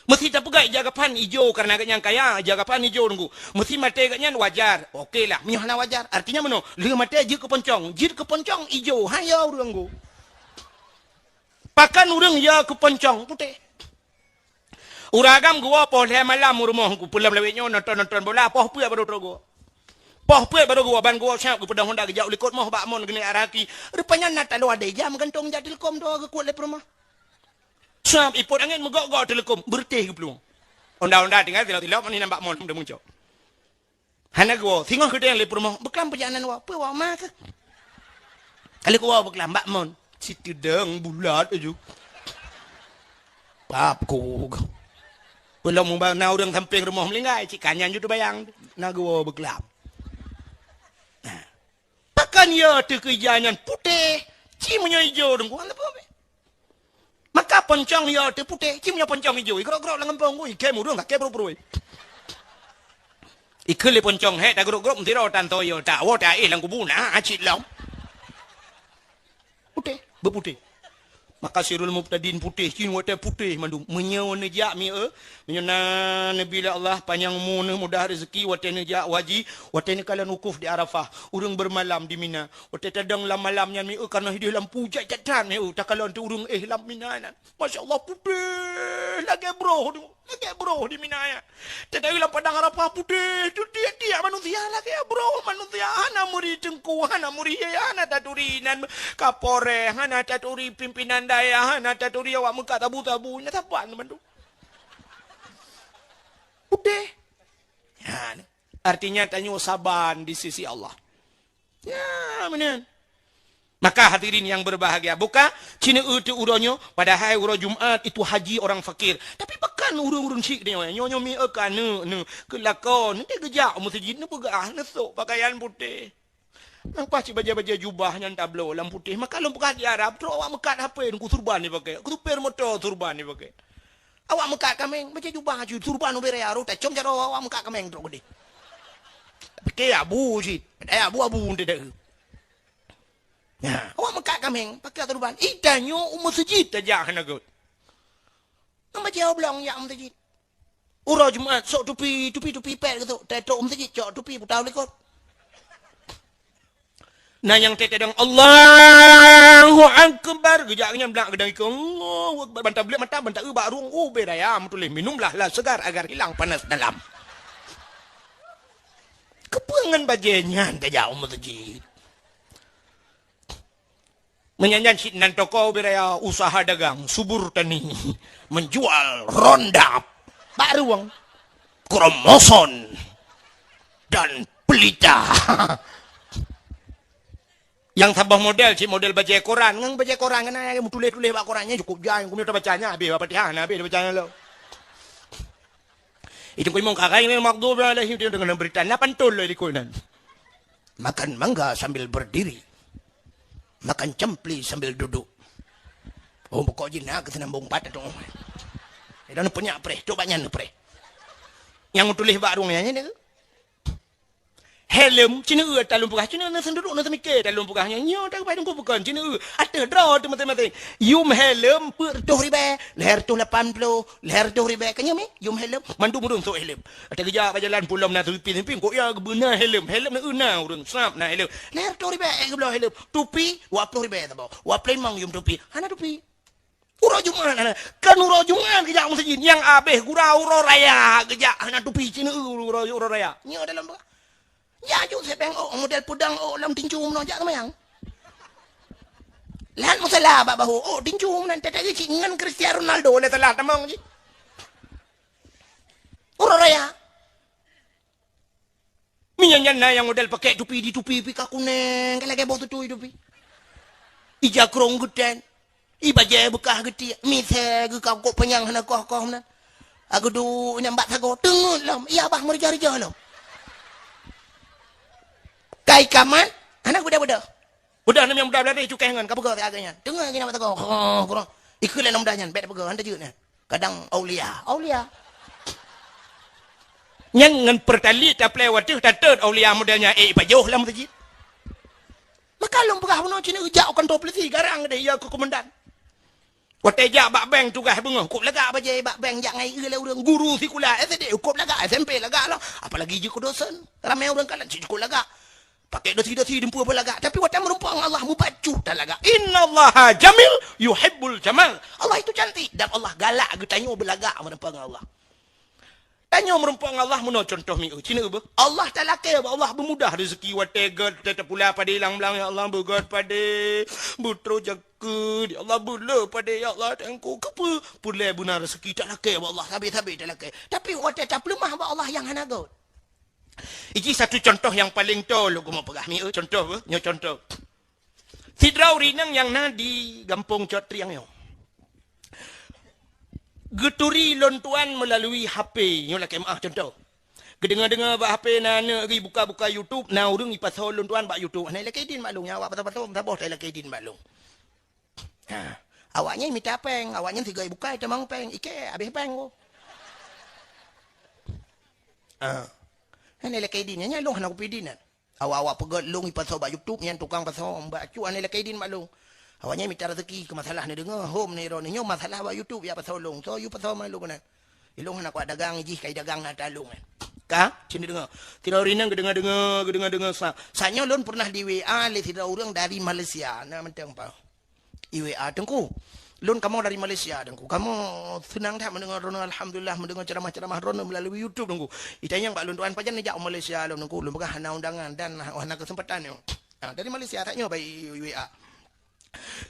Meusi tapeugah ija gapan ijo kareuna geuh nyang kaya, ija gapan ijo teungku. Meusi maté geuh nyan wajar. Oke lah, meunyoe hana wajar. Artinya meunoe, lheueh maté jeuet keu poncong. Jeuet keu poncong ijo, han yo ureueng teungku. Pakon ureueng yo keu poncong putéh. Ureueng agam geuwoe poh lhèe malam u rumoh, peulom lawét nyoe nonton-nonton bola, poh peuet baru trok geuwoe. Poh peuet baru geuwoe, ban geuwoe siap geupeudong honda geujak u likot moh bak mon geuneuk arah aki. Rupanya na taloe adèe ija meugantong jak tileukom dua geukuet lé peurumoh. Siap ipot angén meugok-gok tileukom, beureutéh geuplueng. Honda-honda tinggai tilok-tilok, meunan bak mon, meucok. Hana geuwoe, singoh geudeng lé peurumoh, beuklam peujalanan woe, peue woe ma keuh. Ka lheueh geuwoe beuklam bak mon, siteudong bulat laju. Pap ku. Peulom muba na ureueng sampéng rumoh meuninggai, cit ka nyan ju teubayang, na geuwoe beuklam. Nah. Pakon yo teuh keu ija nyan putéh, ci meunyoe ijo teungku, hana peue. Poncong yo teuh putéh, ci meunyoe poncong ijo, igrok-grok lam gampông, ui, kém ureueng, kém pruet-pruet. Ikheun lé poncong, "Hék, tagrok-grok meusidroe tan toyo, tawoe taéh lam kubu na cit lom." Putéh, beuputéh. Maka sirul mubtadin putéh, cit watèe putéh mandum. Meunyoe neujak mieu, meunyoe na neubi lé Allah panyang umu, neuh mudah rezeki, watèe neujak haji, watèe neukalon wukuf di Arafah, ureueng beumalam di Mina. Watèe tadong lam malam nyan mieu, kareuna hideh lampu jat-jat that mieu, takalon teuh ureueng éh lam Mina nyan. Masya Allah, putéh lagèe broh tu, lagèe broh di Mina nyan. Teuh lam padang Arafah putéh, tu tiek-tiek manusia lagèe broh manusia, hana meuri teungku, hana meuri, hana taturi nan kapolres, hana taturi pimpinan dayah, hana taturi awak meukat sabu-sabu, nyan saban mandum. Putéh. Ya, artinya tanyoe saban di sisi Allah. Ya, meunan. Maka hadirin yang berbahagia, buka, ci neueu teuh uroe nyoe, padahai uroe Jumat itu haji orang fakir. Tapi pakon ureueng-ureueng syik nyoe, nyoe, nyoe mieu ka neu, neu, keu lakoe, neu geujak u meuseujid, neupeugah, neusok pakaian putéh. Nang paih cit bajèe-bajèe jubah nyan tabloe lam putéh, maka lôn peugah di Arab, trok awak meukat hapé, nungku surban jipaké, keu supir moto surban jipaké. Awak meukat kaméng, bajèe jubah aju, surban ubé raya, rot tacom jaroe awak meukat kaméng trok keudéh. Piké abu cit, padahai abu-abu teuh. Nah, awak meukat kaméng, pakai turban. Ih, tanyoe u meuseujid tajak hana göt. Nang bajèe oblong jak u meuseujid. Uroe Jumat, sok tupi, tupi, tupi pèt geutuk. Trok u meuseujid, cok tupi, puta u likot. Na nyang teuntèe dong, "Allahu Akbar." Geujak nyan blak geudong ikeu, "Allahu Akbar." Ban tablek mata, ban taeu bak rueng, ubé raya meutuléh, "Minumlah lah segar agar hilang panas dalam." Keupeue ngon bajèe nyan tajak u meuseujid? Meunyan nyan cit nan toko ubé raya usaha dagang, subur tani, menjual rondap, bak rueng, kromoson, dan pelita. Nyang saboh model, cit model bajèe koran. Ngon bajèe koran, kan, meutuléh-tuléh bak koran nyan, cukup jai, keuneuk tabaca nyan, habéh Fatihah, nah, habéh tabaca nyan lom. Itu kuyueng karai, memang maghdubi alaihim, dia dengan berita, lapan ton lom di koran. Makan mangga sambil berdiri. Makan campli sambil duduk. Oh, pokok jih na keu seunambong pat tu. Ida na punyak preh, coba nyan preh. Nyang tuléh bak rueng nyan, nyan. Helm, ci neueu talon peugah, ci neueu na seunduruk na seumike talon peugah nyan. Nyoe tak pai dengku bukan, ci neueu. Ateueh droe teuh maséng-maséng. Yum helm peuet reutôh ribèe, lhèe reutôh lapan ploh, lhèe reutôh ribèe. Ka nyoe mi, yum helm, mandum ureueng sôk helm. Ata geujak bak jalan pulom na tupi-tupi, kok ya geubeuna helm. Helm na euna ureueng sab na helm. Lhèe reutôh ribèe, eh, geubloe helm. Tupi, dua ploh ribèe saboh. Dua ploh limong yum tupi. Hana tupi. Uroe Jumat hana. Kan uroe Jumat geujak meuseujid. Nyang abéh gura uroe raya geujak hana tupi ci neueu uroe, uroe raya. Nyoe dalam bah. Ya ju sebeng ôk model peudong ôk lam tincu meunoe jak seumayang. Lahat musala bak bahu ôk tincu meunan teuh cit ngon Cristiano Ronaldo lé salah tamong cit. Uroe raya. Meunyan nyan na nyang model pakai tupi di tupi pih ka kuneng, ka lagèe boh tutui tupi. Ija krong geuten, i bajèe beukah geutiek, misèe geukah kok panyang hana koh-koh meunan. Ageudu nyang bak sagoe teungeut lom, iya bah meurija-rija lom. Kai kaman, hana beudôh-beudôh. Udah nem nyang muda beladé cukai ngon ka peugah siat geuh nyan. Teungoh geuh nyan bak teungoh. Ikheun lé nyang muda nyan, bèk peugah, han teujeuet nyan. Kadang aulia, aulia. Nyan ngon pertali taplè watèe tatot aulia muda nyan, eh, pajoh lam meuseujid. Maka lôn peugah bunoe cit neujak u kantô polisi, garang deh iya keu komandan. Watèe jak bak bank tugaih beungoh, kôp lagak bajèe bak bank jak ngai lé ureueng guru sikula S D, kôp lagak S M P lagak lom. Apalagi jeuet keu dosen. Ramè ureueng kalon cit kôp lagak. Pakai dasi-dasi dumpeue beulagak, tapi watèe meureumpok ngon Allah mubacut talagak. Innallaha jamil yuhibbul jamal. Allah itu cantik dan Allah galak geutanyoe beulagak meureumpok ngon Allah. Tanyoe meureumpok ngon Allah meunoe contoh mieu. Cina beuh. Allah talakèe bak Allah beumudah rezeki watèe gèt teuh tapula padé lam blang ya Allah beugèt padé beutroh jakeuet ya Allah beuleu padé ya Allah teungku keupeue peureulèe beuna rezeki talakèe bak Allah sabe-sabe talakèe. Tapi watèe tapeuleumah bak Allah nyang hana gèt. Iji satu contoh nyang paleng toe lôn keumeung peugah mieu, contoh beuh, nyoe contoh. Sidroe ureueng inong nyang na di gampông Cot Triang nyoe. Geuturi lôn tuan meulalui H P, nyoe lakèe meu'ah contoh. Geudeungoe-deungoe bak H P na aneuk geuh buka-buka YouTube, na ureueng ipasoe lôn tuan bak YouTube. Hana ilakèe idin bak lôn, nyan awak pasoe-pasoe, saboh ta ilakèe idin bak lôn. Ha. Awaknyan mita péng, awaknyan sigoe bukai tamong péng, ikei habéh péng ko. Ah. Hana lakée idin, nyan lôn hana kupi idin nyan. Awak-awak peugét lôn ipasoe bak YouTube nyan tukang pasoe bak cu hana lakée idin bak lôn. Awaknyan mita rezeki keu masalah neudeungoe, hom neu droeneuh nyoe masalah bak YouTube ya pasoe lôn. Soe yue pasoe ma lôn keunan. Ilôn hana kuat dagang jih kai dagang na talong nyan. Ka? Cen deungoe. Sidroe ureueng geudeungoe-deungoe, geudeungoe-deungoe sa. Saat nyoe lôn pernah di W A lé sidroe ureueng dari Malaysia. Na mantong pa. I W A Teungku. Lôn kamoe dari Malaysia Teungku. Kamoe seunang that mendengar droeneuh alhamdulillah mendengar ceramah-ceramah droeneuh melalui YouTube Teungku. Itanyong bak lôn tuan pajan neujak u Malaysia lôn Teungku. Lôn peugah hana undangan dan hana kesempatan nyoe. Ha, dari Malaysia that nyoe bak W A.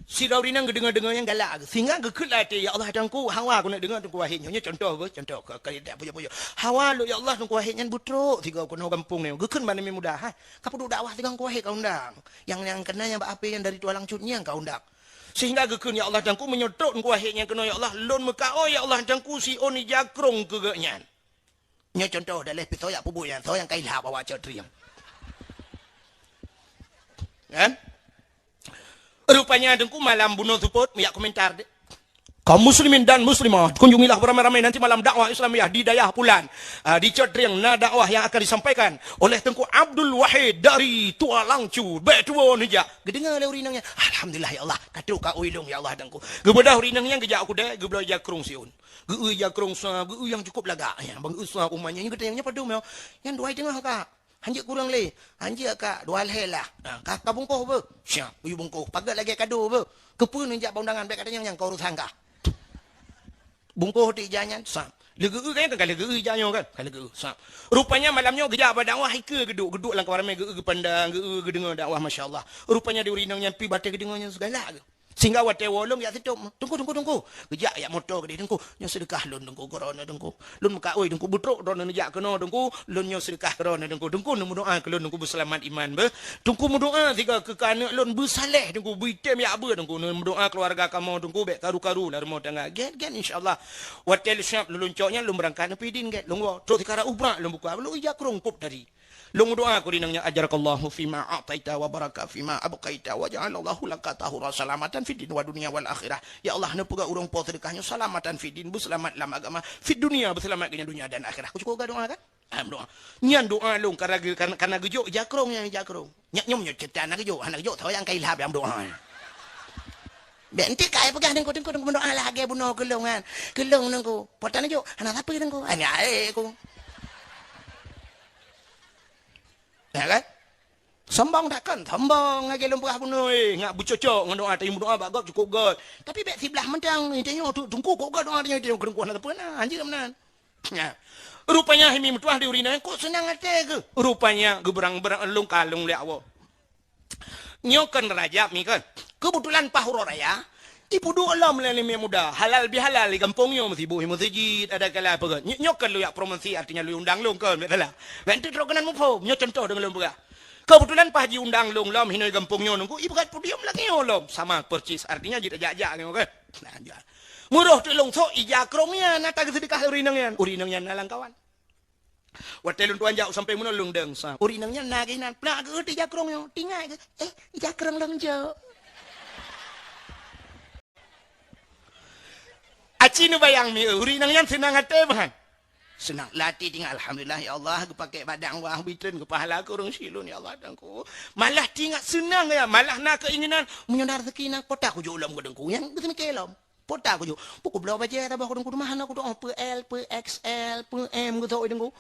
Sidroe ureueng geudeungoe-deungoe nyang galak, sehingga geukheun lam até, "Ya Allah, Teungku, hawa keuneuk deungoe Teungku Wahid nyoe." Nyoe contoh beuh, contoh. Ka, ka, tak pujoe-pujoe. Hawa lôn, "Ya Allah, Teungku Wahid nyan beutrok sigoe keunoe gampông nyoe." Geukheun bak aneuk muda, "Hai, ka peuduek dakwah sigoe Teungku Wahid ka undang. Nyang, nyang keunan nyang bak H P nyang dari Tualang Cut nyan ka undang." Sehingga geukheun, "Ya Allah, Teungku, meunyoe trok Teungku Wahid nyan keunoe, ya Allah, lôn meukaôi, ya Allah, Teungku, siôn ija krông keu geuh nyan." Nyoe contoh daleh pih soe jak peubuet nyan, soe nyang ka ilhab awak cot trieng. Kan? Rupanya Teungku malam bunoe seupôt, meujak komentar deh. Kaum muslimin dan muslimah, kunjungilah beramai-ramai nanti malam dakwah Islamiyah di dayah pulan. Ah, di Cot Trieng na dakwah yang akan disampaikan oleh Teungku Abdul Wahid dari Tualang Cut. Bèk tuwo neujak. Geudeungoe lé ureueng nyan, "Alhamdulillah ya Allah, ka trok kaôi lôn ya Allah Teungku." Geubeudôh ureueng nyan geujak u keudè, geubloe ija krông siôn. Geu-eu ija krông sa, geu-eu nyang cukup lagak. Ya, bang eu sa umat nyan, nyan geutanyong nyan padum nyoe. Nyan dua teungoh ka. Hanjeuet kureueng lé. Hanjeuet ka, dua lhèe lah. Ha, ka, ka bungkôh beuh. Siap, geuyue bungkôh. Paget lagèe kado beuh. Keupeue neujak bak undangan, bèk katanyong nyan ka urosan kah. Bungkôh teuk ija nyan, sa. Lé geu-eu ka nyan ka lé geu-eu ija nyoe kan. Ka lé geu-eu, sa. Rupanya malam nyoe geujak bak dakwah, ikeue geuduek, geuduek lam kamar ramè geu-eu geupandang, geu-eu geudeungoe dakwah masya Allah. Rupanya di ureueng nyan pih batèe geudeungoe nyan seugalak geuh. Sehingga watèe woe lôn jak sitop, "Teungku, Teungku, Teungku." Geujak jak moto keudéh, "Teungku, nyoe seudeukah lôn, Teungku, keu droeneuh, Teungku. Lôn meukaôi, Teungku, beutrok droeneuh neujak keunoe, Teungku. Lôn nyoe seudeukah keu droeneuh, Teungku. Teungku, neumeudoa keu lôn, Teungku, beuseulamat iman beuh. Teungku, meudoa sigoe keu aneuk lôn beusaléh, Teungku, beuitem jak beuet, Teungku. Neumeudoa keuluwarga kamoe, Teungku, bèk karu-karu lam rumoh tangga." Gèt, gèt, insya Allah. Watèe lheuh siap lôn lôn cok nyan, lôn beurangkat neupie idin gèt. Lôn woe, trok sikara ubrak lôn buka, lôn ija krông kop tadi. Lôn meudoa keu ureueng nyan, "Ajarakallahu fima a'taita wa baraka fima abqaita wa ja'alallahu laka tahura salamatan fid din wa dunya wal akhirah." Ya Allah, neupeugah ureueng po seudeukah nyoe salamatan fid din, beuseulamat lam agama, fid dunya, beuseulamat keu nyan dunya dan akhirah. Ku cukup geudoa kan? Ah, meudoa. Nyan doa lôn karena geu-, karena, karena geujok ija krông nyan, ija krông. Nyak nyoe nyoe cerita hana geujok, hana geujok, soe nyang ka ilham nyang meudoa. Bèk enti kai peugah Teungku, Teungku, Teungku meudoa lagèe bunoe keu lôn kan. Keu lôn Teungku, po tan jok, hana sapeue Teungku. Hana ae ku. Ya kan? Sombong that kan? Sombong lagèe lôn peugah bunoe, eh, ngat beucocok ngon doa, tapi meudoa bak gob cukup göt. Tapi bèk siblah mantong, tanyoe tu Teungku kok göt doa tanyoe, tanyoe keu Teungku hana sapeue na, hanjeuet meunan. Nah, rupanya hai mi meutuah di ureueng nyan, kok seunang até geuh. Rupanya geubeurang-beurang lôn ka lôn lheueh woe. Nyoe kan Rajab mi kan. Keubeutulan paih uroe raya, ipeuduek lom lé aneuk muda, halal bihalal di gampông nyoe, meusibuh meuseujid, ada kala apa kan. Nyoe, nyoe kan lôn jak promosi, artinya lôn undang lôn kan, bèk salah. Bèk teuk trok keunan muphom, nyoe contoh deungon lôn peugah. Keubeutulan paih jiundang lôn lom hinoe gampông nyoe Teungku, ipeugöt podium lagèe nyoe lom. Sama persis, artinya jeuet jak-jak nyoe kan. Nah, jak. Meurôh teuk lôn sok ija krông nyan, na tageuseudeukah ureueng nyan. Ureueng nyan na lam kawan. Watèe lôn tuan jak sampoe meunoe lôn dong sa. Ureueng nyan na geuh nan, peulak geuh ija krông nyoe. Tingat geuh, "Eh, ija krông lôn jok." Aci neubayang mi, ureueng nyan seunang até meuhan. Seunang lati tingat, "Alhamdulillah, ya Allah, geupakè badan wah bitreun keu pahala keu ureueng silôn, ya Allah, Teungku." Malah tingat seunang ya, malah na keuinginan, "Meunyoe na rezeki nang, po ta kujok lom keu Teungku." Nyang geuseumiké lom. Po ta kujok. Peue kubloe bajèe saboh keu Teungku, teuma hana kudoh, peue L, peue X L, peue M geusok Teungku.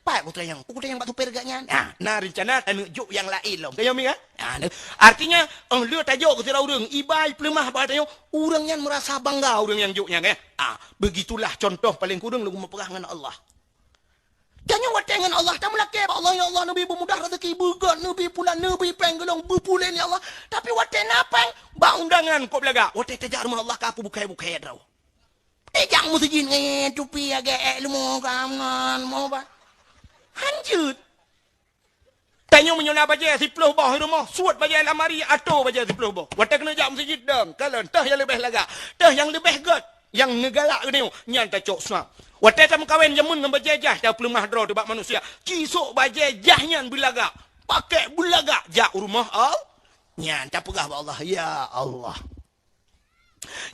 Pat kutanyong, peue kutanyong bak supir geuh nyan. Nah, na reuncana taneuk jok nyang laén lom. Tanyoe mi kan? Nah, artinya, oh, lheueh tajok keu sidroe ureueng, iba ipeuleumah bak tanyoe, ureueng nyan meurasa bangga ureueng nyang jok nyan, kan? Ah, begitulah contoh paleng kureueng lôn meupeugah ngon Allah. Tanyoe watèe ngon Allah, tameulakèe bak Allah, "Ya Allah, neubi beumudah rezeki, beugöt, neubi pulan, neubi péng geulong, beupulen, ya Allah." Tapi watèe na péng, bak undangan kop lagak. Watèe tajak rumoh Allah, ka peubukai-bukai droe. Tajak meuseujid ngon tupi agak èk leumo ka ngon mo ba. Hanjeuet. Tanyoe meunyoe na bajèe siplôh boh i rumoh, suet bajèe lamari, atô bajèe siplôh boh. Watèe keuneuk jak meuseujid dong, kalon, teuh nyang leubeh lagak, teuh nyang leubeh göt, nyang neugalak geutanyoe, nyan tacok swab. Watèe tameukawen jameun ngon bajèe jaih tapeuleumah droe teuh bak manusia, ci sok bajèe jaih nyan beulagak, pakèk beulagak jak u rumoh Allah. Nyan tapeugah bak Allah, "Ya Allah."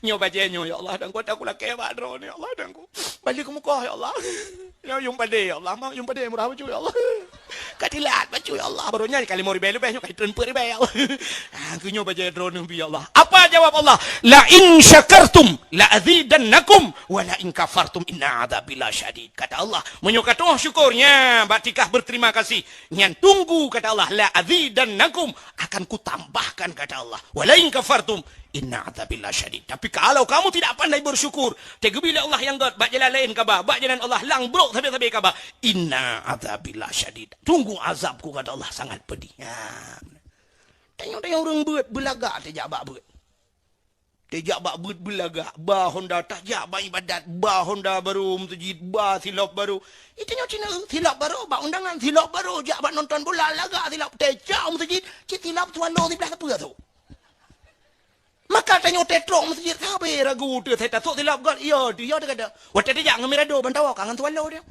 Nyoe bajée nyoe, ya Allah, dan ku ata kulakée bak droeneuh, ya Allah, dan ku balik keu muka, ya Allah. Nyoe yum padé, ya Allah, ma yum padé murah bacut, ya Allah. Ka tilat bacut, ya Allah, baru nyan ka limong ribée leubeh, nyoe ka hitrön peuet ribée, ya Allah. Ah, keu nyoe bajée droeneuh bi, ya Allah. Apa jawab Allah? "La in syakartum la azidannakum, wa la in kafartum inna adzabi lasyadid." Kata Allah, meunyoe ka tu'oh syukur, nya bak tikah berterima kasih, nyan tunggu, kata Allah, "la azidannakum," akan kutambahkan, kata Allah. "Wa la in kafartum inna adzabi lasyadid." Tapi kalau kamu tidak pandai bersyukur, teugeubri lé Allah nyang gét, bak jalan laén kaba, bak jalan Allah nyang brok sabe-sabe kaba, "inna adzabi lasyadid." Tunggu azabku, kata Allah, sangat pedih. Ya. Tanyoe-tanyoe ureuëng beuet, beulagak tajak bak beuet. Tajak bak beuet beulagak, ba honda, tajak bak ibadat, ba honda barô meuseujid, ba silop barô. Itanyoe cina, silop barô bak undangan, silop barô jak bak nonton bola, lagak silop, tajak meuseujid, cit silop swallow siblaih sapeue tu. Maka tanyoe tetrok meuseujid, sabe ragu teu, saya tasok silop gét, iya teu, iya teu gata. Watée tajak ngon mirado, ban tawoe ka ngon swallow dia.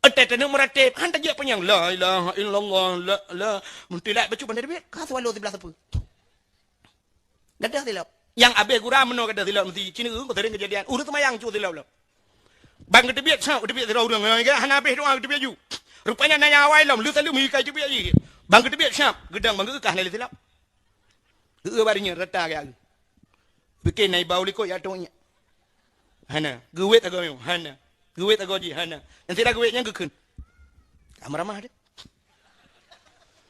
Watée taneuk meurateb, han tajak panyang, "La ilaha illallah, la, la." Meutilak bacut ban teubiet, ka swallow siblaih sapeue. Gadoh silop. Nyang abéh gura meunoe gadoh silop meuseujid. Cina ureuëng sering keujadian. Ureuëng seumayang cok silop lom. Ban geuteubiet sab, geuteubiet sidroe ureuëng. Hana abéh doa geuteubiet ju. Rupanya na nyang awai lom, lheueh salu meuhikai teubiet jih. Ban geuteubiet sab, geudong ban geukeukah na lé silop. Geu-eu baroe nyan rata gaya. Pike na ibau likot ya tong nyan. Hana. Geuwet agoe nyoe. Hana. Geuwet agoe jih. Hana. Nyang sira geuwet nyan geukheun. Ka meuramah deh.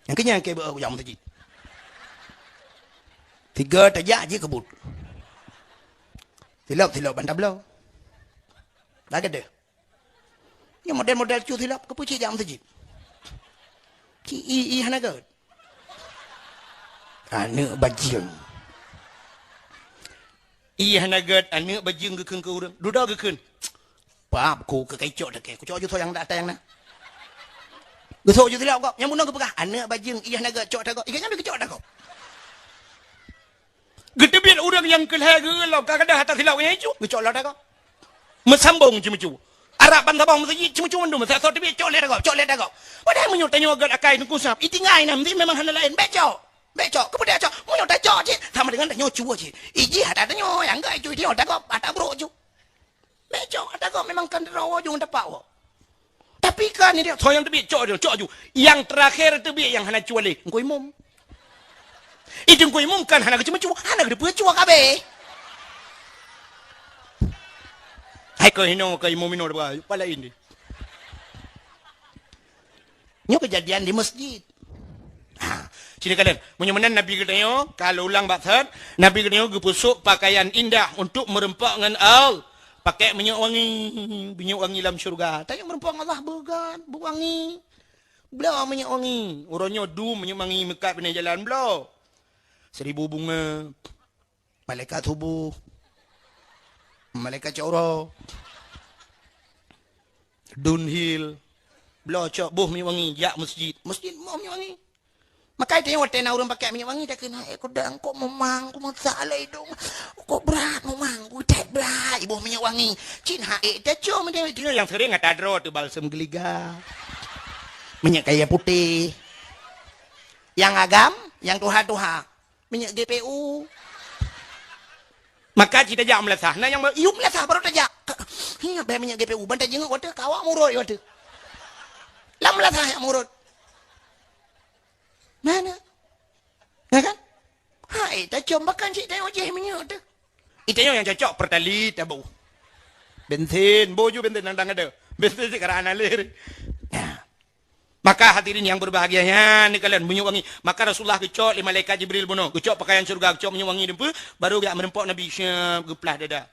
Nyang keunyan ke beu jak meuseujid. Tiga tajak jih keubut. Silop-silop ban tabloe. Lagée deh. Nyoe model-model cu silop, keupeue cit jak meuseujid? Ci i, i hana gét. Aneuëk bajeueng. I hana gét, aneuëk bajeueng geukheun keu ureuëng. Dudoe geukheun. Pap ku keu kacok takée. Kucok ju soe nyang ata nyang na. Geusok ju silop gob. Nyang bunoe geupeugah, "Aneuëk bajeueng, i hana gét, cok ata gob." Iga nyan beu geucok ata gob. Geuteubiet ureuëng nyang keu lhée geueu lom ka gadoh ata silop nyang icu, geucok lom ata gob. Meusambong ceumeucue. Arab ban saboh meuseujid ceumeucue mandum, sa-, soe teubiet cok lé ata gob, cok lé ata gob. Padahai meunyoe tanyoe gét akai teungku sab, itinggai na meusti memang hana laén, bék cok. Bék cok, keupeue bék cok? Meunyoe tacok cit, sama dengan tanyoe cue cit. Ijih ata tanyoe, nyang gét icu, itanyoe ata gob, ata brok icu. Bék cok, ata gob memang kan droe ujong tapak woe. Tapi kan ni dia, soe nyang teubiet cok ju, cok ju. Nyang terakhir teubiet nyang hana cue lé, Teungku Imum. Itu Teungku Imum kan hana geuceumeucue, hana geuteupeue cue kabeh. Hai keu hino, keu imum hino, pala ini. Nyoe keujadian di masjid. Ha, sini kalian. Meunyoe meunan Nabi geutanyoe, ka lôn ulang bak that, Nabi geutanyoe geupeusok pakaian indah untuk meureumpok ngon Allah. Pakai minyeuk wangi, minyeuk wangi lam syurga. Tanyoe meureumpok ngon Allah beugat, beuwangi. Bloe minyeuk wangi. Uroe nyoe dum minyeuk wangi meukat binéh jalan bloe. Seribu bunga. Malaikat suboh. Malaikat cot uroe. Dunhill. Bloe cok boh minyeuk wangi, jak masjid. Masjid boh minyeuk wangi. Maka tanyoe watée na ureuëng pakai minyeuk wangi, takheun, "Hai, kudang, kok meumang, ku meusak lé idong. Kok brat meumang, ku that brat, iboh minyeuk wangi." Cit hai, tacok minyeuk wangi. Tanyoe nyang sering ata droe teuh balsem geuliga. Minyeuk kayée putéh. Nyang agam, nyang tuha-tuha. Minyeuk G P U. Maka cit tajak meulasah. Na nyang ba-, yum lasah baru tajak. Hi, bèk minyeuk G P U. Ban tajingok watèe, ka awak murot watèe. Lam lasah jak murot. Mana? Ya kan? Hai, tacom bahkan cit tayue jih minyeuk teuh. Itanyoe nyang cocok Pertalite, Abu. Bensin, boh ju bensin nang dang ada. Bensin cit karena alir. Nah. Maka hadirin yang berbahagia, nyan ni kalian minyeuk wangi. Maka Rasulullah geucok lé malaikat Jibril bunoe, geucok pakaian syurga, geucok minyeuk wangi deumpeu, baru geujak meureumpok Nabi, syeup, geuplah dada.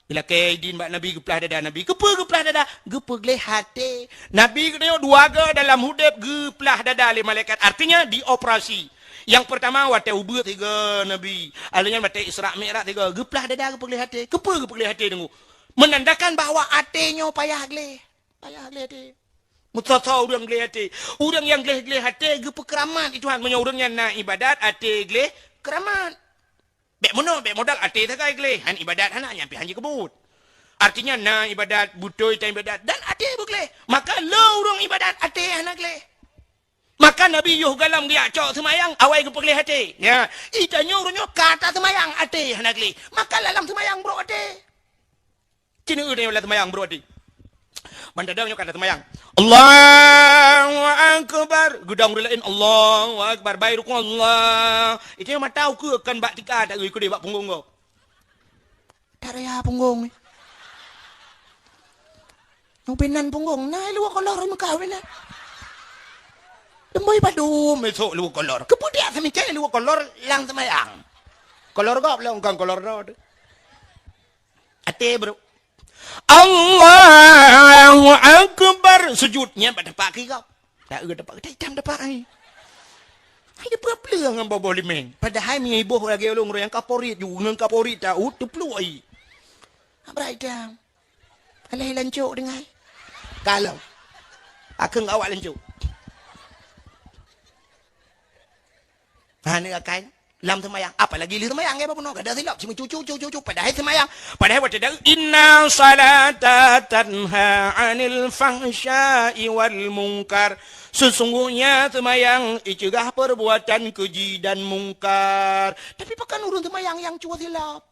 Geulakèe idin bak Nabi, geuplah dada Nabi. Keupeue geuplah dada? Geupeugleh até. Nabi geutanyoe dua go dalam udép geuplah dada lé malaikat, artinya dioperasi. Nyang pertama watèe ubeut sigoe Nabi, alheuh nyan watèe Isra Mi'raj sigoe, geuplah dada geupeugleh até. Keupeue geupeugleh até teungku? Menandakan bahwa até nyoe payah gleh. Payah gleh até. Meusoe-soe ureueng gleh até. Ureueng nyang gleh-gleh até geupeukeuramat lé Tuhan. Meunyoe ureueng nyan na ibadat, até gleh, keuramat. Bèk meunoe, bèk modal até sagai gleh. Han ibadat hana, nyan pih han jikeubeuet. Artinya na ibadat, beutôi tan ibadat, dan até beugleh. Maka le ureueng ibadat, até hana gleh. Maka Nabi yoh gohlom geujak cok seumayang, awai geupeugleh até. Ya, i tanyoe uroe nyoe ka taseumayang até hana gleh. Maka lam seumayang brok até. Cina uroe nyoe lam seumayang brok até. Ban tadong nyoe ka taseumayang. Allahu Akbar. Geudong ureueng laén, Allahu Akbar. Bai rukuk, Allah. I tanyoe mata ukeue kon bak tika, tak geukudeh bak punggong gob. Tak raya punggong ni. Nyang pinan punggong, na i luwa kolor meukawen na. Lemboi padum esok luwa kolor. Keupeue dak seumicai luwa kolor lam seumayang? Kolor gob lom, kon kolor droe. Até brok. Allahu Akbar. Sujud nyan bak tapak keu gob. Tak eu tapak, tak itam tapak ai. Hai, dia peue-peue ngon boh-boh limeng. Padahai mi iboh lagèe ulôn nyang kaporit ju, ngon kaporit tahu teupluek ai. Abrai itam. Alah lancok dengai. Kalau. Akeung awak lancok. Ha, ni akai. Lam seumayang. Apalagi lheueh seumayang, ya, bapak bunoe. Kada silap. Cuma cucu, cucu, cucu. Padahai seumayang. Padahai watèe dak, "Inna salata tanha 'anil fahsya'i wal munkar." Sesungguhnya seumayang iceugah perbuatan keji dan mungkar. Tapi pakon ureueng seumayang nyang cuba silap?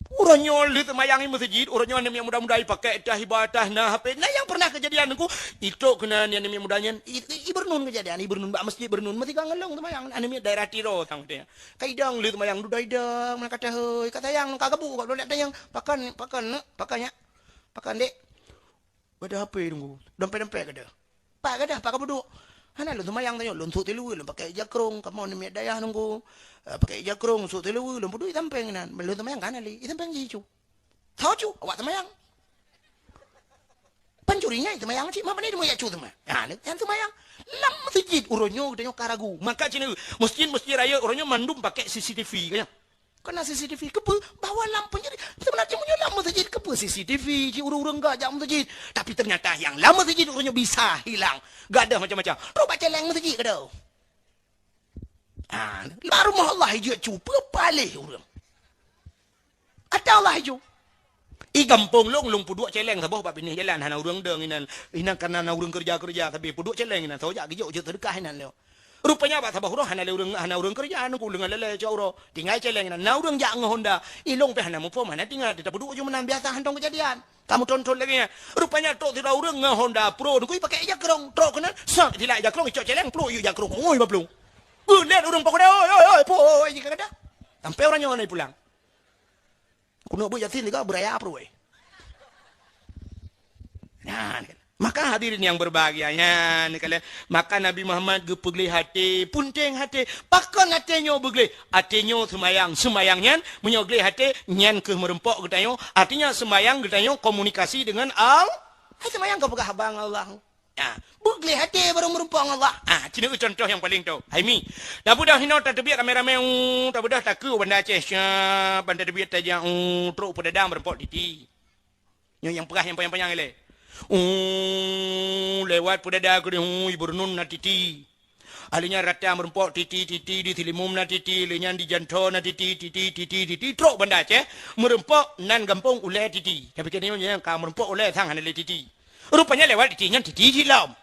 Uroe nyoe lheueh seumayang i meuseujid, uroe nyoe aneuk miet muda-muda i pakèk tah, i bak tah na H P. Na nyang pernah keujadian, Teungku? Itrok keunan aneuk miet muda nyan, i, i, i Beureunon keujadian, i Beureunon bak meuseujid Beureunon, meusigoe ngon lôn seumayang, aneuk miet daerah Tiro sang teuh. Ka idong lheueh seumayang, dudoe idong, meunan ka teuhôi, ka sayang, ka gabuk, ka lôn jak tanyong, pakon, pakon, pakon nyak? Pakon, Dek? Gadôh H P, Teungku. Dompet-dompet gadôh. Pat gadôh, pat ka peuduek. Hana lôn seumayang tanyoe, lôn sôk tileue, lôn pakèk ija krông, kamoe aneuk miet dayah, Teungku. Eh, pakèk ija krông, sôk tileue, lôn peuduek i sampéng inan. Lôn seumayang ka hana lé, i sampéng jih cu. Tho cu, awak seumayang. Pancuri nyan i seumayang cit, ma pane teuma jak cu teuma. Ha, nyan seumayang. Lam meuseujid uroe nyoe geutanyoe ka ragu. Maka cit, meuseujid-meuseujid rayeuk uroe nyoe mandum pakèk C C T V, ka nyan. Keunan C C T V, keupeue? Bahwa lam peunjadi, seubeuna jih meunyoe lam meuseujid, keupeue C C T V, cit ureueng-ureueng gak jak meuseujid. Tapi ternyata nyang lam meuseujid ureueng nyoe bisa hilang. Gadôh macam-macam. Trok bak céléng meuseujid gadôh. Ah, lam rumoh Allah ijeuet cu, peue paléh ureueng. Ata Allah ijeuet. I gampông lôn, lôn peuduek céléng saboh bak binéh jalan, hana ureueng dong inan. Inan kareuna na ureueng keureuja-keureuja sabe peuduek céléng inan, soe jak geujok jeuet seudeukah inan lé. Rupanya bak saboh uroe hana lé ureueng, hana ureueng keureuja, Teungku, leungon lé-lé cok uroe. Tinggai céléng inan. Na ureueng jak ngon honda. I lôn pih hana muphom, hana teuingat, teupeuduek ju meunan biasa hantom keujadian. Ka meuthon-thon lagèe nyan. Rupanya trok sidroe ureueng ngon honda pro, Teungku, i pakèk ija krông. Trok keunan, sak, silak ija krông, icok céléng, pluek yue ija krông, ngui bak plueng. Geuliet ureueng pakon, "Oi, oi, oi, poi, jih ka gadah." Sampai ureueng nyoe na pulang. Keuneuk beuet Yasin tiga beuraya peuruweh. Nyan kan. Maka hadirin yang berbahagia, nyan kan. Maka Nabi Muhammad geupeugleh até, punteng até. Pakon até nyoe beugleh? Até nyoe seumayang. Seumayang nyan, meunyoe gleh até, nyan keuh meureumpok geutanyoe. Artinya seumayang geutanyoe komunikasi dengan Allah. Hai seumayang keu peugah haba ngon Allah. Ha, beugleh até barô meureumpok ngon Allah. Ha, ci nyoe contoh nyang paleng tho. Hai mi, tabeudôh hinoe tateubiet ramé-ramé, u, tabeudôh takeu u Banda Aceh, syap, ban tateubiet tajak, u, trok Peudada meureumpok Titi. Nyoe nyang peugah nyang panyang-panyang ilée. U, lewat Peudada keudeh, u, i Beureunon na Titi. Ahli nyan rata meureumpok Titi, Titi, di Silimum na Titi, lheueh nyan di Jantho na Titi, Titi, Titi, Titi, trok Banda Aceh, meureumpok nan gampông Ulée Titi. Tapi keu nyoe nyang ka meureumpok Ulée sang hana lé Titi. Rupanya lewat Titi nyan Titi jih lom.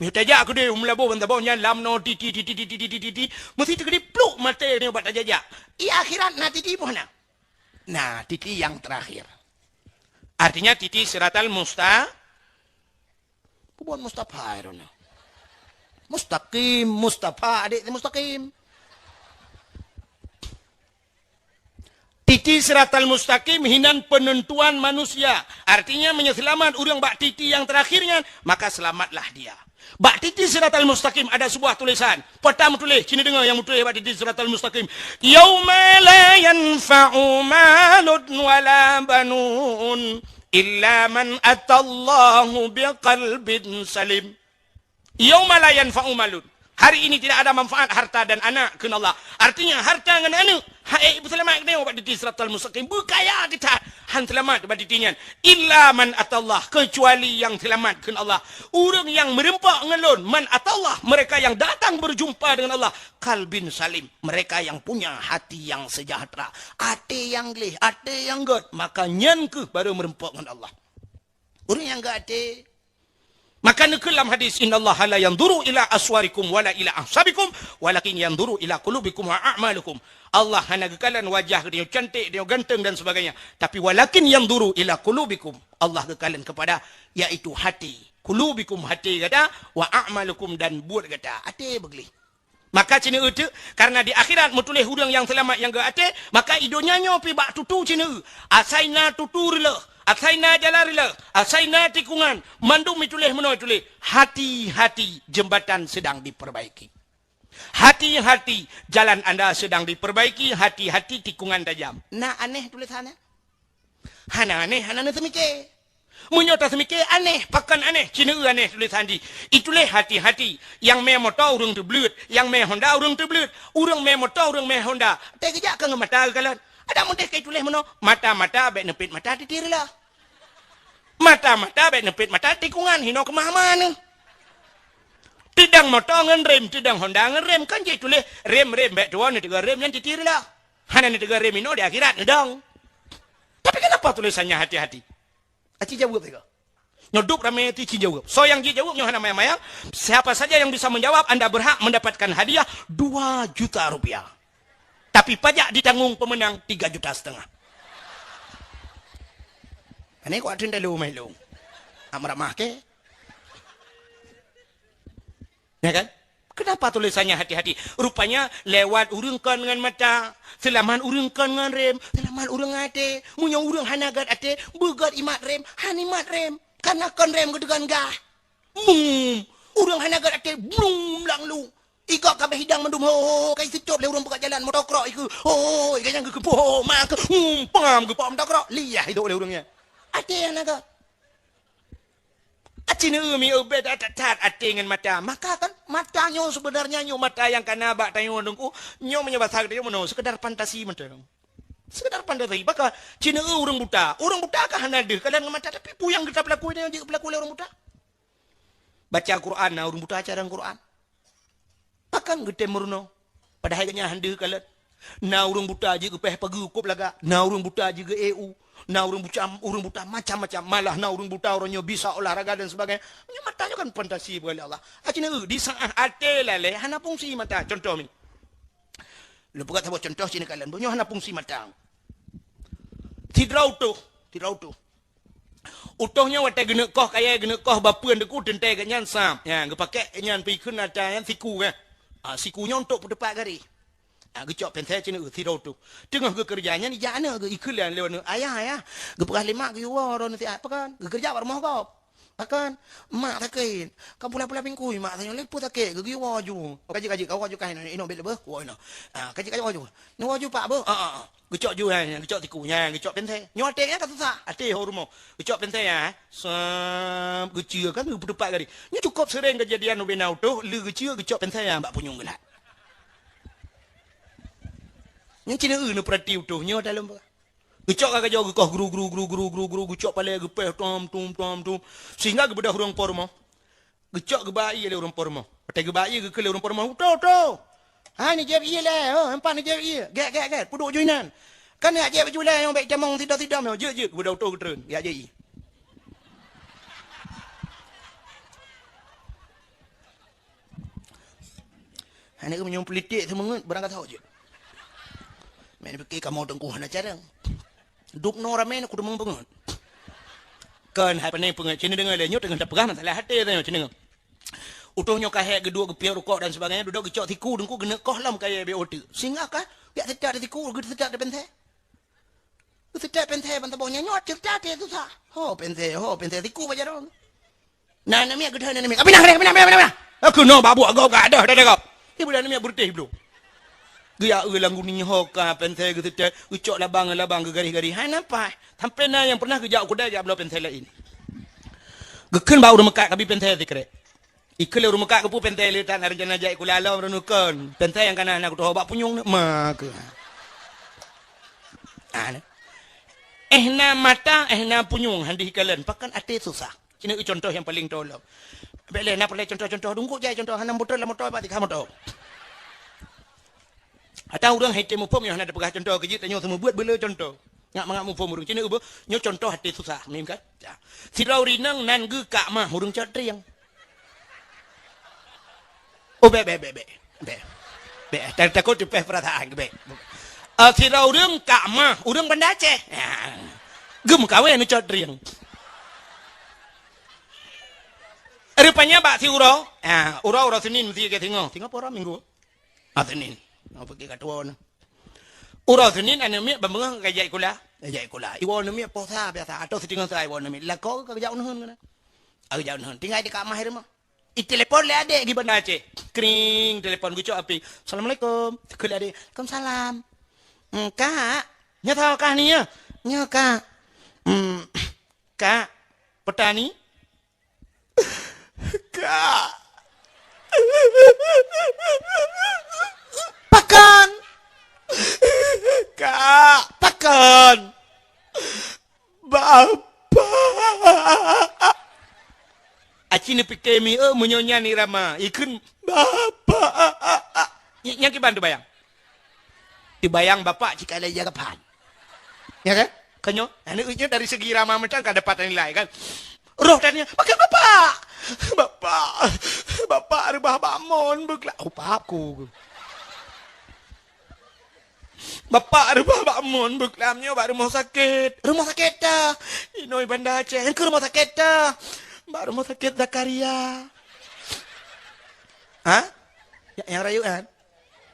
Meunyoe tajak keudeh u Meulaboh ban saboh nyan lam noe Titi, Titi, Titi, Titi, Titi, meusti teukeudi pluek maté nyoe bak tajak-jak. I akhirat na Titi boh na. Nah, Titi yang terakhir. Artinya Titi siratal musta-, Peue buet Mustafa droeneuh? Mustaqim, Mustafa, adék si Mustaqim. Titi siratal mustaqim hinan penentuan manusia. Artinya, meunyoe seulamat ureuëng bak titi nyang teurakhir nyan, maka selamatlah dia. Bak titi siratal mustaqim ada sebuah tulisan. Peue ta meutuléh, ci neudeungoe nyang meutuléh bak titi siratal mustaqim. "Yauma la yanfa'u malun wala banun illa man atallaha biqalbin salim." "Yauma la yanfa'u malun." Hari ini tidak ada manfaat harta dan anak, kheun Allah. Artinya, harta ngon aneuk, hana ipeuseulamat geutanyoe bak titi siratal mustaqim. Beukaya geutanyoe, han seulamat bak titi nyan. "Illa man atallah," kecuali nyang seulamat, kheun Allah. Ureuëng nyang meureumpok ngon Lôn, "man atallah," mereka yang datang berjumpa dengan Allah, "qalbin salim," mereka yang punya hati yang sejahtera, até nyang gleh, até nyang gét, maka nyan kheueh baru meureumpok ngon Allah. Ureuëng nyang gét até, Maka neukheun lam hadis, "Innallaha la yanzuru ila aswarikum wala ila ahsabikum, walakin yanzuru ila qulubikum wa a'malikum." Allah hana geukalon wajah geutanyoe cantik, geutanyoe ganteng dan sebagainya, tapi walakin yanzuru ila qulubikum. Allah geukalon kepada, yaitu hati. Qulubikum, hati gata, wa a'malikum, dan buet gata. Até beugleh. Maka ci neueu teuk, karena di akhirat meutuléh ureuëng nyang seulamat nyang geuaté, maka i donya nyoe pi bak tutu ci neueu. Asai na tutu reuloh, asai na jalan reuloh, asai na tikungan, mandum meutuléh meunoe tuléh, "Hati-hati, jembatan sedang diperbaiki. Hati-hati, jalan anda sedang diperbaiki, hati-hati, tikungan tajam." Na aneh tulésannya? Hana aneh, hana neuseumike. Meunyoe taseumike aneh, pakon aneh, ci neueu aneh tulésan jih. Ituléh hati-hati, nyang mé moto ureuëng teubleuet, nyang mé Honda ureuëng teubleuet, ureuëng mé moto ureuëng mé Honda. Teuh geujak keu ngon mata geukalon. Adak mudeh ka ituléh meunoe, mata-mata bék neupet mata titir lah. Mata-mata bék neupet mata tikungan, hinoe keumah-mah neuh. Teudong moto ngon rem, teudong Honda ngon rem, kan jih tuléh rem-rem bék tuwoe neuteugah rem nyan titir lah. Hana neuteugah rem inoe di akhirat neudong. Tapi kenapa tulisannya hati-hati? Aci jaweueb teuka. Nyoe duek ramé ti ci jaweueb. Soe nyang jijaweueb nyoe hana mayang-mayang. Siapa saja yang bisa menjawab, anda berhak mendapatkan hadiah dua juta rupiah. Tapi pajak ditanggung pemenang tiga juta setengah. Ini kuat teuntelu mai lung. Amramah ke? Ya kan? Kenapa tulisannya hati-hati? Rupanya lewat ureuëng kon ngon mata, seulamat ureuëng kon ngon rem, seulamat ureuëng até. Meunyoe ureuëng hana gét até, beugét imat rem, han imat rem. Karena kon rem geudegan gah. Bum! Ureuëng hana gét até, blum, langlu. Iga kabeh hidang mandum, ho, ho, ho, kai seucop lé ureuëng peugah jalan, moto krok ikeu. Ho, ho, ho, iga nyang geukeupoh, ho, ma keu, hmm, pam, geupom moto krok. Liah idok lé ureuëng nyan. Até hana gét. Aci neueu mi ubé that-that até ngon mata. Maka kan, mata nyoe sebenarnya nyoe mata nyang kana bak tanyoe Teungku. Nyoe meunyoe basa geutanyoe meunoe, sekedar fantasi mantong. Sekedar fantasi. Maka ci neueu ureuëng buta. Ureuëng buta ka hana deuh, kadang ngon mata, tapi peue nyang geuta peulaku nyoe jeuet peulaku lé ureuëng buta. Baca Quran, na ureuëng buta carông Quran. Pakon geutem meurunoe? Padahai geuhnyan han deuh kalon. Na ureuëng buta jeuet geupéh pageue kôb lagak, na ureuëng buta jeuet geu-E U, na ureuëng buta, ureuëng buta macam-macam. Malah na ureuëng buta uroe nyoe bisa olahraga dan sebagainya. Nyoe mata nyoe kan fantasi bukan lé Allah. Aci neueu, di saat até lalé hana fungsi mata. Contoh mi. Lôn peugah saboh contoh ci neukalon. Nyoe hana fungsi mata. Sidroe utôh, sidroe utôh. Utôh nyoe watée geuneuk koh kayée, geuneuk koh bapeuen Teungku, teuntée geuhnyan sab. Nyan, geupakée nyan pih kheun ata nyan siku, kan. Ah, siku nyoe untuk peuteupat garéh. Ah, geucok pensée ci neueu sidroe utôh. Teungoh geukeureuja nyan ijak aneuk geu-, ikheun lé aneuk, "Ayah, ayah, geupeugah lé mak geuyue woe droeneuh siat." "Pakon?" "Geukeureuja bak rumoh gob." "Pakon?" "Mak sakét." "Ka pula-pula bingkui mak tanyoe, lé peue sakét, geuwoe ju." "Oh, ka jeuet, ka jeuet, kawoe ju kah inoe, inoe bék leubeh, kuwoe inoe." Ah, "Ka jeuet, ka jeuet, woe ju." Nyoe woe ju pak beuh. Ah, ah, ah. Geucok ju, eh, geucok siku nyan, geucok pensée. Nyoe até nyan ka susah, até ho rumoh. Geucok pensée nyan, eh. Sab, geuceue kan, geupeuteupat garéh. Nyoe cukôp seuréng keujadian ubena utôh, lé geuceue, geucok pensée nyan bak punyueng geulat. Nyan ci neueu neupeurati utôh, nyoe dalam. Geucok ka gajoe geukoh gru, gru, gru, gru, gru, gru, geucok palée geupéh tom, tum, tom, tum. Sehingga geubeudôh ureuëng po rumoh. Geucok geuba ié lé ureuëng po rumoh. Watée geuba ié geukheun lé ureuëng po rumoh, "Utôh, utôh! Hai neujép ié lé, oh, empat neujép ié. Gét, gét, gét, peuduek ju inan. Kan neujép ju lé nyang bék tamong sidom-sidom nyoe. Jeuet, jeuet." Geubeudôh utôh geutreun, geujak jép ié. Hana meunyoe politik seumeungeut barang ka tho jeuet. Meupiké kamoe Teungku hana carông. Dubnoe ramé na kudeungoe peungeut. Kon hai pane peungeut, ci neudeungoe lé nyoe teungoh tapeugah masalah até tanyoe ci deungoe. Utôh nyoe ka hék geuduek geupiep rukok dan sebagainya, dudoe geucok siku Teungku geuneuk koh lom kayée B O T. Singoh kah, piak seucak di siku, geuseutôt di pensée. Geuseutôt pensée ban saboh nyan nyoe, cerita até susah. Ho pensée, ho pensée siku bak jaroe. Na aneuk miet geudeh aneuk miet. Pinah, pinah, pinah, pinah, pinah. Aku no babuk agak gak dah, dah, dah, dah. Ibu dan aneuk miet beureutéh bloe. Geujak eu lam guni ho ka pensée geuseutôt, geucok labang, labang geugaréh-garéh. Hai nampak. Sampai na nyang pernah geujak u keudai jak bloe pensée laén. Geukheun bak ureuëng meukat kabi pensée sikrek. Ikheun lé ureuëng meukat keupeue pensée le tan rencana jak ikula lom reunukon. Pensée nyang kana na kutoh bak punyueng ni. Ma keu. Ah, ni. Eh na mata, eh na punyueng, han deuh ikalon. Pakon até susah. Ci neueu contoh nyang paleng tolom. Bék lé na peureulée contoh-contoh dungkuk jai contoh hana beutôi lam moto bak tika moto. Atau ureuëng hai tém muphom nyang hana teupeugah contoh keujeuet tanyoe seumeubeuet beuleu contoh. Ngat mangat muphom ureuëng. Cina uba, nyoe contoh até susah, mim kan? Ya. Sidroe ureuëng nan geu kak mah ureuëng cot trieng. Oh, bèk, bèk, bèk, bèk. Bèk. Bèk, ta-, takot teupeh peurasaan, bèk. Eh, sidroe ureuëng kak mah, ureuëng Banda Aceh. Ya. Geumeukawen cot trieng. Rupanya bak si uroe, ha, uroe, uroe Senin mesti ke singoh. Singoh pora minggu. Ha, Senin. Ha, pergi kat tuan. Uroe Senin aneuk miet beungoh ka jak sikula. Ka jak sikula. Iwoe aneuk miet posa biasa. Atau siteungoh sa iwoe aneuk miet. Lakoe ka jak uneuen keunan. Ka jak uneuen. Tinggai di kamar rumah. Itelepon lé adek di Banda Aceh. Kring, telepon geucok api. Assalamualaikum. Keu lé adek. Waalaikumsalam. Hmm, kak. Nyoe tho kah ni ya? Nyoe kak. Hmm, kak. Petani? Kak. Pakon? Kak. Pakon? Bapak. Aci neupike mi, eh, meunyoe nyan irama. Ikheun, "Bapak." Ny-, nyang kiban teubayang. Teubayang bapak cit ka lheueh jaga pan. Ya kan? Kan nyoe, aneuk nyoe dari segi irama mantong ka dapat nilai kan. Roh tanya, "Pakon bapak?" "Bapak, bapak reubah bak mon beukla-," oh, pap ku. "Bapak reubah bak mon beuklam nyoe bak rumoh sakét." "Rumoh sakét ta?" "Inoe Banda Aceh." "Nyan keuh rumoh sakét ta?" "Bak rumoh sakét Zakaria." Ha? Ya, nyang rayeuk kan?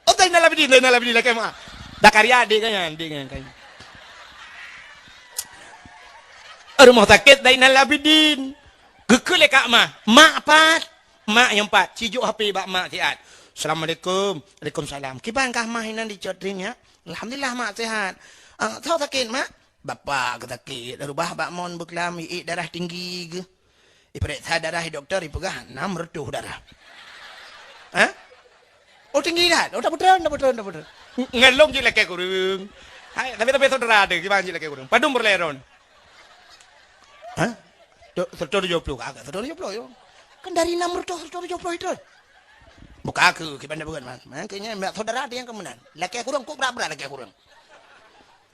Oh, Zainal Abidin, Zainal Abidin lakèe mak. Zakaria adek kan nyan, adek kan. Rumoh sakét Zainal Abidin. Geukheun lé kak mah, "Mak pat?" Mak nyang pat, sijok H P bak mak siat. "Assalamualaikum." "Waalaikumsalam." "Kiban kah mah inan di Cot Tring ya?" "Alhamdulillah mak sehat." "Ah, soe sakét mak?" "Bapak geusakét, reubah bak mon beuklam, iék darah tinggi geuh. Ipeuriksa darah di dokto, ipeugah nam reutôh darah." "Hah?" "Oh, tinggi that?" "Oh, tak beutôi, tak beutôi, tak beutôi." Ngelong jih lakèe kureueng. Hai, tapi, tapi saudara ada, gimana jih lakèe kureueng? Padum peureulèe droen? Hah? Tu-, seratus tujuh puluh. Agak seratus tujuh puluh, yo. Kan dari enam ratus, seratus tujuh puluh itu. Buka aku, kiban dah bukan, man. Man, kayaknya saudara ada yang kemenang. Lakèe kureueng, kok berat-berat lakèe kureueng.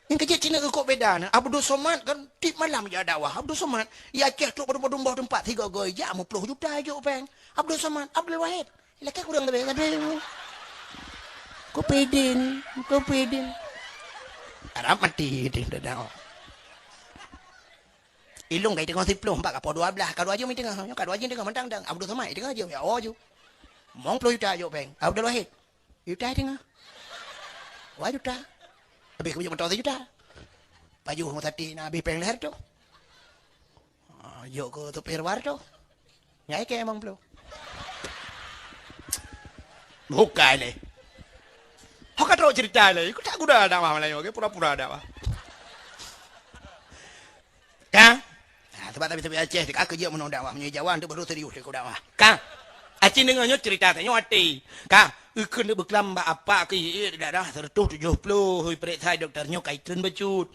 Nyang keujeuet cina kok beda na. Abdul Somad kan tiep malam jak dakwah. Abdul Somad, ya Aceh trok padum-padum boh teumpat, tiga goi jak, lima puluh juta jok péng. Abdul Somad, Abdul Wahid. Lakèe kureueng tapi, tapi. Kopidin, kopidin. Arab mati, dia dah dakwah. Ilong kai tengah siploh, empat kapal dua belas, kalau aja mi tengah, kalau aja tengah, mentang-mentang. Abdul Somad, tengah aja, ya, oh, aja. Mong puluh juta jok péng. Abdul Wahid. Juta tengah. Wah, juta. Habis keu motor sejuta. Pajoh rumah sakit na habis péng lhèe tu. Ah, yok ke supir war tu. Ngai ke emang belum. Bukai leh. Ho ka trok cerita leh. Aku tak guna dakwah Melayu ke, pura-pura dakwah. Ka? Ha, sebab tapi-tapi Aceh, ka keujeuet meunoe dakwah. Meunyoe Jawa, tu baru serius aku dakwah. Ka? Aci deungoe nyoe cerita tanyoe até. Ka? Ikheun beuklam bak apa keu ié darah seratus tujuh puluh, ipeuriksa dokto nyoe kai treun bacut.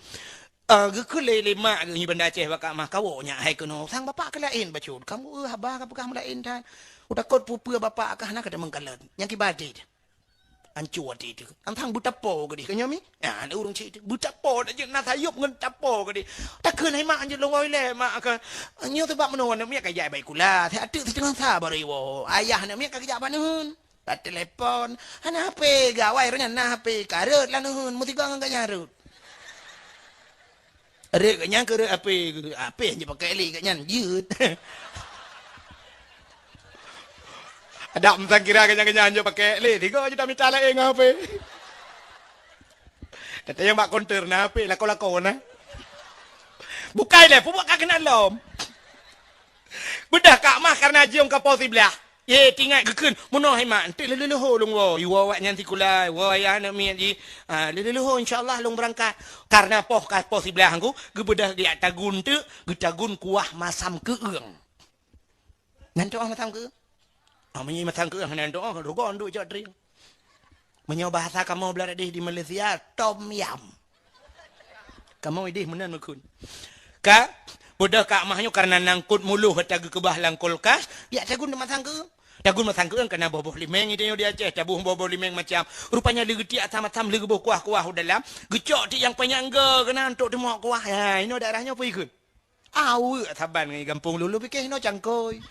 Ah, geukheun lé, lé mak geuh nyoe Banda Aceh bak mah kawoe nyak hai keunoe. Sang bapak keu laén bacut. Kamoe, eh, haba ka peugah meulaén that. Utakot peue-peue bapak kah na ka teumeukalon. Nyang kiban cit. Anco até teuh. Antang beutapo keudeh keu nyoe mi? Ya, na ureueng cit teuh. Beutapo dak jeuet na sayop ngon tapo keudeh. Takheun hai mak anjeut lôn woe ilèe mak ka. Nyoe teubak meunoe aneuk miet ka jak bak sikula. Siat teuk siteungoh sa baru iwoe. Ayah aneuk miet ka geujak bak neuheun. Ka telepon. Hana H P, gawai roh nyan na H P. Ka rhot lam neuheun. Meusigoe ngon gobnyan rhot. Rhot gobnyan keu rhot H P, H P hana jipakèk lé gobnyan jeuet. Adak meusangkira gobnyan-gobnyan jeuet pakèk lé, tiga juta mita laén ngon H P. Teuntèe nyang bak konter na H P, lakoe-lakoe na. Bukai lé, peubuet ka keunan lom. Beudôh kak mah kareuna jiông ka poh siblaih. Ye, tingat geukheun, meunoe hai mak, enteuk lheuh-lheuh lôn woe. Iwoe awaknyan sikula, iwoe ayah aneuk miet jih. Ah, lheuh-lheuh insya Allah lôn beurangkat. Kareuna poh ka poh siblaih ngku, geubeudôh geujak tagun teuk, geutagun kuah masam keueung. Nan tu'oh masam keueung? Ah, meunyoe masam keueung nan tu'oh, rugoe duek cok tring. Meunyoe bahasa kamoe blah deh di Malaysia, tom yam. Kamoe ideh meunan meukheun. Ka, beudôh kak mah nyoe kareuna nangkot muloh ata geukeubah lam kulkas, jak tagun teumasang keueung. Tagun masang keueun kana boh-boh limeng itu nyoe di Aceh, taboh boh-boh limeng macam. Rupanya leugeutiek asam-asam leuboh kuah-kuah u dalam, geucok tiek nyang panyang ge keunan untuk teumok kuah. Ha, inoe daerah nyoe peue ikheun? Aweuek saban ngon gampông lôn, lôn pike hinoe cangkôi.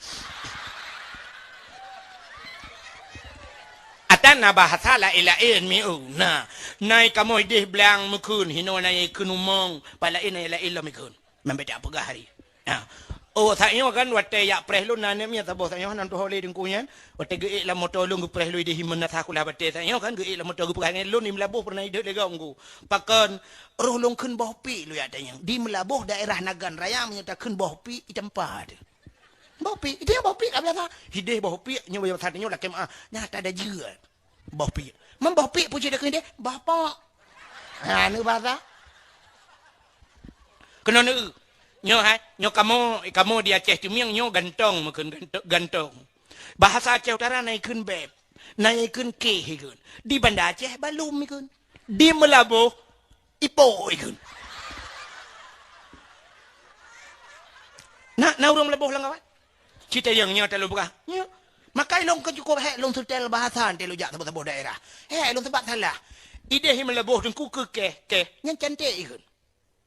Atan na bahasa laén-laén mieu. Na, nai kamoe ideh blang meukheun, hinoe nai kheun umong, pat laén nai laén lom ikheun. Meubedak peugah hari. Ha. Oh, saat nyoe kan watée yak preh lôn na aneuk miet saboh saat nyoe nan tuho lé teungku nyan. Watée geuék lam moto lôn geupreh lôn ideh himeun na sakulah batée saat nyoe kan geuék lam moto geupeugah ngon lôn di Meulaboh pernah ideh lé gom ku. Pakon roh lôn kheun boh piek lôn yak tanyong. Di Meulaboh daerah Nagan Raya meunyoe takheun boh piek i teumpat. Boh piek, itu boh piek ka biasa. Hideh boh piek nyoe biasa nyoe lakée meuah. Nyata ada jeuet. Boh piek. Meuboh piek puji deukeuh deh, boh pok. Ha, neubasa. Keunoe neu. Nyoe hai, nyoe kamoe, kamoe di Aceh Teumieng nyoe gantong meukheun gantong, gantong. Bahasa Aceh Utara na ikheun beb, na ikheun keh ikheun. Di Banda Aceh balum ikheun. Di Meulaboh ipo ikheun. Na, na ureuëng Meulaboh lam kawan? Citayong nyoe teuh lôn peugah. Nyoe. Maka ilong keu cukup hék lôn seutée bahasa teuh lôn jak saboh-saboh daerah. Hék lôn sebab salah. Ideh Meulaboh teungku keu keh, keh. Nyan cantik ikheun.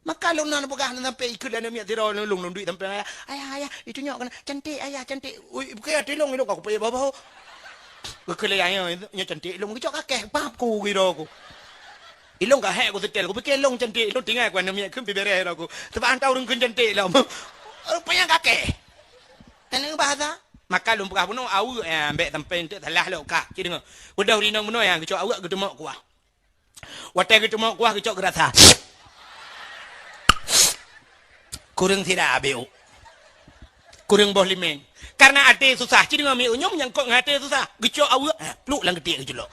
Maka lôn na peugah na sampai ikheun lé aneuk miet sidroe lôn, lôn duek sampai ayah. Ayah, ayah, itu nyoe keunan cantik ayah, cantik. Ui, bukan até lôn ilong aku payah bawa. Keu lé ayah nyoe cantik ilong geucok kakeh, pap ku giro ku. Ilong ka hék ku seutée, ku pikir ilong cantik, ilong tinggai ku aneuk miet kheun pih bereh ku. Sebab hana ureuëng kheun cantik lom. Rupanya kakeh. Taneueng bahasa. Maka lôn peugah bunoe aweuek, eh, ambek sampai enteuk salah lom kah. Ci deungoe. Udah rinong bunoe nyang geucok aweuek geuteumok kuah. Watée geuteumok kuah geucok geurasa. Kureueng sira abeu. Kureueng boh limeng. Karena até susah. Ci deungoe mi unyum nyangkot ngon até susah. Geucok aweuek, eh, pluk lam geutiek geuculok.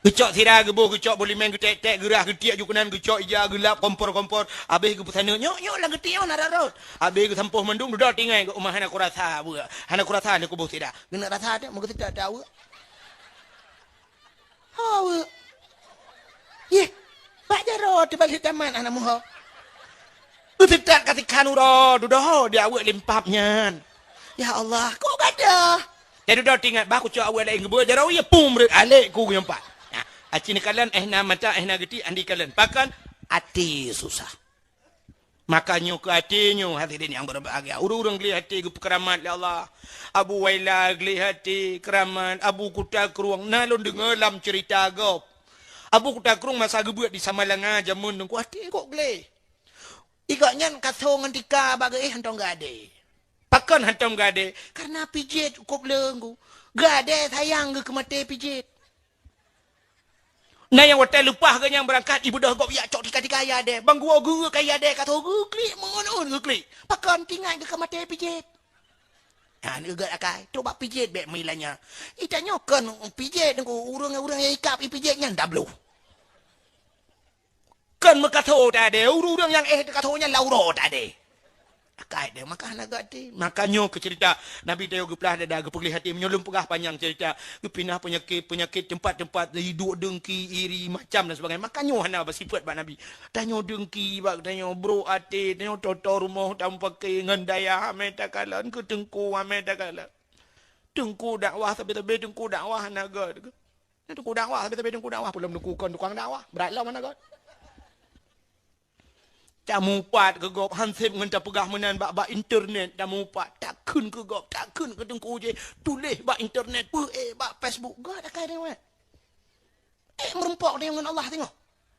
Geucok sira geuboh, geucok boh limeng geutek-tek, geurah geutiek ju keunan, geucok ija geulap kompor-kompor, abeh geupeusaneuk, "Nyok, nyok, lam geutiek nyoe na rot-rot." Abeh geusampôh mandum, dudoe tinggai geuh, "Uma hana kurasa aweuek, hana kurasa lé kuboh sira." Geuneuk rasa teuh, meugeuseutôt teuh aweuek. Aweuek. Yeh, bak jaroe teuh balik tamat hana muho. Geuseutôt ka sikhan uroe, dudoe di aweuek limpap nyan. Ya Allah, kok gadoh? Jadi dua tinggai bah kucok awak laén geubeuet jaroe, ya pum rek alek ku nyampat. Nah, aci neukalon eh na mata eh na geuti andi kalon. Pakon? Até susah. Maka nyoe keu até nyoe hadirin yang berbahagia. Ureuëng-ureuëng gleh até geupeukeuramat lé Allah. Abu Waila gleh até keuramat, Abu Kuta Krueng na lôn deungoe lam cerita gob. Abu Kuta Krueng masa geubeuet di Samalanga jameun teungku até kok gleh. Igak nyan kaso ngon tika bak geuéh hantong gade. Pakon hantong gade? Karena pijet cukop leunggu. Gade sayang geuh keu maté pijet. Na nyang watée leupah geuh nyang beurangkat ibeudôh gob yak cok tika-tika ayah deh. Bang guo geuh ka ayah deh kaso geuh klik meungon-on geuh klik. Pakon tingai geuh ka maté pijet. Ha, neugat akai. Trok bak pijet bek meulanya. Itanyoe kon pijet nunggu ureuëng-ureuëng nyang ikab i pijet nyan dabloh. Kon meukaso tade, ureuëng-ureuëng nyang éh teukaso nyan lauro tade. Akai deh maka hana gati. Maka nyoe keu cerita Nabi tayo geuplah dada geupeugléh hati meunyoe lôn peugah panyang cerita. Geupinah penyakit-penyakit tempat-tempat iduek dengki, iri, macam dan sebagainya. Maka nyoe hana bersifat bak Nabi. Tanyoe dengki bak tanyoe bro até, tanyoe toto rumoh tamu pakai ngon daya amai takalon keu teungku amai takalon. Teungku dakwah sabe-sabe teungku dakwah hana gati. Nyan teungku dakwah, sabe-sabe teungku dakwah, peulom teungku kon tukang dakwah, brat lom hana gét. Tamupat keu gob, hanseb ngon tapeugah meunan bak, bak internet, tamupat, takheun keu gob, takheun keu teungku jih, tuléh bak internet, peuék bak Facebook, gét akai deungon. Eh, meurumpok deungon Allah teungoh.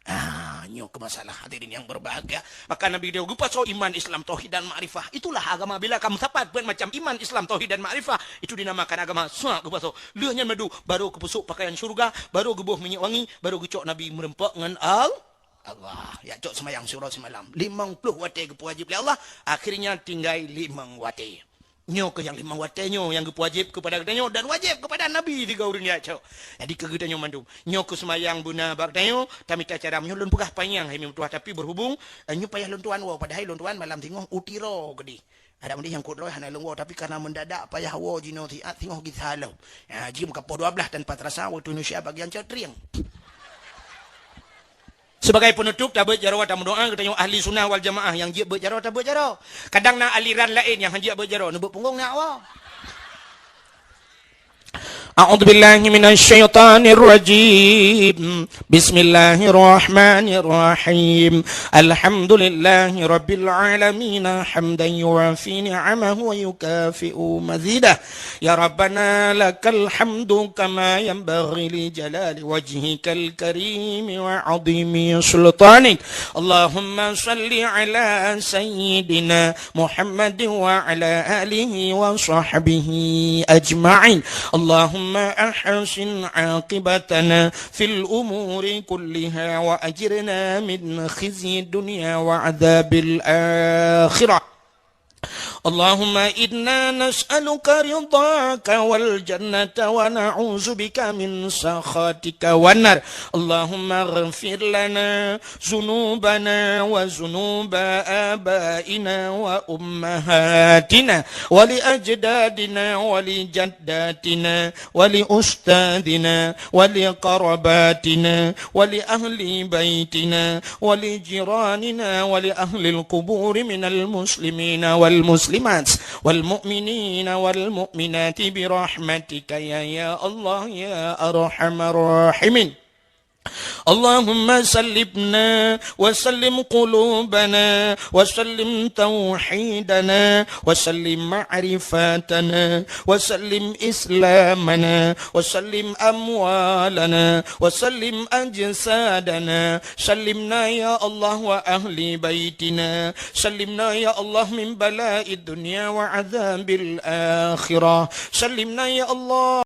Ah, nyoe keu masalah hadirin yang berbahagia. Maka Nabi dia geupasoe iman, Islam, tauhid dan makrifah. Itulah agama bila kamu sapat buat macam iman, Islam, tauhid dan makrifah. Itu dinamakan agama suak geupasoe. Lheueh nyan madu, baru geupeusuek pakaian syurga, baru geuboh minyeuk wangi, baru geucok Nabi meureumpok ngon Al-, Allah. Ya cok seumayang siuroe simalam. Limong ploh watée geupeuwajib lé Allah, akhirnya tinggai limong watée. Nyoe keuh nyang limong watée nyoe nyang geupeuwajéb keupada geutanyoe dan wajéb keupada Nabi sigoe ureuëng jak cok. Jadi keu geutanyoe mandum, nyoe keuh seumayang beuna bak geutanyoe, tamita cara meunyoe lôn peugah panyang hai meutuah, tapi berhubung, eh, nyoe payah lôn tuan woe, padahai lôn tuan malam singoh u Tiro keudeh. Ada meundi nyang kot lôn hana lôn woe, tapi karena mendadak payah woe jinoe siat singoh gisa lom. Ya, jeuem ka poh dua belas tanpa terasa waktu Indonesia bagian cot trieng. Sebagai penutup, tabeuet jaroe tameudoa geutanyoe ahli sunnah wal jamaah nyang jeuet beuet jaroe tabeuet jaroe. Kadang na aliran laén nyang han jeuet beuet jaroe, neubeuet punggong na awak. أعوذ بالله من الشيطان الرجيم. بسم الله الرحمن الرحيم. الحمد لله رب العالمين، حمدا يوافي نعمه ويكافئ مزيده. يا ربنا لك الحمد كما ينبغي لجلال وجهك الكريم وعظيم سلطانك. اللهم صل على سيدنا محمد وعلى آله وصحبه أجمعين. اللهم أحسن عاقبتنا في الأمور كلها وأجرنا من خزي الدنيا وعذاب الآخرة. اللهم إنا نسألك رضاك والجنة ونعوذ بك من سخطك والنار. اللهم اغفر لنا ذنوبنا وذنوب آبائنا وأمهاتنا ولأجدادنا ولجداتنا ولأستاذنا ولقرباتنا ولأهل بيتنا ولجيراننا ولأهل القبور من المسلمين والمسلمات والمؤمنين والمؤمنات برحمتك يا، يا الله يا أرحم الراحمين. اللهم سلمنا وسلم قلوبنا وسلم توحيدنا وسلم معرفتنا وسلم إسلامنا وسلم أموالنا وسلم أجسادنا. سلمنا يا الله وأهل بيتنا. سلمنا يا الله من بلاء الدنيا وعذاب الآخرة. سلمنا يا الله